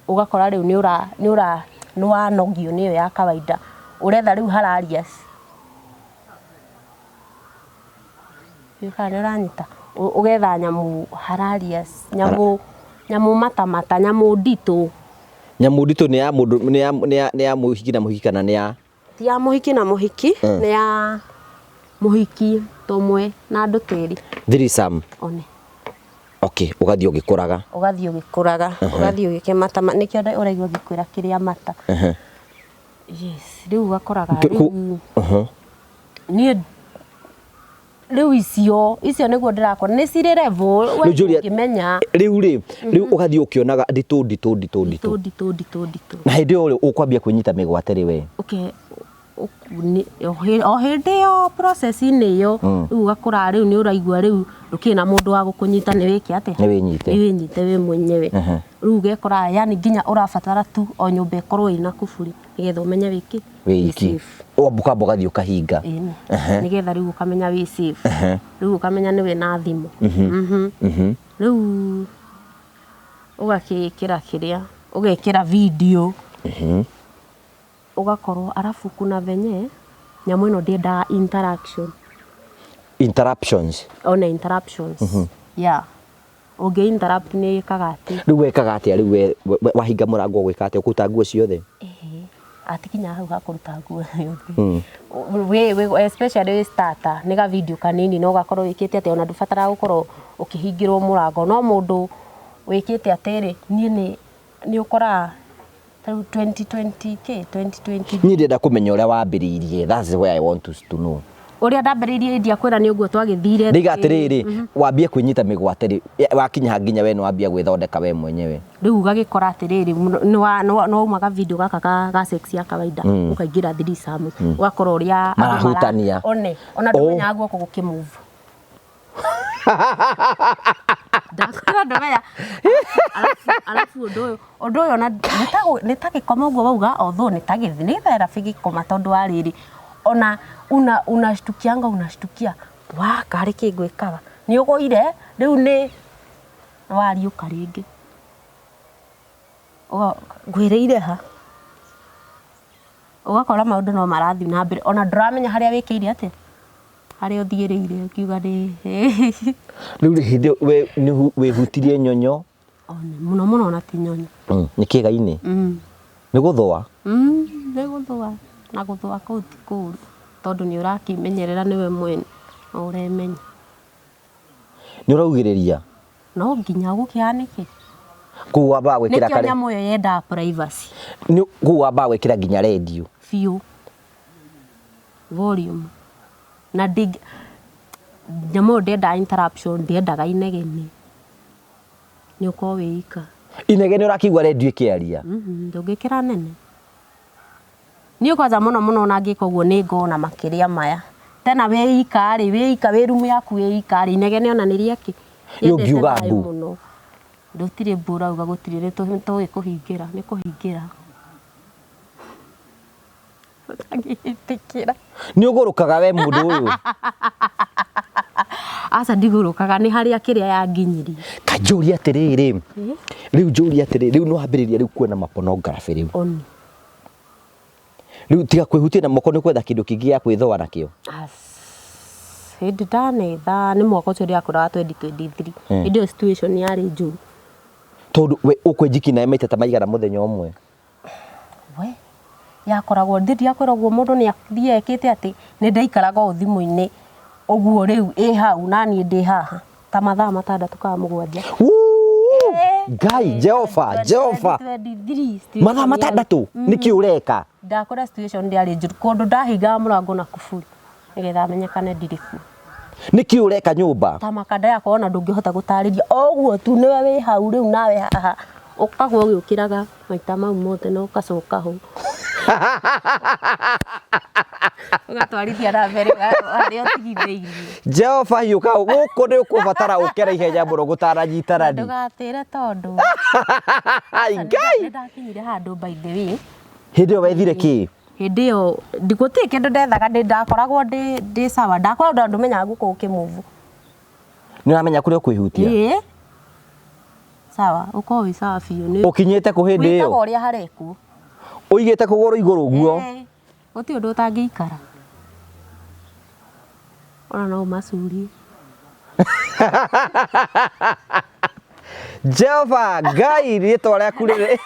Ũgakora rĩu nĩ ũra nĩ ũra nĩ wanogio nĩ ĩyo ya kawaida. Ũretha rĩu hilarious. Ndiũĩ kana nĩ ũranyita. Ũgetha nyamũ hilarious, nyamũ nyamũ matamata, nyamũ nditũ. Nyamũ nditũ nĩ ya mũndũ nĩ ya nĩ ya nĩ ya mũhiki na mũhiki kana nĩ ya Ti ya mũhiki na mũhiki, nĩ ya mũhiki tũmwe na andũ tĩri. Threesome. One. Okay, ũgathiĩ ũgĩkũraga. Ũgathiĩ ũgĩkũraga, ũgathiĩ ũgĩkĩmata, nĩkĩo ũraigua ngĩkwĩra kĩrĩa mata. Yes, rĩu ũgakoraga rĩu niĩ Rĩu icio, icio nĩguo ndĩrakora, nĩ cirĩ level, we Rĩu Julia, ndũngĩmenya. Rĩu rĩ, rĩu ũgathiĩ ũkĩonaga nditũ nditũ nditũ nditũ. Nditũ nditũ nditũ nditũ. Na hĩndĩ ĩyo rĩ, ũkwambia kwĩnyita mĩgwate rĩ we? Okay, o hĩndĩ ĩyo process-inĩ ĩyo, rĩu ũgakora rĩu nĩ ũraigua rĩu ndũkĩrĩ na mũndũ wa gũkũnyita nĩ wĩke atĩa? Nĩ wĩnyite. Nĩ wĩnyite wĩ mwenyewe. Rĩu ũgekora yani nginya ũrabatara tu o nyũmba ĩkorwo ĩna kuburi nĩgetha ũmenye wĩ kĩ? Wĩ iki. Safe. Ũkamba ũgathiĩ ũkahinga. Ĩni. Nĩgetha rĩu ũkamenya wĩ safe. Rĩu ũkamenya nĩwe na thimũ. Rĩu ũgakĩkĩra kĩrĩa, ũgekĩra video. Ũgakorwo arabu kuna venye nyamũ ĩno ndĩendaga interaction. Interruptions. Ona interruptions. Yeah. Ũngĩ interrupt nĩ ĩkaga atĩ. Rĩu wekaga atĩa rĩu we wahinga mũrango ũgwĩka atĩa ũkũruta nguo ciothe? Ĩĩ atikinya hau ha kũruta nguo ciothe. Wĩ especially wĩ starter nĩ ga video kanini no ũgakorwo wĩkĩte atĩ ona ndũbataraga gũkorwo ũkĩhingĩrwo mũrango. No mũndũ wĩkĩte atĩrĩ niĩ nĩ nĩ ũkoraga ta rĩu 2020 kĩ 2020 Niĩ ndĩrenda kũmenya ũrĩa wambĩrĩirie, that's where I want to, to know. Ũrĩa ndambĩrĩirie ndiakwĩra nĩ ũguo twagĩthire. Ndiga atĩrĩrĩ, wambie kwĩnyita mĩgwate rĩ, wakinya ha nginya we nĩ wambia gwĩthondeka we mwenyewe. Rĩu ũgagĩkora atĩrĩrĩ, nĩ wauma ga video gaka ga sex ya kawaida, ũkaingĩra threesome, ũgakora ũrĩa andũ Marahutania. One, ona ndũmenyaga guoko gũkĩ move. Ndakwĩra ndũmenya. Arabu ũndũ ũyũ, ũndũ ũyũ ona nĩ ta gĩkoma ũguo wauga although nĩ ta gĩthi, nĩ therapy gĩkoma tondũ wa rĩrĩ, ona una unashtukianga unashtukia wa karĩ kĩ ngwĩkaga? Nĩ ũgũire rĩu nĩ wariũka rĩngĩ. Ngwĩrĩire ha? Ũgakora maũndũ no marathiĩ na mbere ona ndũramenya harĩa wĩkĩire atĩa? Harĩa ũthiĩrĩire ũkiuga nĩ Rĩu rĩ hĩndĩ ĩyo we nĩ wĩhutirie nyonyo? Mũno mũno ona ti nyonyo. Nĩ kĩĩga-inĩ? Nĩ gũthũa? Nĩ gũthũa na gũthũa kũu ti kũru tondũ nĩ ũrakĩmenyerera nĩwe mwene no ũremenya. Nĩ ũraugĩrĩria? No nginya ũgũkĩaga nĩkĩ? Kũu wambaga gwĩkĩra Nĩkĩo nyamũ ĩyo yendaga privacy. Kũu wambaga gwĩkĩra nginya rendio? Biũ. Volume. Na ndingĩ, nyamũ ĩyo ndĩendaga interruption, ndĩendaga inegene. Nĩ ũkorwo wĩ ika. Inegene ũrakĩigua rendio ĩkĩaria? Ndũngĩkĩra nene. Niĩ kwanja mũno mũno ona ngĩka ũguo nĩ ngona makĩria maya. Tena wĩ ika rĩ, wĩ ika wĩ rumu yaku wĩ ika rĩ, inegene ona nĩ rĩa kĩ? Nĩ ũngiuga Rĩendete thayũ mbu. mũno. Gũtirĩ mbu ũrauga gũtirĩ, nĩ tũĩ kũhingĩra, nĩ kũhingĩra. Ũtangĩtĩkĩra. Nĩ ũgũrũkaga we mũndũ ũyũ? Aca, ndigũrũkaga, nĩ harĩa kĩrĩa yanginyirie. Kanjũria atĩrĩrĩ, rĩu njũria atĩrĩrĩ, rĩu nĩ wambĩrĩria rĩu kuona ma pornography rĩu? Oni. Rĩu tiga kwĩhutia na moko, nĩ kwetha kĩndũ kĩngĩ gĩa kwĩthũa nakĩo. Hĩndĩ ndanetha nĩ mwaka ũcio ndĩrakũra wa 2023. Hĩndĩ ĩyo situation yarĩ njũru. Tondũ we ũkwĩnjiki nawe maita ta maigana mũthenya ũmwe? We yakoragwo ndiakwĩra ũguo, mũndũ nĩ athiĩ ekĩte atĩ nĩ ndaikaraga ũũ thimũ-inĩ ũguo, rĩu ĩ hau na niĩ ndĩ haha ta mathaa 6 kana 7. Wuu! Ngai Jehova, Jehova! 2023. Mathaa 6, nĩkĩ ũreka? Ndakora situation ndĩarĩ njũru kũndũ ndahingaga mũrango na kuburi nĩgetha menyekane ndirĩ kuo. Nĩkĩ ũreka nyũmba? Ta makanda yakwa ona ndũngĩhota gũtarĩria, o ũguo tu nĩwe wĩ hau rĩu nawe haha ũkagwo ũgĩũkĩraga maita mau mothe na ũgacoka ho ũgatwarithia na mbere harĩa ũtigithĩirie. Jehova, hiũka gũkũ, nĩ ũkũbatara ũkere ihenya mũno gũtananyitanani. Ndũgatĩre tondũ Ai, Ngai! Nĩ ndakinyire handũ, by the way. Hĩndĩ ĩyo wethire kĩ? Hĩndĩ ĩyo gũtirĩ kĩndũ ndethaga, ndĩ ndakoragwo ndĩ sawa, ndakoragwo ndũmenyaga gũkũ ũkĩmove. Nĩ ũramenya kũrĩa ũkwĩhutia? Ĩĩ, sawa, ũkorwo wĩ sawa biũ nĩ Ũkinyĩte kũ hĩndĩ wĩkaga ĩyo? Ũrĩa harekwo. Ũigĩte kũgũrũ igũrũ ũguo? Ĩĩ, gũtirĩ ũndũ ũtangĩikara ona no ũmacurie. Jehova Ngai, rĩtwa rĩaku rĩrĩ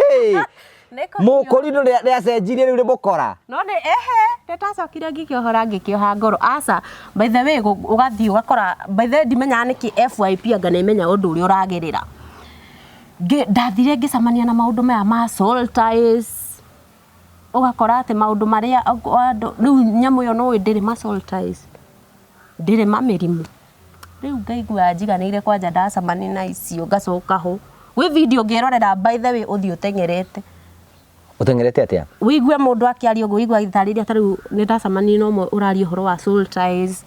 mũkũrinũ rĩacenjirie, rĩu nĩ mũkora. No nĩ ehe nĩndacokire ngĩkĩohora, ngĩkĩoha ngoro, aca. By the way, ũgathiĩ ũgakora, by the way, ndimenyaga nĩkĩ FYP anga nĩmenya ũndũ ũrĩa ũragerera. Ndathire ngĩcemania na maũndũ maya ma soul ties, ũgakora atĩ maũndũ marĩa andũ rĩu nyamũ ĩyo nĩũĩ ndĩrĩ ma soul ties, ndĩrĩ ma mĩrimũ. Rĩu ngaigua njiganĩire kwanja, ndacemania na icio ngacoka ho gwĩ video ngĩrorera. By the way, ũthiĩ ũteng'erete. Ũteng'erete atĩa? Wĩigue mũndũ akĩaria ũguo, wĩigua agĩtarĩria. Ta rĩu nĩ ndacemanirie na ũmwe ũraria ũhoro wa soul ties,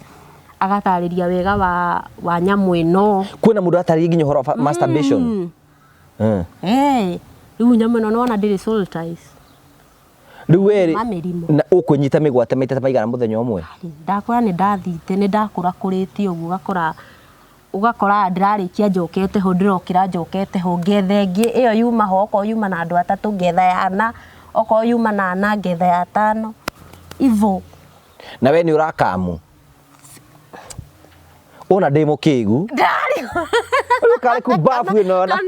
agatarĩria wega wa nyamũ ĩno. Kwĩna mũndũ atarĩria nginya ũhoro wa masturbation? Eh, rĩu nyamũ ĩno nĩwona ndĩrĩ soul ties. Rĩu werĩ Ma mĩrimũ. Na ũkwĩnyita mĩgwate maita ta maigana mũthenya ũmwe? Ndakora nĩ ndathite, nĩ ndakũrakũrĩte ũguo, ũgakora ndĩrarĩkia njokete ho, ndĩrokĩra njokete ho, ngetha ĩngĩ ĩyo yuma ho, okorwo yuma na andũ atatũ ngetha ya ana, okorwo yuma na ana ngetha ya atano, ivo. Na we nĩ ũrakamu ona ndĩ mũkĩgu? Ndarĩ. Rĩu karĩ kumbabu ĩno na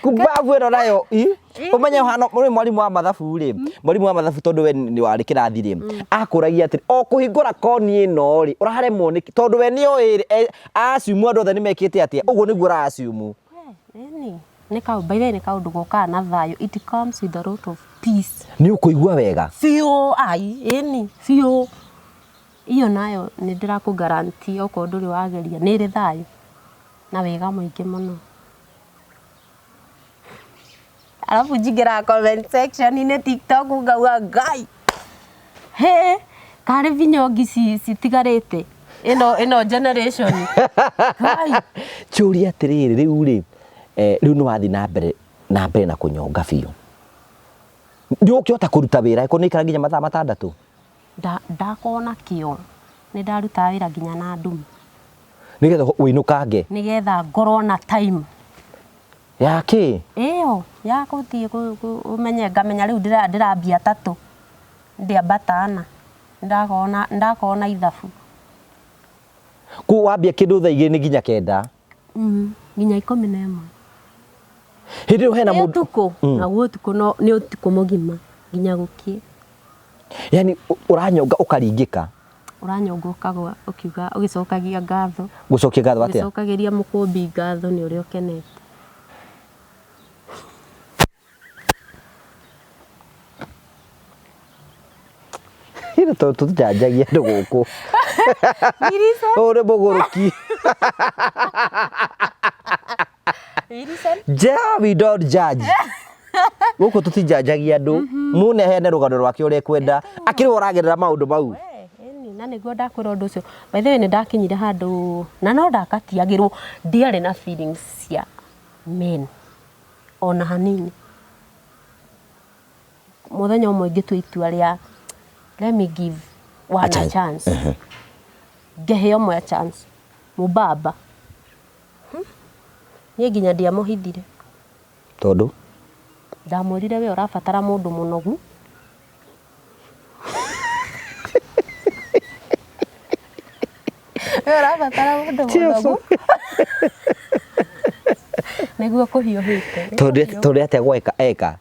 kumbabu ĩno nayo i ũmenye hano ũrĩ mwarimũ wa mathabu rĩ, mwarimũ wa mathabu, tondũ we nĩ warĩ kĩrathi rĩ, akũragia atĩrĩ, o kũhingũra koni ĩno rĩ, ũraremwo nĩkĩ? Tondũ we nĩoĩ rĩ, assume andũ othe nĩ mekĩte atĩa, ũguo nĩguo ũra assume. Ĩni nĩ kaũ, by the way, nĩ kaũndũ gokaga na thayũ. It comes with a lot of peace. Nĩ ũkũigua wega. Biũ, ai, ĩni biũ, iyo nayo nĩ ndĩrakũ guarantee, okorwo ndũrĩ wageria, nĩ ĩrĩ thayũ na wega mũingĩ mũno. Alafu njingĩraga comment section-inĩ TikTok, ngauga, "Ngai, he karĩ vinyongi citigarĩte ĩno generation, Ngai." Njũrie atĩrĩrĩ, rĩu rĩ, rĩu nĩ wathiĩ na mbere na kũnyonga biũ, nĩ ũkĩhota kũruta wĩra ĩkorwo nĩ ikara nginya mathaa 6? Ndakorwo na kĩo, nĩ ndarutaga wĩra nginya na nduma. Nĩgetha ũinũkange. Nĩgetha ngorwo na time. Ya kĩ? Ĩyo ya gũthiĩ ũmenye, ngamenya rĩu ndĩrambia atatũ, ndĩambata ana, ndakorwo na ithabu. Kũu wambia kĩndũ thaa 2 nĩ nginya 9? Nginya 11. Hĩndĩ ĩyo hena Nĩ mũndũ ũtukũ, naguo ũtukũ no nĩ ũtukũ mũgima nginya gũkĩe. Yani ũranyonga ũkaringĩka. Ũranyonga ũkagwa ũkiuga, ũgĩcokagia ngatho. Gũcokia ngatho atĩa? Ũgĩcokagĩria mũkũmbi ngatho nĩ ũrĩa ũkenete. Ĩno tondũ tũtijanjagia andũ gũkũ. Ũyũ nĩ mũgũrũki. Ja, we don't judge gũkũ, tũtijanjagia andũ. Mũne aheane rũgano rwake ũrĩa ekwenda, akĩrĩ we ũragerera maũndũ mau. Ĩni, na nĩguo ndakwĩra ũndũ ũcio. By the way, nĩ ndakinyire handũ na no ndakatiagĩrwo, ndiarĩ na feelings cia men ona hanini. Mũthenya ũmwe ngĩtua itua rĩa let me give one A a chance. chance. Ngĩhe ũmwe a chance. Mũbaba. Niĩ nginya ndiamũhithire. Tondũ? Ndamwĩrire we ũrabatara mũndũ mũnogu. We ũrabatara mũndũ mũnogu. Nĩguo kũhiũhĩte. Tondũ tondũ atĩa gweka eka?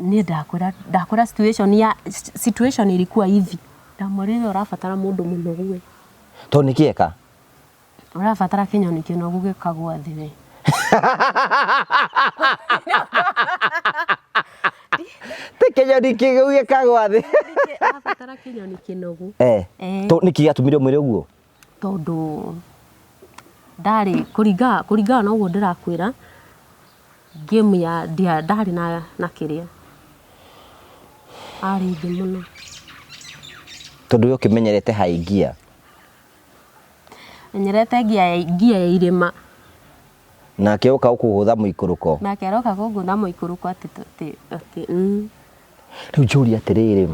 Niĩ ndakwĩra ndakwĩra situation ya situation ilikuwa hivi. Ndamwĩrire we ũrabatara mũndũ mũnogu we. Tondũ nĩkĩ eka? Ũrabatara kĩnyoni kĩnogu gĩkagwa thĩ we. Ti kĩnyoni kĩu gĩkagwa thĩ. Ũrabatara kĩnyoni kĩnogu. Eh. Eh. To nĩkĩ gĩatũmire ũmwĩre ũguo? Tondũ ndarĩ kũringana kũringana na ũguo ndĩrakwĩra game ya ndia ndarĩ na na kĩrĩa arĩ thĩ mũno. Tondũ we ũkĩmenyerete high gear. Menyerete ngia ya ngia ya irĩma. Nake oka gũkũgũtha mũikũrũko. Nake aroka kũngũtha mũikũrũko atĩ atĩ atĩ mm. Rĩu njũrie atĩrĩrĩ,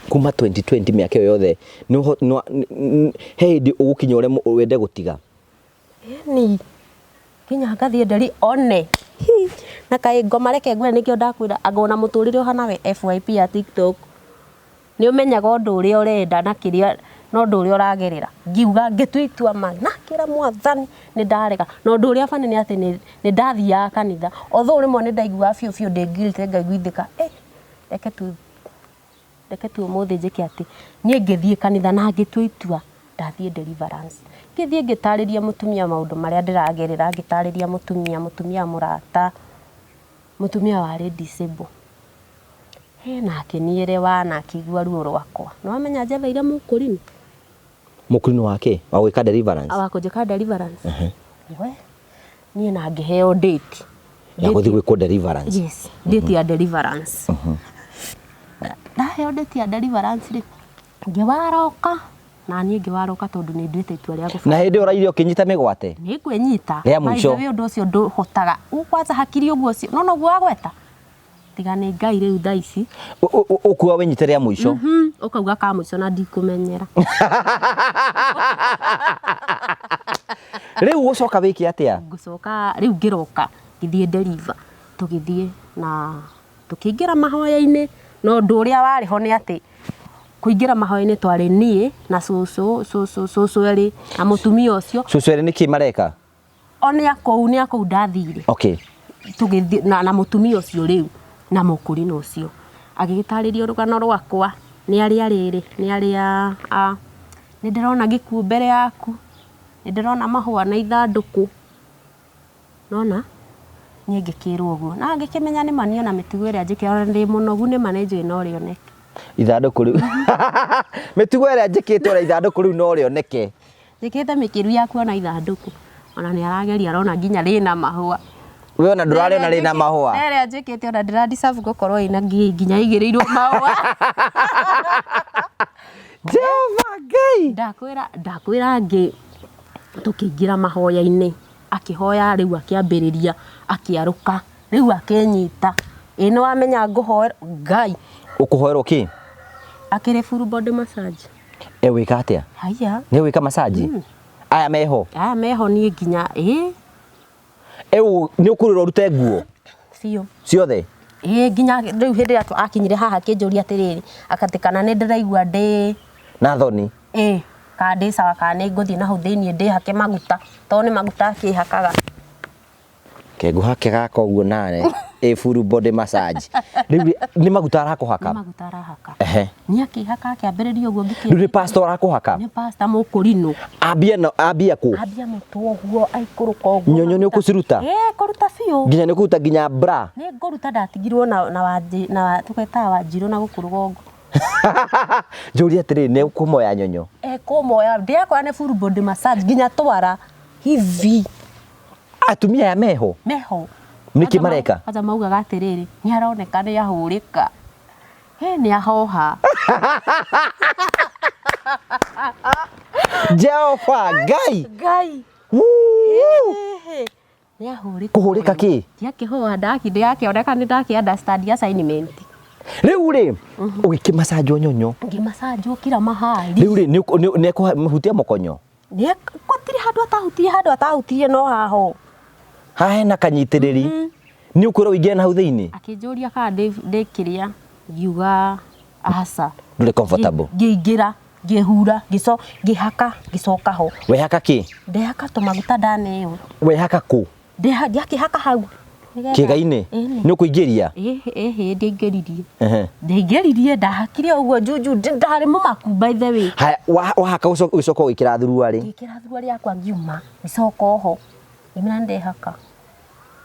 kuma 2020 mĩaka ĩyo yothe he hĩndĩ ũgũkinya ũremwo wende gũtiga? Ĩni, nginya ngathiĩ nderi one. Hi, na kaĩ ngoma reke ngwĩre nĩkĩo ndakwĩra anga ona mũtũrĩre ũhana we FYP ya TikTok. Nĩ ũmenyaga ũndũ ũrĩa ũrenda na kĩrĩa na ũndũ ũrĩa ũragerera. Ngiuga ngĩtua itua ma na ngĩra mwathani nĩ ndarega. Na ũndũ ũrĩa funny nĩ atĩ nĩ ndathiaga kanitha. Although rĩmwe nĩ ndaiguaga biũ biũ ndĩ guilty ngaiguithĩka eh, reke tu reke tu ũmũthĩ njĩke atĩ. Niĩ ngĩthiĩ kanitha na ngĩtua itua ndathiĩ deliverance. Ngĩthiĩ ngĩtarĩria mũtumia maũndũ marĩa ndĩragerera, ngĩtarĩria mũtumia, mũtumia mũrata, mũtumia warĩ disable. He na akĩnielewa na akĩigua ruo rwakwa. Nĩ wamenya njetheire mũkũrinũ? Mũkũrinũ wa kĩ? Wa gwĩka deliverance? Wa kũnjĩka deliverance. We, niĩ na ngĩheo date. Ya gũthiĩ gwĩkwo deliverance? Yes, date ya deliverance. Ndaheo date ya deliverance rĩ, ngĩwaroka na niĩ ngĩwaroka tondũ nĩ nduĩte itua rĩa gũbanga. Na hĩndĩ ĩyo ũraire ũkĩnyita mĩgwate? Nĩ ngwĩnyita. Rĩa mũico. By the way ũndũ ũcio ndũhotaga. Kwanza hakiri ũguo ũcio, nona ũguo wagweta? Tiga nĩ Ngai rĩu thaa ici. Ũkuga wĩnyite rĩa mũico? Ũkauga ka mũico na ndikũmenyera. Rĩu ũgũcoka wĩke atĩa? Ngũcoka rĩu ngĩroka ngĩthiĩ deliver. Tũgĩthiĩ na tũkĩingĩra mahoya-inĩ, no ũndũ ũrĩa warĩ ho nĩ atĩ kũingĩra mahoya-inĩ twarĩ niĩ na cũcũ, cũcũ, cũcũ erĩ na mũtumia ũcio. Cũcũ erĩ nĩkĩ mareka? O nĩ akũu, nĩ akũu ndathire. Okay. Tũgĩthiĩ na, na mũtumia ũcio rĩu na mũkũrinũ ũcio. Agĩgĩtarĩria rũgano rwakwa, nĩ arĩa rĩrĩ, nĩ arĩa a, nĩ ndĩrona gĩkuũ mbere yaku, nĩ ndĩrona mahũa na ithandũkũ. Nona? Niĩ ngĩkĩrwo ũguo. Na ngĩkĩmenya nĩ ma niĩ ona mĩtugo ĩrĩa njĩkĩte, ona ndĩ mũnogu nĩ ma nĩ njũĩ no rĩoneke. Ithandũkũ rĩu. Mĩtugo ĩrĩa njĩkĩte ona ithandũkũ rĩu no rĩoneke. Njĩkĩte mĩkĩru ya kuona ithandũkũ. Ona nĩ arageria arona nginya rĩna mahũa. We ona ndũrarĩona rĩna mahũa. Na ĩrĩa njĩkĩte ona ndĩra deserve gũkorwo ĩna nginya ĩigĩrĩirwo mahũa. Jehova Ngai. Ndakwĩra ndakwĩra ngĩ tũkĩingĩra mahoya-inĩ akĩhoya rĩu akĩambĩrĩria akĩarũka rĩu akĩnyita. Ĩ nĩ wamenya ngũhoera Ngai. Ũkũhoerwo kĩ? Akĩrĩ full body massage. Egwĩka atĩa? Haiya. Nĩ egwĩka massage? Aya meho? Aya meho niĩ nginya ĩ. Nĩ ũkũrĩra ũrute nguo? Biũ. Ciothe? Ĩ nginya rĩu hĩndĩ ĩrĩa akinyire haha akĩnjũria atĩrĩrĩ, akatĩ kana nĩ ndĩraigua ndĩ na thoni? Ĩ, kana ndĩ sawa kana nĩ ngũthiĩ na hau thĩiniĩ ndĩhake maguta, tondũ nĩ maguta akĩhakaga. Kengũhake gaka ũguo nawe ĩ full body massage. Rĩu nĩ maguta arakũhaka? Nĩ maguta arahaka. Ehe. Nĩ akĩhaka akĩambĩrĩria ũguo ngĩkĩ. Rĩu nĩ pastor arakũhaka? Nĩ pastor mũkũrinũ. Ambia na ambia kũ? Ambia mũtwe ũguo aikũrũka ũguo. Nyonyo nĩ ũkũciruta? Ĩ, kũruta biũ. Nginya nĩ ũkũruta nginya bra? Nĩ ngũruta ndatigirwo na na wanjĩ na tũgetaga wanjirũ na gũkũ rũgongo. Njũrie atĩrĩrĩ, nĩ ũkũmoya nyonyo? Ekũmoya, ndĩrakora nĩ full body massage nginya twara hivi. Atumia aya meho? Meho. Nĩkĩ mareka? Kwanza maugaga atĩrĩrĩ, nĩ aroneka nĩ ahũrĩka. He nĩ ahoha. Jehova Ngai. Ngai. Woo! Nĩahũrĩka. Kũhũrĩka kĩ? Ndiakĩhũa ndaki ndĩrakĩoneka nĩ ndakĩ understand assignment. Rĩu rĩ, ũgĩkĩmacanjwo nyonyo. Ngĩmacanjwo kila mahali. Rĩu rĩ, nĩekũhutia mũkonyo? Gũtirĩ handũ atahutirie, handũ atahutirie no haho. Haha hena kanyitĩrĩri. Nĩ ũkwĩrwo ũingĩre na hau thĩinĩ? Akĩnjũria kana ndĩ kĩrĩa, ngiuga aca. Ndũrĩ comfortable. Ngĩingĩra, ngĩhura, ngĩhaka, ngĩcoka ho. Wehaka kĩ? Ndehaka tũmaguta ndaneo. Wehaka kũ? Ndiakĩhaka hau. Kĩĩga-inĩ? Nĩ ũkũingĩria? Ĩhĩ, ndiaingĩririe. Ndiaingĩririe, ndahakire ũguo juju, ndarĩ mũmaku by the way. Haya, wahaka ũgĩcoka ũgĩkĩra thuruarĩ? Ngĩkĩra thuruarĩ yakwa ngiuma, ngĩcoka oho, ngĩmwĩra nĩ ndehaka.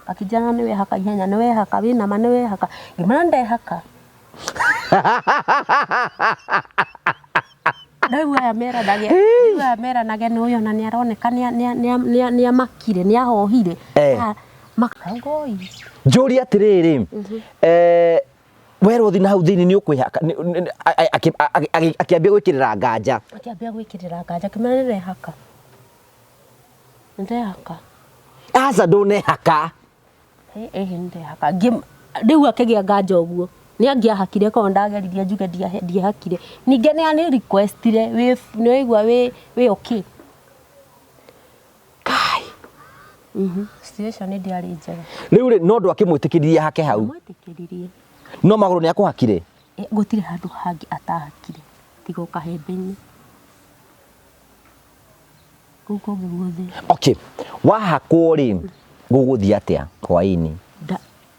Akĩnjĩra nĩ wehaka ihenya, nĩ wehaka, wĩna ma nĩ wehaka. Ngĩmwĩra nĩ ndehaka. Rĩu aya meranage, rĩu aya meranage nĩ ũyũ ona nĩ aroneka nĩ amakire, nĩ ahohire. Makangoi. Njũrie atĩrĩrĩ, werwo ũthiĩ na hau thĩinĩ nĩ ũkwĩhaka, akĩambia gwĩkĩrĩra nganja. Akĩambia gwĩkĩrĩra nganja, akĩmwĩra nĩ ndehaka. Nĩ ndehaka. Aca ndũnehaka. Ĩhĩ nĩ ndehaka. Rĩu akĩgĩa nganja ũguo. Nĩ angĩahakire korwo ndageririe njuge ndiahakire. Ningĩ nĩ ani request ire nĩ waigua wĩ okay. Kai. Situation ndĩarĩ njega. Rĩu rĩ, no ndwakĩmwĩtĩkĩririe ahake hau? Ndamwĩtĩkĩririe. No magũrũ nĩ akũhakire? Gũtirĩ handũ hangĩ atahakire tiga o kahembe-inĩ. Kũu kũngĩ guothe. Okay. Wahakwo rĩ, gũgũthiĩ atĩa hwaĩ-inĩ?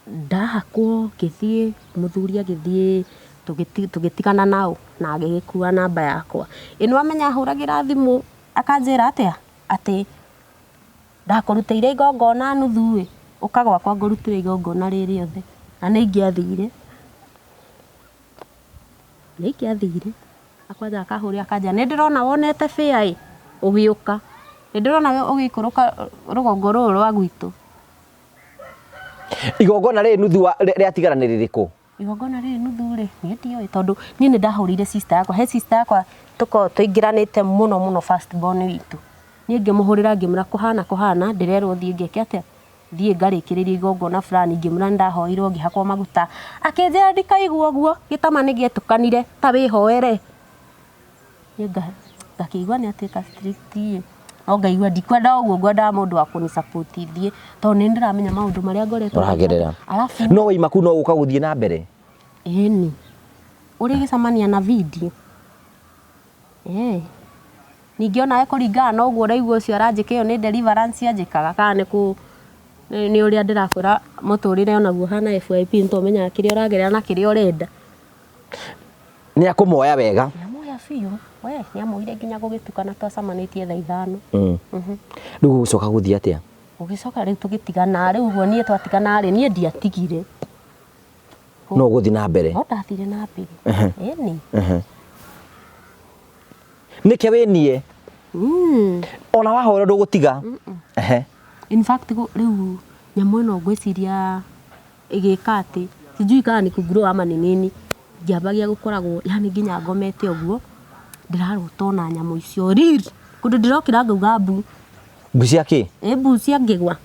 Ndahakwo ngĩthiĩ, mũthuri agĩthiĩ tũgĩtigana nao na agĩgĩkua namba yakwa. Ĩ nĩwamenya ahũragĩra thimũ akanjĩra atĩa? Atĩ ndakũrutĩire igongona nuthu ĩ, ũka gwakwa ngũrutĩre igongona rĩ rĩothe. Na nĩ ingĩathire. Nĩ ingĩathire. Akwanja akahũrĩra akanjĩra nĩ ndĩrona wonete fare ĩ, ũgĩũka. Nĩ ndĩrona ũgĩikũrũka rũgongo rũrũ rwa gwitũ. Igongona rĩrĩ nuthu rĩatigara nĩ rĩrĩkũ? Igongona rĩrĩ nuthu rĩ, niĩ ndiũĩ tondũ niĩ nĩ ndahũrĩire sister yakwa. He sister yakwa tũkoragwo tũingĩranĩte mũno mũno first born witũ. Niĩ ngĩmũhũrĩra ngĩmwĩra kũhana kũhana ndĩrerwo thiĩ ngeke atĩa? Thiĩ ngarĩkĩrĩrie igongona fulani ngĩmwĩra nĩ ndahoirwo ngĩhakwo maguta. Akĩnjĩra ndikaigua ũguo, gĩtama nĩ gĩetũkanire ta wĩhoere. Niĩ ngakĩigua nĩ atuĩka strict ĩ, no ngaigua ndikwenda ũguo ngwendaga mũndũ wa kũni support thiĩ tondũ nĩ ndĩramenya maũndũ marĩa ngoretwo Ũragerera. Arabu No waima kuu no gũka gũthiĩ na mbere? Ĩni. Ũrĩgĩcemania na video. Ĩĩ. Ningĩ onawe kũringana na ũguo ũraigua ũcio aranjĩka ĩyo nĩ deliverance anjĩkaga kana nĩ kũ nĩ ũrĩa ndĩrakwĩra mũtũrĩre onaguo ũhana FYP nĩ tũmenyaga kĩrĩa ũragerera na kĩrĩa ũrenda. Nĩ akũmoya wega. Nĩ amoya biũ. We nĩ amoire nginya gũgĩtuka na twacemanĩtie thaa ithano. Rĩu gũgũcoka gũthiĩ atĩa? Gũgĩcoka rĩu tũgĩtigana, rĩu ũguo niĩ twatigana rĩ, niĩ ndiatigire. No ũgũthiĩ na mbere? No ndathire na mbere. Ĩni. Nĩkĩ wĩ niĩ? Ona wahorwo ndũgũtiga? In fact rĩu nyamũ ĩno ngwĩciria ĩgĩka atĩ, sijui kana ni kũgrow ama ni nini, ngĩambagia gũkoragwo yani nginya ngomete ũguo, ndĩrarota ona nyamũ icio real, kũndũ ndĩrokĩra ngauga mbu. Mbu cia kĩ? Ĩ mbu cia ngĩgwa.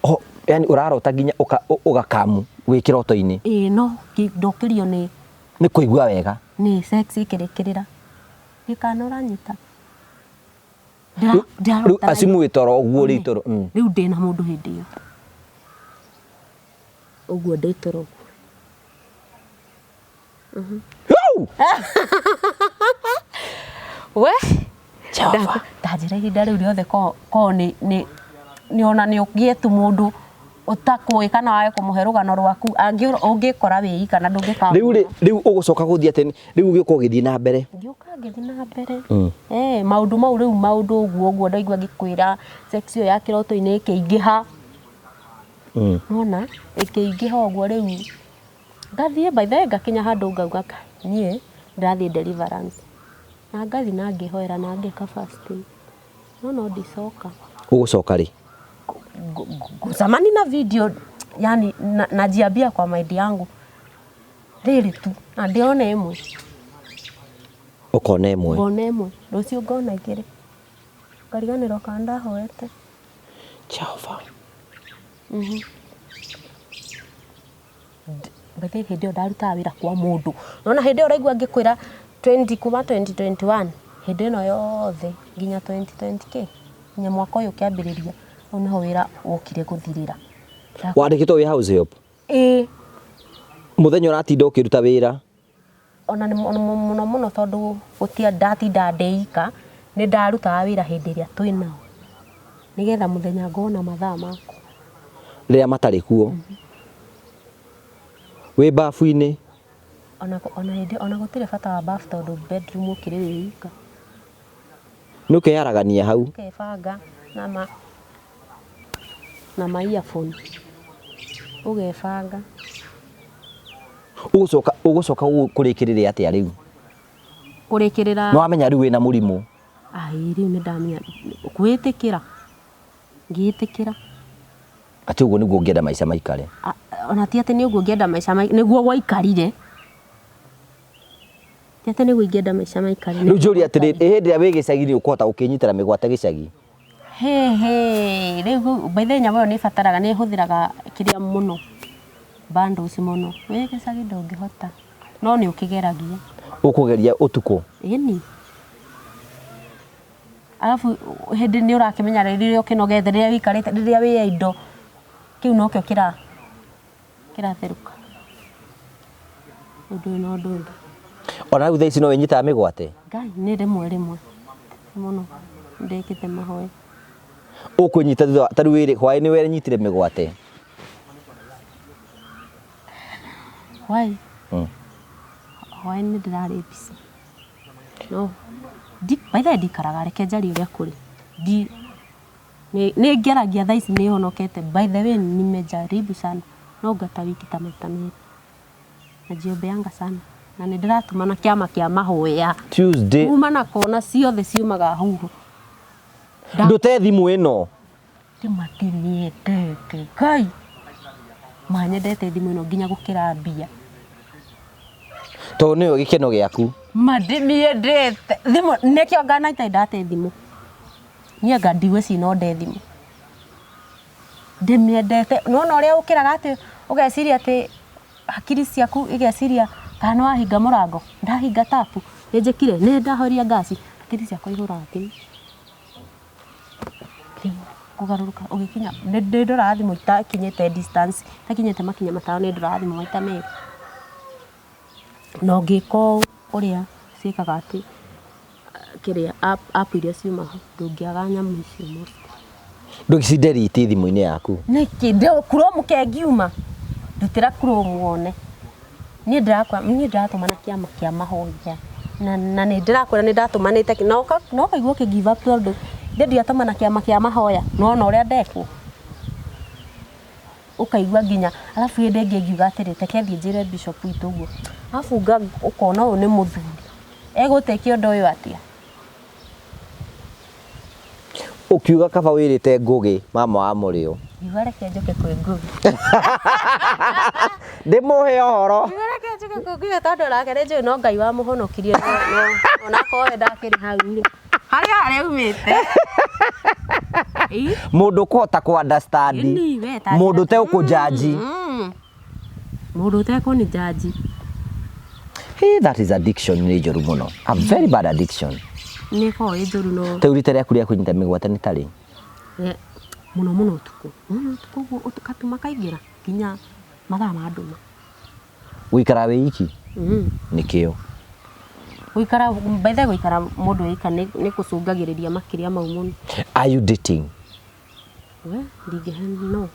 Oh, yani ũrarota nginya ũgakamu wĩ kĩroto-inĩ? Ĩ no ndokĩrio nĩ Nĩ kũigua wega. Nĩ sex ĩkĩrĩkĩrĩra. Nĩ kana ũranyita? Rĩu acimu wĩ toro ũguo rĩ toro. Rĩu ndĩna mũndũ hĩndĩ ĩyo. Ũguo ndĩ toro ũguo. We ndanjĩra ihinda rĩu rĩothe ko nĩ ona nĩ ũgĩe tu mũndũ ũtakũĩ kana wage kũmũhe rũgano rwaku ũngĩkora wĩ ika na ndũngĩka. Rĩu rĩ, rĩu ũgũcoka gũthiĩ atĩ rĩu ũgĩũka ũgĩthiĩ na mbere? Ngĩũka ngĩthiĩ na mbere. Maũndũ mau rĩu maũndũ ũguo ũguo ndaigua ngĩkwĩra sex ĩyo ya kĩroto-inĩ ĩkĩingĩha. Nĩwona ĩkĩingĩha ũguo rĩu ngathiĩ by the way ngakinya handũ ngauga niĩ ndĩrathiĩ deliverance. Na ngathiĩ na ngĩhoera na ngeka fasting. No no ndicoka. Ũgũcoka rĩ? Ngũcemania na video yani najiambia kwa mind yangu rĩrĩ tu na ndĩrona ĩmwe. Ũkona ĩmwe? Ngona ĩmwe, rũciũ ngona igĩrĩ. Ngariganĩrwo kana ndahoete. Jehova. Bethe hĩndĩ ĩyo ndarutaga wĩra kwa mũndũ. Nona hĩndĩ ĩyo ũraigua ngĩkwĩra 20 kuma 2021 hĩndĩ ĩno yothe nginya 2020 kĩ nginya mwaka ũyũ ũkĩambĩrĩria hau nĩho wĩra wokire gũthirĩra. Wandĩkĩtwo wĩ house help? Ĩĩ. Mũthenya ũratinda ũkĩruta wĩra? Ona nĩ mũno mũno tondũ gũtia ndatinda ndĩ ika nĩ ndarutaga wĩra hĩndĩ ĩrĩa twĩ nao nĩgetha mũthenya ngona mathaa makwa. Rĩrĩa matarĩ kuo? Wĩ bafu-inĩ? Ona hĩndĩ ona gũtirĩ bata wa bafu tondũ bedroom ũkĩrĩ wĩ ika. Nĩ ũkeyaragania hau? Ũkebanga na ma earphone ũgebanga. Ũgũcoka kũrĩkĩrĩria atĩa rĩu? Kũrĩkĩrĩra. Nĩ wamenya rĩu wĩna mũrimũ? Ai, rĩu nĩ ndamenya kwĩtĩkĩra ngĩĩtĩkĩra. Atĩ ũguo nĩguo ũngĩenda maica maikare? Ona ti atĩ nĩ ũguo ngĩenda maica nĩguo gwaikarire. Ti atĩ nĩguo ingĩenda maica maikare. Rĩu njũrie atĩrĩrĩ, ĩ hĩndĩ ĩrĩa wĩ gĩcagi nĩ ũkũhota gũkĩnyitĩra mĩgwate gĩcagi? He rĩu by the way nyamũ ĩyo nĩ ĩbataraga nĩ ĩhũthĩraga kĩrĩa mũno bundles mũno. Wĩ gĩcagi ndũngĩhota no nĩ ũkĩgeragia. Ũkũgeria ũtukũ? Ĩni. Arabu hĩndĩ nĩ ũrakĩmenya rĩrĩa ũkĩnogete rĩrĩa wĩikarĩte rĩrĩa wĩ idle kĩu nokĩo kĩratherũka. Ũndũ ũyũ na ũndũ ũngĩ. Ona rĩu thaa ici no wĩnyitaga mĩgwate? Ngai nĩ rĩmwe rĩmwe mũno ndĩkĩte mahoya. Ũkwĩnyita thutha ta rĩu wĩrĩ hwaĩ nĩ wenyitire mĩgwate? Hwaĩ? Hwaĩ nĩ ndĩrarĩ busy. No by the way ndikaraga reke njarie ũrĩa kũrĩ. Nĩ ngeragia thaa ici nĩ honokete by the way nimejaribu sana no ngata wiki ta maita merĩ. Najiombeanga sana na nĩ ndĩratũmana kĩama kĩa mahoya. Tuesday. Kuma na kona ciothe ciumaga huho. Ndũte thimũ ĩno. Ndĩmatiniendete Ngai. Manyendete thimũ ĩno nginya gũkĩra mbia. Tondũ nĩyo gĩkeno gĩaku. Ma ndĩmĩendete. Thimũ nĩkĩo ngana itarĩ ndate thimũ. Niĩ anga ndigwĩciria no nde thimũ. Ndĩmĩendete. Nĩwona ũrĩa ũkĩraga atĩ ũgeciria atĩ hakiri ciaku igeciria kana nĩ wahinga mũrango, ndahinga tapu, nĩ njĩkire, nĩ ndahoria ngaci, hakiri ciakwa ihũraga thimũ. Thimũ kũgarũrũka ũgĩkinya nĩ ndoraga thimũ itakinyĩte distance, itakinyĩte makinya matano nĩ ndoraga thimũ maita merĩ. Na ũngĩka ũũ ũrĩa ciĩkaga atĩ kĩrĩa app iria ciumaga ndũngĩaga nyamũ icio most. Ndũgĩci delete thimũ-inĩ yaku? Nĩkĩ? Chrome kengiuma ndutĩra Chrome wone. Niĩ ndĩratũmana kĩama kĩa mahoya na nĩ ndĩrakwĩra nĩ ndatũmanĩte na ũkaigua ũkĩ give up tondũ ithe ndiatũmana kĩama kĩa mahoya nĩwona ũrĩa ndekwo. Ũkaigua nginya arabu hĩndĩ ĩngĩ ngiuga atĩrĩ reke thiĩ njĩre bishop witũ ũguo arabu ũkona ũyũ nĩ mũthuri egũtĩkia ũndũ ũyũ atĩa. Ũkiuga kaba wĩrĩte Ngũgĩ mama wa Mũrĩo. Ngiuga reke njũke kwĩ Ngũgĩ. Ndĩmũhe ũhoro. Ngiuga reke njũke kwĩ Ngũgĩ tondũ nake nĩ njũĩ no Ngai wamũhonokirie no onakorwo we ndakĩrĩ hau rĩ. Harĩa harĩa aumĩte. Mũndũ ũkũhota kũ understand. Ĩni, we ta Mũndũ ũtegũkũnjanji. Mũndũ ũtekũnjanji. Hey, that is addiction nĩ njũru mũno. A very bad addiction. Nĩ ĩkoragwo ĩ njũru no. Rĩu rita rĩaku rĩa kũnyita mĩgwate nĩ tarĩ? Mũno mũno ũtukũ. Mũno ũtukũ ũguo gatuma kaingĩra nginya mathaa ma nduma. Gũikara wĩ iki? Nĩkĩo. Gũikara by the way gũikara mũndũ wĩ ika nĩ gũcũngagĩrĩria makĩria mau mũno. Are you dating? We, ndingĩhe no.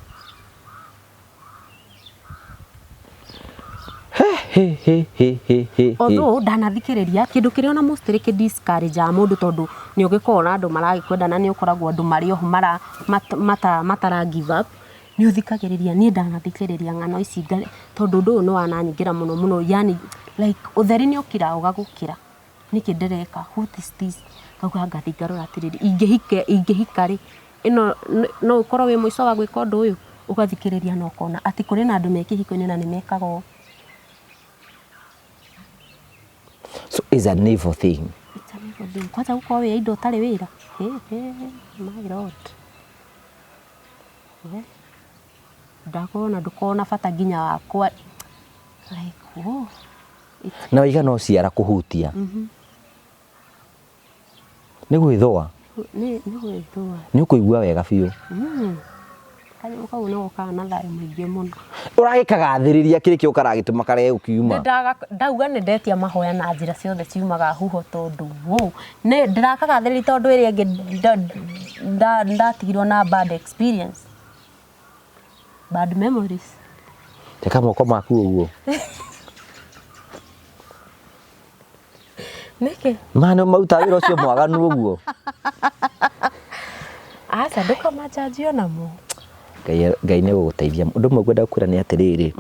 He he he he he. Although ndanathikĩrĩria kĩndũ kĩrĩa ona mostly kĩ discourage mũndũ tondũ nĩ ũgĩkoragwo na andũ maragĩkwenda na nĩ ũkoragwo andũ marĩ oho mara matara give up nĩ ũthikagĩrĩria niĩ ndanathikĩrĩria ng'ano ici tondũ ũndũ ũyũ nĩ wananyingĩra mũno mũno yani like ũtheri nĩ ũkira ũgagũkĩra nĩkĩ ndĩreka what is this ngauga ngathiĩ ngarora atĩrĩrĩ ingĩhika rĩ ĩno no ũkorwo wĩ mũico wa gwĩka ũndũ ũyũ ũgathikĩrĩria na ũkona atĩ kũrĩ na andũ me kĩhiko-inĩ na nĩ mekaga ũũ. So it's an evil thing. It's an evil thing. Kwanza gũkorwo wĩ indo ũtarĩ wĩra. Hey, hey, my Lord. We. Ndakorwo na ndũkorwo na bata nginya wakwa like whoa. Na waiga no ciara kũhutia nĩ gwĩthũa. Nĩ gwĩthũa. Nĩ ũkũigua wega biũ. Kanyamũ kau nĩ gokaga na thayũ mũingĩ mũno. Ũragĩkagathĩrĩria kĩrĩ kĩo karagĩtũma karege gũkiuma. Ndauga nĩ ndetia mahoya na njĩra ciothe ciumaga huho tondũ wow, nĩ ndĩrakagathĩrĩria tondũ ĩrĩa ĩngĩ ndatigirwo na bad experience, bad memories. Teka moko maku ũguo. Nĩkĩ? Ma nĩ maruta wĩra ũcio mwaganu ũguo. Aca, ndũkamajanjio namo. Ngai nĩ gũgũteithia. Ũndũ ũmwe ngwenda gũkwĩra nĩ atĩrĩrĩ,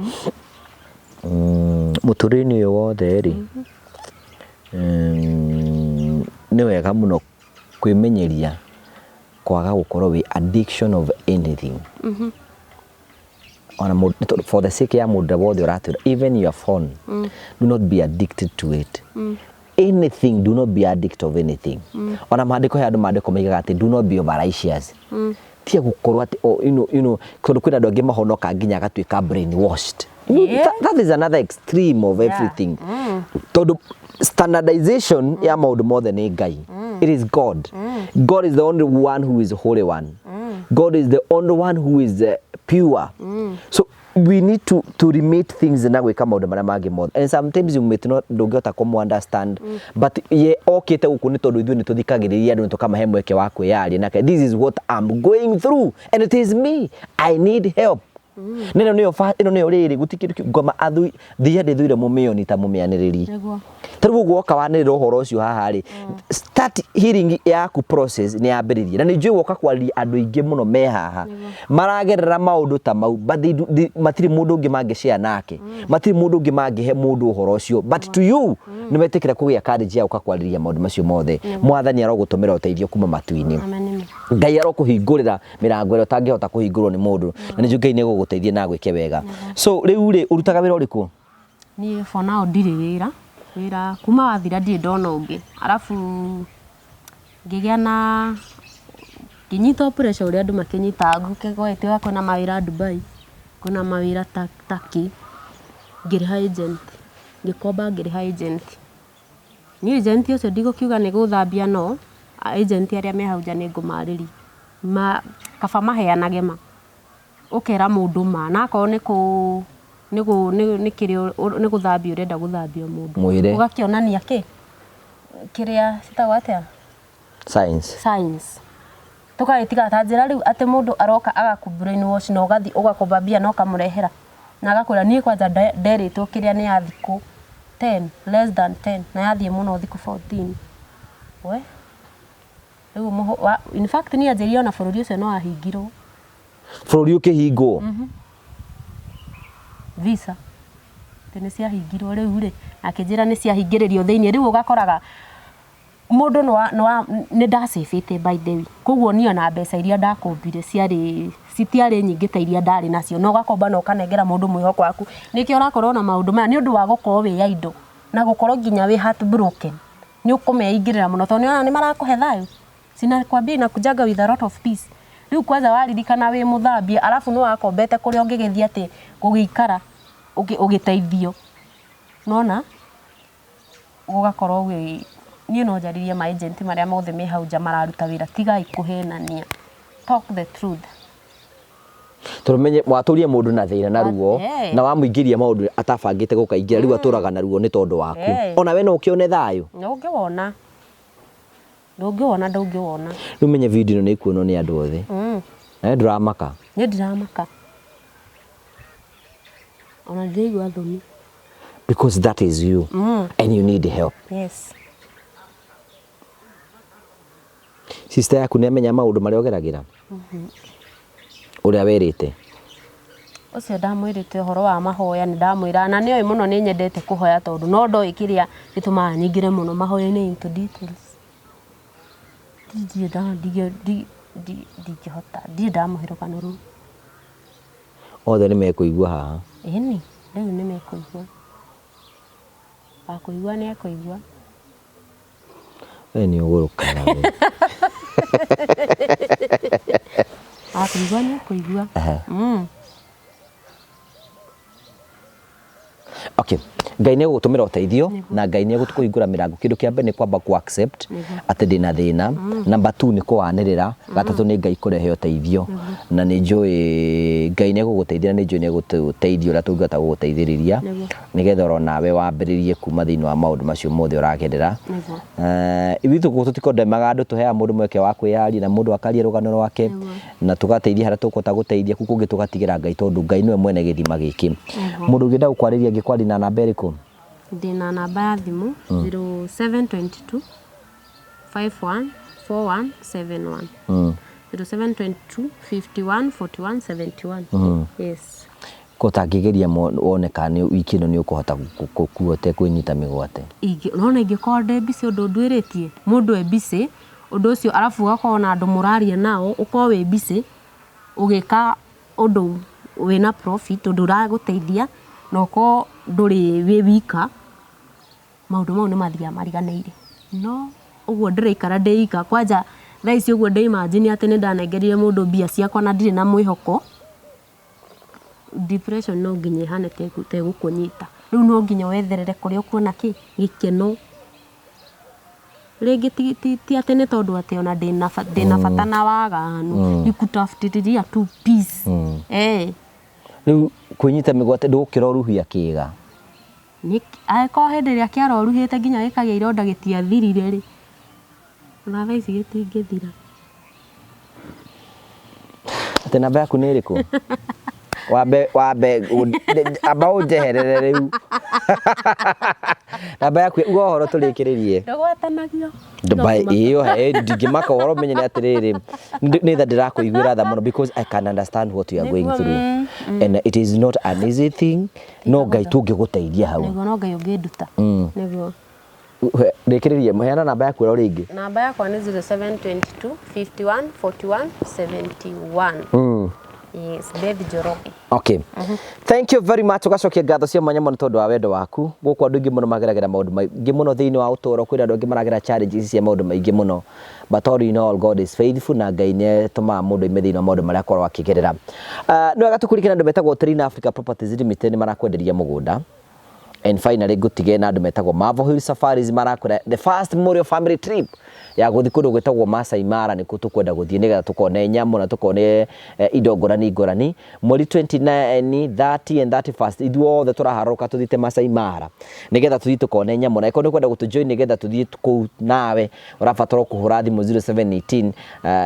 mũtũrĩre-inĩ ũyũ wothe rĩ, nĩ wega mũno kwĩmenyeria kwaga gũkorwo wĩ addiction of anything. Ona mũndũ, nĩ tondũ for the sake ya mũndũ wothe ũratwĩra, even your phone, do not be addicted to it. Anything, do not be addict of anything. Ona maandĩko, he andũ maandĩko maigaga atĩ do not be avaricious. Tiga gũkorwo atĩ oh, tondũ kwĩna andũ angĩ mahonoka nginya agatuĩka brainwashed. That is another extreme of everything. Tondũ standardization ya maũndũ mothe nĩ Ngai. It is God. God is the only one who is holy one. God is the only one who is pure. So we need to limit things na gwĩka maũndũ marĩa mangĩ mothe. And sometimes you may not, ndũngĩhota kũmũ understand, but ye okĩte gũkũ nĩ tondũ ithuĩ nĩ tũthikagĩrĩria andũ, nĩ tũkamahe mweke wa kwĩyaria nake. This is what I'm going through and it is me, I need help. Na ĩno nĩyo ĩno nĩyo rĩrĩ gũtirĩ kĩndũ ngoma athui thia ndĩthuire mũmĩoni ta mũmĩanĩrĩri. Ta rĩu ũguo woka wanĩrĩra ũhoro ũcio haha rĩ, start healing yaku, process nĩ yambĩrĩria. Na nĩ njũĩ woka kwarĩria andũ aingĩ mũno me haha maragerera maũndũ ta mau, but matirĩ mũndũ ũngĩ mangĩ share nake, matirĩ mũndũ ũngĩ mangĩhe mũndũ ũhoro ũcio, but to you nĩ metĩkĩra kũgĩa courage ya gũka kwarĩria maũndũ macio mothe. Mwathani arogũtũmĩra ũteithio kuma matu-inĩ. Amen. Ngai arokũhingũrĩra mĩrango ĩrĩa ũtangĩhota kũhingũrwo nĩ mũndũ, na nĩnjũĩ Ngai nĩ egũgũteithia na agwĩke wega. So rĩu rĩ, ũrutaga wĩra ũrĩkũ? Niĩ for now ndirĩ wĩra. Wĩra kuma wathira ndirĩ ndona ũngĩ. Arabu ngĩgĩa na ngĩnyitwo pressure ũrĩa andũ makĩnyitaga gũgĩtuĩka kwĩna mawĩra Dubai, kwĩna mawĩra Turkey, ngĩrĩha agent, ngĩkomba ngĩrĩha agent. Niĩ agent ũcio ndigũkiuga nĩ gũthambia, no agent arĩa me hau nja nĩ ngũmarĩria. Ma kaba maheanage ma. Ũkera mũndũ ma, na akorwo nĩ kũ nĩ gũ nĩ kĩrĩa nĩ gũthambia ũrenda gũthambia mũndũ. Mwĩre. Ũgakĩonania kĩ? Kĩrĩa citagwo atĩa? Science. Science. Tũgagĩtiga ta njĩra rĩu atĩ mũndũ aroka agaku brainwash na ũgathiĩ ũgakomba mbia na ũkamũrehera na agakwĩra niĩ kwanja nderĩtwo kĩrĩa nĩ ya thikũ 10, less than 10, na yathiĩ mũno thikũ 14. We rĩu in fact niĩ anjĩrire ona bũrũri ũcio no wahingirwo. Bũrũri ũkĩhingwo? Visa atĩ nĩ ciahingirwo rĩu rĩ, akĩnjĩra nĩ ciahingĩrĩrio thĩiniĩ. Rĩu ũgakoraga mũndũ nĩ ndacĩbĩte by the way, koguo niĩ ona mbeca iria ndakombire ciarĩ citiarĩ nyingĩ ta iria ndarĩ nacio, na ũgakomba na ũkanengera mũndũ mwĩhoko waku. Nĩkĩo ũrakorwo na maũndũ maya nĩ ũndũ wa gũkorwo wĩ idle na gũkorwo nginya wĩ heartbroken, nĩ ũkũmeingĩrĩra mũno tondũ nĩũrona nĩ marakũhe thayũ. Sinakwambia inakujaga with a lot of peace. Rĩu kwanza waririkana wĩ mũthambie, arabu nĩ wakombete kũrĩa ũngĩgĩthiĩ atĩ gũgĩikara ũgĩteithio, nona gũgakorwo gwĩ niĩ no njarĩrie ma agent marĩa mothe me hau nja mararuta wĩra, tigai kũhenania, talk the truth. Tondũ menye watũria mũndũ na thĩna na ruo na wamũingĩria maũndũ atabangĩte gũkaingĩra, rĩu atũraga na ruo nĩ tondũ waku. Ona we no ũkĩone thayũ? Ndũngĩwona, ndũngĩwona, ndũngĩwona. Rĩu menye video ĩno nĩ ĩkuonwo nĩ andũ othe. Na we ndũramaka? Niĩ ndiramaka, ona ndiraigua thoni. Because that is you and you need help. Yes. Sister yaku nĩ amenya maũndũ marĩa ũgeragĩra, ũrĩa werĩte? Ũcio ndamwĩrĩte ũhoro wa mahoya, nĩ ndamwĩra na nĩoĩ mũno nĩ nyendete kũhoya, tondũ no ndoĩ kĩrĩa gĩtũmaga nyingĩre mũno mahoya-inĩ into details. Ndirĩ ndingĩhota, ndirĩ ndamũhe rũgano rũu. Othe nĩ mekũigua haha. Ĩni, rĩu nĩ mekũigua. Wa kũigua nĩ ekũigua. We nĩ ũgũrũkaga we. Wa kũigua nĩ ekũigua. Okay, Ngai nĩ egũgũtũmĩra ũteithio na Ngai nĩ egũkũhingũra mĩrango. Kĩndũ kĩa mbere nĩ kwamba ku accept atĩ ndĩna thĩna. Number 2 nĩ kũwanĩrĩra. Gatatũ nĩ Ngai kũrehe ũteithio. Na nĩ njũĩ Ngai nĩ egũgũteithia na nĩ njũĩ nĩ egũtũteithia ũrĩa tũngĩhota gũgũteithĩrĩria nĩgetha oro nawe wambĩrĩrie kuma thĩinĩ wa maũndũ macio mothe ũragerera. Ithuĩ gũkũ tũtikondemaga andũ, tũheaga mũndũ mweke wa kwĩyaria na mũndũ akaria rũgano rwake na tũgateithia harĩa tũkũhota gũteithia, kũu kũngĩ tũgatigĩra Ngai tondũ Ngai nĩwe mwene gĩthima gĩkĩ. Mũndũ ũngĩenda gũkwarĩria angĩkwaria na namba ĩrĩkũ? Ndĩna namba ya thimũ 0722 51 41 71. 0722 51 41 71. Yes. Ko ũtangĩgeria wone kana nĩ wiki ĩno nĩ ũkũhota gũkua ũtekwĩnyita mĩgwate? Nona ingĩkorwo ndĩ busy ũndũ ndwĩrĩtie mũndũ e busy ũndũ ũcio, arabu ũgakorwo na andũ mũraria nao, ũkorwo wĩ busy ũgĩka ũndũ wĩna profit, ũndũ ũragũteithia, na ũkorwo ndũrĩ wĩ wika, maũndũ mau nĩ mathiaga mariganĩire. No ũguo ndĩraikara ndĩ ika, kwanja thaa ici ũguo ndĩ imagine atĩ nĩ ndanengerire mũndũ mbia ciakwa na ndirĩ na mwĩhoko, depression no nginya ĩhane ta ĩgũkũnyita. Rĩu no nginya wetherere kũrĩa ũkuona kĩ gĩkeno. Rĩngĩ ti atĩ nĩ tondũ atĩ ona ndĩna bata na waganu, ni kutafutilia tu peace. Rĩu kwĩnyita mĩgwate ndũgũkĩra ũruhia kĩga? Angĩkorwo hĩndĩ ĩrĩa kĩaroruhĩte nginya gĩkagĩa ironda gĩtiathirire rĩ, ona thaa ici gĩtingĩthira. Atĩ namba yaku nĩ ĩrĩkũ? Wambe wambe amba ũnjeherere rĩu. Namba yaku uga ũhoro tũrĩkĩrĩrie. Ndũgwatanagio. Ĩyo ndingĩmaka ũhoro menye nĩ atĩrĩrĩ, nĩ tha ndĩrakũiguĩra tha mũno because I can understand what you are going through and it is not an easy thing, no Ngai tũngĩgũteithia hau. Nĩguo, no Ngai ũngĩnduta. Nĩguo. Rĩkĩrĩria, heana namba yaku ĩro rĩngĩ. Namba yakwa nĩ 0722 51 41 71. Yes, Beth Njoroge. Okay. Thank you very much. Ũgacokia ngatho cia mwanya mũno tondũ wa wendo waku. Gũkũ andũ aingĩ mũno mageragĩra maũndũ maingĩ mũno thĩinĩ wa ũtũũro, kwĩna andũ angĩ maragera challenges cia maũndũ maingĩ mũno. But all in all, God is faithful na Ngai nĩ atũmaga mũndũ aime thĩinĩ wa maũndũ marĩa akorwo akĩgerera. Nĩ wega tũkũririkane andũ metagwo Trina Africa Properties Limited nĩ marakwenderia mũgũnda. And finally ngũtige na andũ metagwo Marvel Hill Safaris marakwĩra the first Memorial family trip ya gũthiĩ kũndũ gwĩtagwo Masai Mara nĩkuo tũkwenda gũthiĩ nĩgetha tũkone nyamũ na tũkone indo ngũrani ngũrani. Mweri 29, 30 and 31st ithuothe tũraharũrũka tũthiĩte Masai Mara nĩgetha tũthiĩ tũkone nyamũ. Na angĩkorwo nĩ ũkwenda gũtũ join nĩgetha tũthiĩ kũu nawe ũrabatara kũhũra thimũ 0718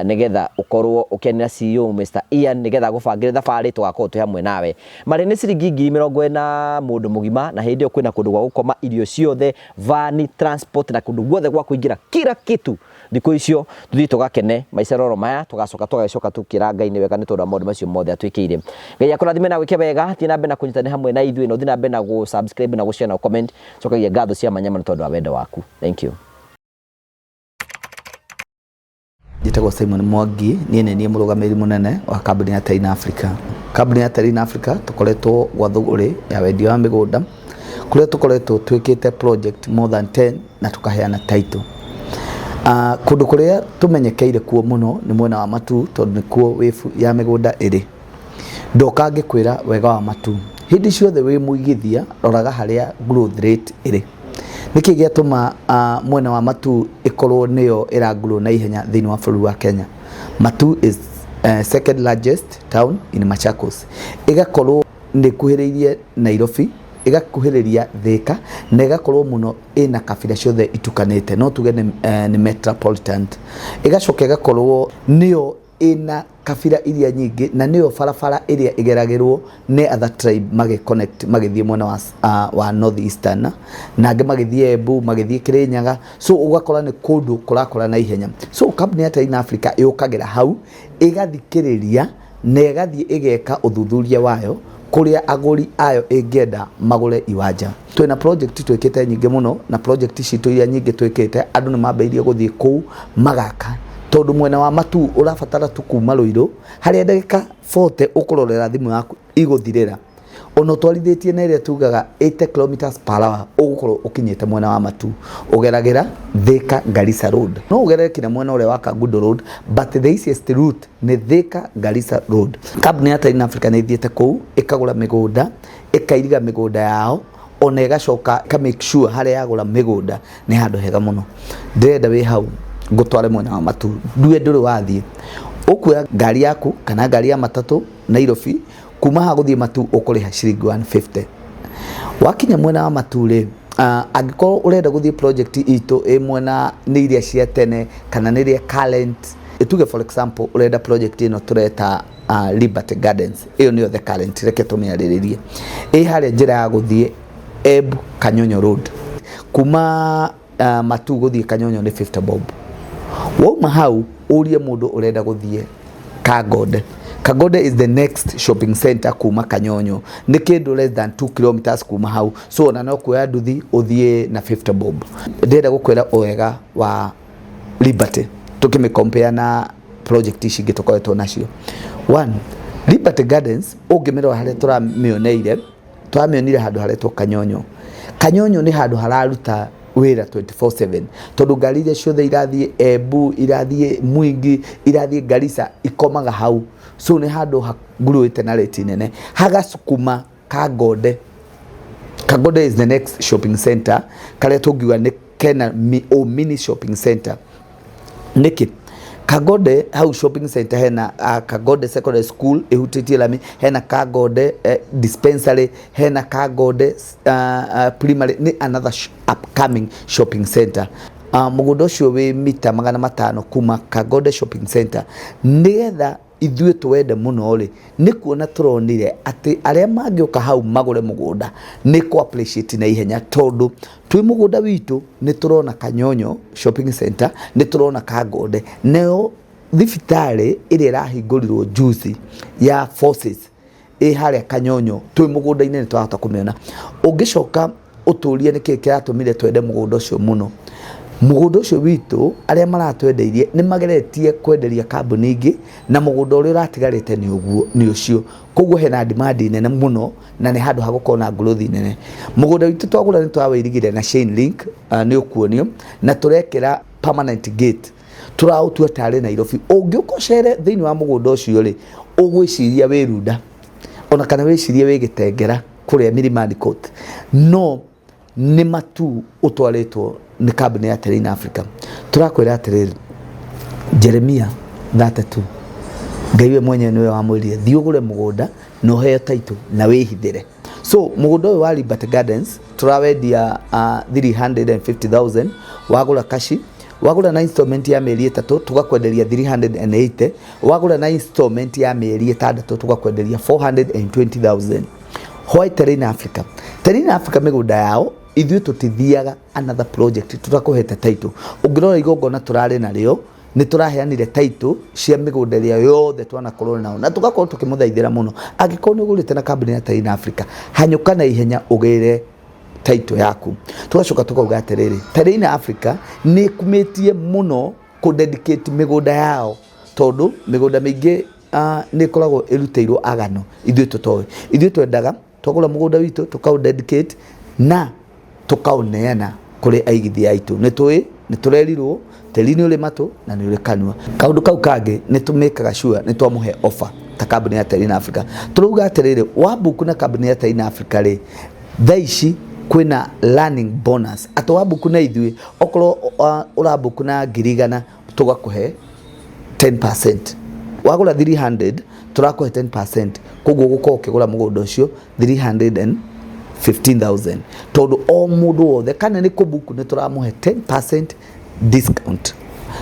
nĩgetha ũkorwo ũkĩanĩra CEO Mr Ian nĩgetha agũbangĩre thabarĩ tũgakorwo twĩ hamwe nawe. Marĩ nĩ ciringi 40,000 mũndũ mũgima, na hĩndĩ ĩyo kwĩna kũndũ gwa gũkoma, irio ciothe, vani, transport na kũndũ guothe gwa kũingĩra, kila kitu. Thikũ icio tũthiĩ tũgakene maica roro maya, tũgacoka tũgagĩcoka tũkĩra Ngai nĩ wega nĩ tondũ wa maũndũ macio mothe atwĩkĩire. Ngai akũrathime na gwĩke wega, thiĩ na mbere na kũnyitanĩra hamwe na ithuĩ, na ũthiĩ na mbere na gũ subscribe na gũ share na gũ comment. Cokagia ngatho cia mwanya mũno tondũ wa wendo waku. Thank you. Njĩtagwo Simon Mwangi, niĩ nĩ niĩ mũrũgamĩrĩri mũnene wa kambuni ya Terina Africa. Kambuni ya Terina Africa tũkoretwo gwa thũgũrĩ ya wendia wa mĩgũnda kũrĩa tũkoretwo twĩkĩte project more than 10 na tũkaheana title. Kũndũ kũrĩa tũmenyekeire kuo mũno nĩ mwena wa Matuu tondũ nĩkuo wĩbu ya mĩgũnda ĩrĩ. Ndoka ngĩkwĩra wega wa Matuu, hĩndĩ ciothe wĩ mũigithia roraga harĩa growth rate ĩrĩ. Nĩkĩ gĩatũma mwena wa Matuu ĩkorwo nĩyo ĩra grow na ihenya thĩinĩ wa bũrũri wa Kenya? Matuu is second largest town in Machakos. Ĩgakorwo nĩ ĩkuhĩrĩirie Nairobi, ĩgakuhĩrĩria Thika na ĩgakorwo mũno ĩna kabira ciothe itukanĩte, no tuge nĩ metropolitan. Ĩgacoka ĩgakorwo nĩyo ĩna kabira iria nyingĩ na nĩyo barabara ĩrĩa ĩgeragĩrwo nĩ other tribe magĩ connect magĩthiĩ mwena wa north eastern na angĩ magĩthiĩ Embu, magĩthiĩ Kĩrĩnyaga, so ũgakora nĩ kũndũ kũrakũra na ihenya. So kambuni ya Terina Africa yũkagĩra hau ĩgathikĩrĩria na ĩgathiĩ ĩgeka ũthuthuria wayo kũrĩa agũri ayo ĩngĩenda magũre iwanja. Twĩna project twĩkĩte nyingĩ mũno na project citũ iria nyingĩ twĩkĩte andũ nĩ mambĩrĩirie gũthiĩ kũu magaka tondũ mwena wa Matuu ũrabatara tu kuma Ruiru harĩa ndagĩka 40 ũkũrorera thimũ yaku igũthirĩra ona ũtwarithĩtie na ĩrĩa tugaga 80 kilometers per hour ũgũkorwo ũkinyĩte mwena wa Matuu. Ũgeragĩra Thika Garissa Road, no ũgerere kinya mwena ũrĩa wa Kangundo Road, but the easiest route nĩ Thika Garissa Road. Kambuni ya Terina Africa nĩ ĩthiĩte kũu ĩkagũra mĩgũnda, ĩkairiga mĩgũnda yao. Ona ĩgacoka ĩka make sure harĩa yagũra mĩgũnda nĩ handũ hega mũno. Ndĩrenda wĩ hau ngũtware mwena wa Matu, ndue ndũrĩ wathiĩ. Ũkuoya ngari yaku kana ngari ya matatũ Nairobi, kuma haha gũthiĩ Matu ũkũrĩha ciringi 150. Wakinya mwena wa Matu rĩ, angĩkorwo ũrenda gũthiĩ project itũ ĩ mwena nĩ iria cia tene kana nĩ iria current, tuge for example ũrenda project ĩno tũreta Liberty Gardens, ĩyo nĩyo the current, reke tũmĩarĩrĩrie. Ĩ harĩa njĩra ya gũthiĩ Embu Kanyonyo Road, kuma Matu gũthiĩ Kanyonyo nĩ 50 bob. Wauma hau ũrie mũndũ ũrenda gũthiĩ Kangonde. Kangonde is the next shopping center kuma Kanyonyo, nĩ kĩndũ less than 2 kilometers kuma hau, so ona no kuoya nduthi ũthiĩ na 50 bob. Ndĩrenda gũkwĩra wega wa Liberty tukĩmĩ compare na project ici ingĩ tũkoretwo nacio. One, Liberty Gardens ũngĩmĩrora harĩa tũramĩoneire, tũramĩonire handũ haretwo Kanyonyo. Kanyonyo nĩ handũ hararuta wĩra 24/7, tondũ ngari iria ciothe irathiĩ Embu, irathiĩ Mwingi, irathiĩ Garissa ikomaga hau. So nĩ handũ haguruĩte na rate nene. Hagasukuma Kangonde. Kangonde is the next shopping center karĩa tũngiuga nĩ kena o mini shopping center. Nĩkĩ? Kangonde hau shopping center hena Kangonde Secondary School ĩhutĩtie lami, hena Kangonde dispensary, hena Kangonde primary, nĩ another upcoming shopping center. Mũgũnda ũcio wĩ mita 500 kuma Kangonde shopping center. Nĩgetha ithuĩ tũwende mũno rĩ, nĩ kuona tũronire atĩ arĩa mangĩũka hau magũre mũgũnda nĩ kũ appreciate na ihenya, tondũ twĩ mũgũnda witũ nĩ tũrona Kanyonyo shopping center, nĩ tũrona Kangonde, nayo thibitarĩ ĩrĩa ĩrahingũrirwo juzi ya Forces ĩ harĩa Kanyonyo, twĩ mũgũnda-inĩ nĩ twahota kũmĩona. Ũngĩcoka ũtũrie nĩkĩ kĩratũmire twende mũgũnda ũcio mũno, mũgũnda ũcio witũ arĩa maratwendeirie nĩ mageretie kwenderia kambuni ingĩ, na mũgũnda ũrĩa ũratigarĩte nĩ ũguo nĩ ũcio, koguo hena demand nene mũno na nĩ handũ hagũkorwo na growth nene. Mũgũnda witũ twagũra nĩ twawĩirigire na chain link, nĩ ũkuonio, na tũrekĩra permanent gate, tũraũtua tarĩ Nairobi. Ũngĩũka ũcere thĩinĩ wa mũgũnda ũcio rĩ, ũgwĩciria wĩ Runda ona kana wĩcirie wĩ Gĩtengera kũrĩa Milimani Court, no nĩ Matu ũtwarĩtwo nĩ kambuni ya Terrain Africa. Tũrakwĩra atĩrĩrĩ, Jeremia 32, Ngai we mwenyewe nĩwe wamwĩrire thiĩ ũgũre mũgũnda na ũheo title na wĩhithĩre. So mũgũnda ũyũ wa Liberty Gardens tũrawendia 350,000 wagũra kashi, wagũra na installment ya mĩeri 3 tũgakwenderia 380, wagũra na installment ya mĩeri 6 tũgakwenderia 420,000. Why Terrain Africa? Terrain Africa mĩgũnda yao ithuĩ tũtithiaga another project tũtakũhete title. Ũngĩrora igongona tũrarĩ narĩo, nĩ tũraheanire title cia mĩgũnda ĩrĩa yothe twanakorwo nao na tũgakorwo tũkĩmũthaithĩra mũno. Angĩkorwo nĩ ũgũrĩte na kambuni ya Terrain Africa, hanyũka na ihenya ũgĩre title yaku. Tũgacoka tũkauga atĩrĩrĩ, Terrain Africa nĩ ĩkumĩtie mũno kũ dedicate mĩgũnda yao, tondũ mĩgũnda mĩingĩ nĩ ĩkoragwo ĩrutĩirwo agano, ithuĩ tũtoĩ. Ithuĩ twendaga twagũra mũgũnda witũ tũkaũ dedicate na tũkaũneana kũrĩ aigithia aitũ. Nĩ tũĩ nĩ tũrerirwo tĩri nĩ ũrĩ matũ na nĩ ũrĩ kanua. Kaũndũ kau kangĩ nĩ tũmĩkaga sure nĩ twamũhe offer ta kambuni ya Terrain Africa. Tũrauga atĩrĩrĩ, wabuku na kambuni ya Terrain Africa rĩ, thaa ici kwĩna learning bonus, atĩ wabuku na ithuĩ okorwo ũrabuku na 100,000 tũgakũhe 10%, wagũra 300 tũrakũhe 10%, koguo ũgũkorwo ũkĩgũra mũgũnda ũcio 315,000, tondũ o mũndũ wothe kana nĩ kũbuku nĩ tũramũhe 10% discount.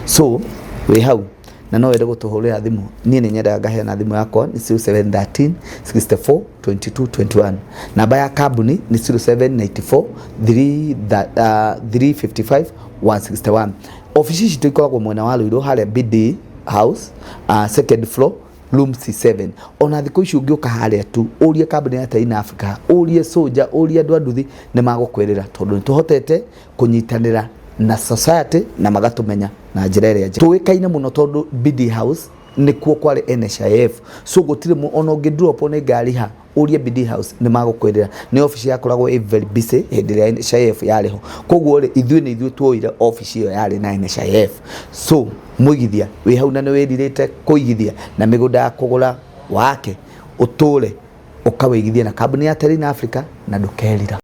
So wĩ hau na no wende gũtũhũrĩra thimũ, niĩ nĩ nyendaga ngaheana thimũ yakwa nĩ 0713 64 22 21. Namba ya kambuni nĩ 0794 355 161. Obici citũ ikoragwo mwena wa Ruiru harĩa BD House, second floor, room C7. Ona thikũ ici ũngĩũka harĩa tu ũrie kambuni ya Terrain Africa, ũrie Soja, ũrie andũ a nduthi, nĩ magũkwĩrĩra, tondũ nĩ tũhotete kũnyitanĩra na society na magatũmenya na njĩra ĩrĩa njega. Tũĩkaine mũno tondũ BD House nĩkuo kwarĩ NHIF, so gũtirĩ ona ũngĩ drop nĩ ngari ha, ũrie BD House nĩ magũkwĩrĩra. Nĩ obici yakoragwo ĩ very busy hĩndĩ ĩrĩa NHIF yarĩ ho, koguo rĩ ithuĩ nĩ ithuĩ tuoire obici ĩyo yarĩ na NHIF. So mũigithia wĩ hau na nĩ wĩrirĩte kũigithia na mĩgũnda ya kũgũra wake ũtũre ũkawĩigithia na kambuni ya Terrain Africa na ndũkerira.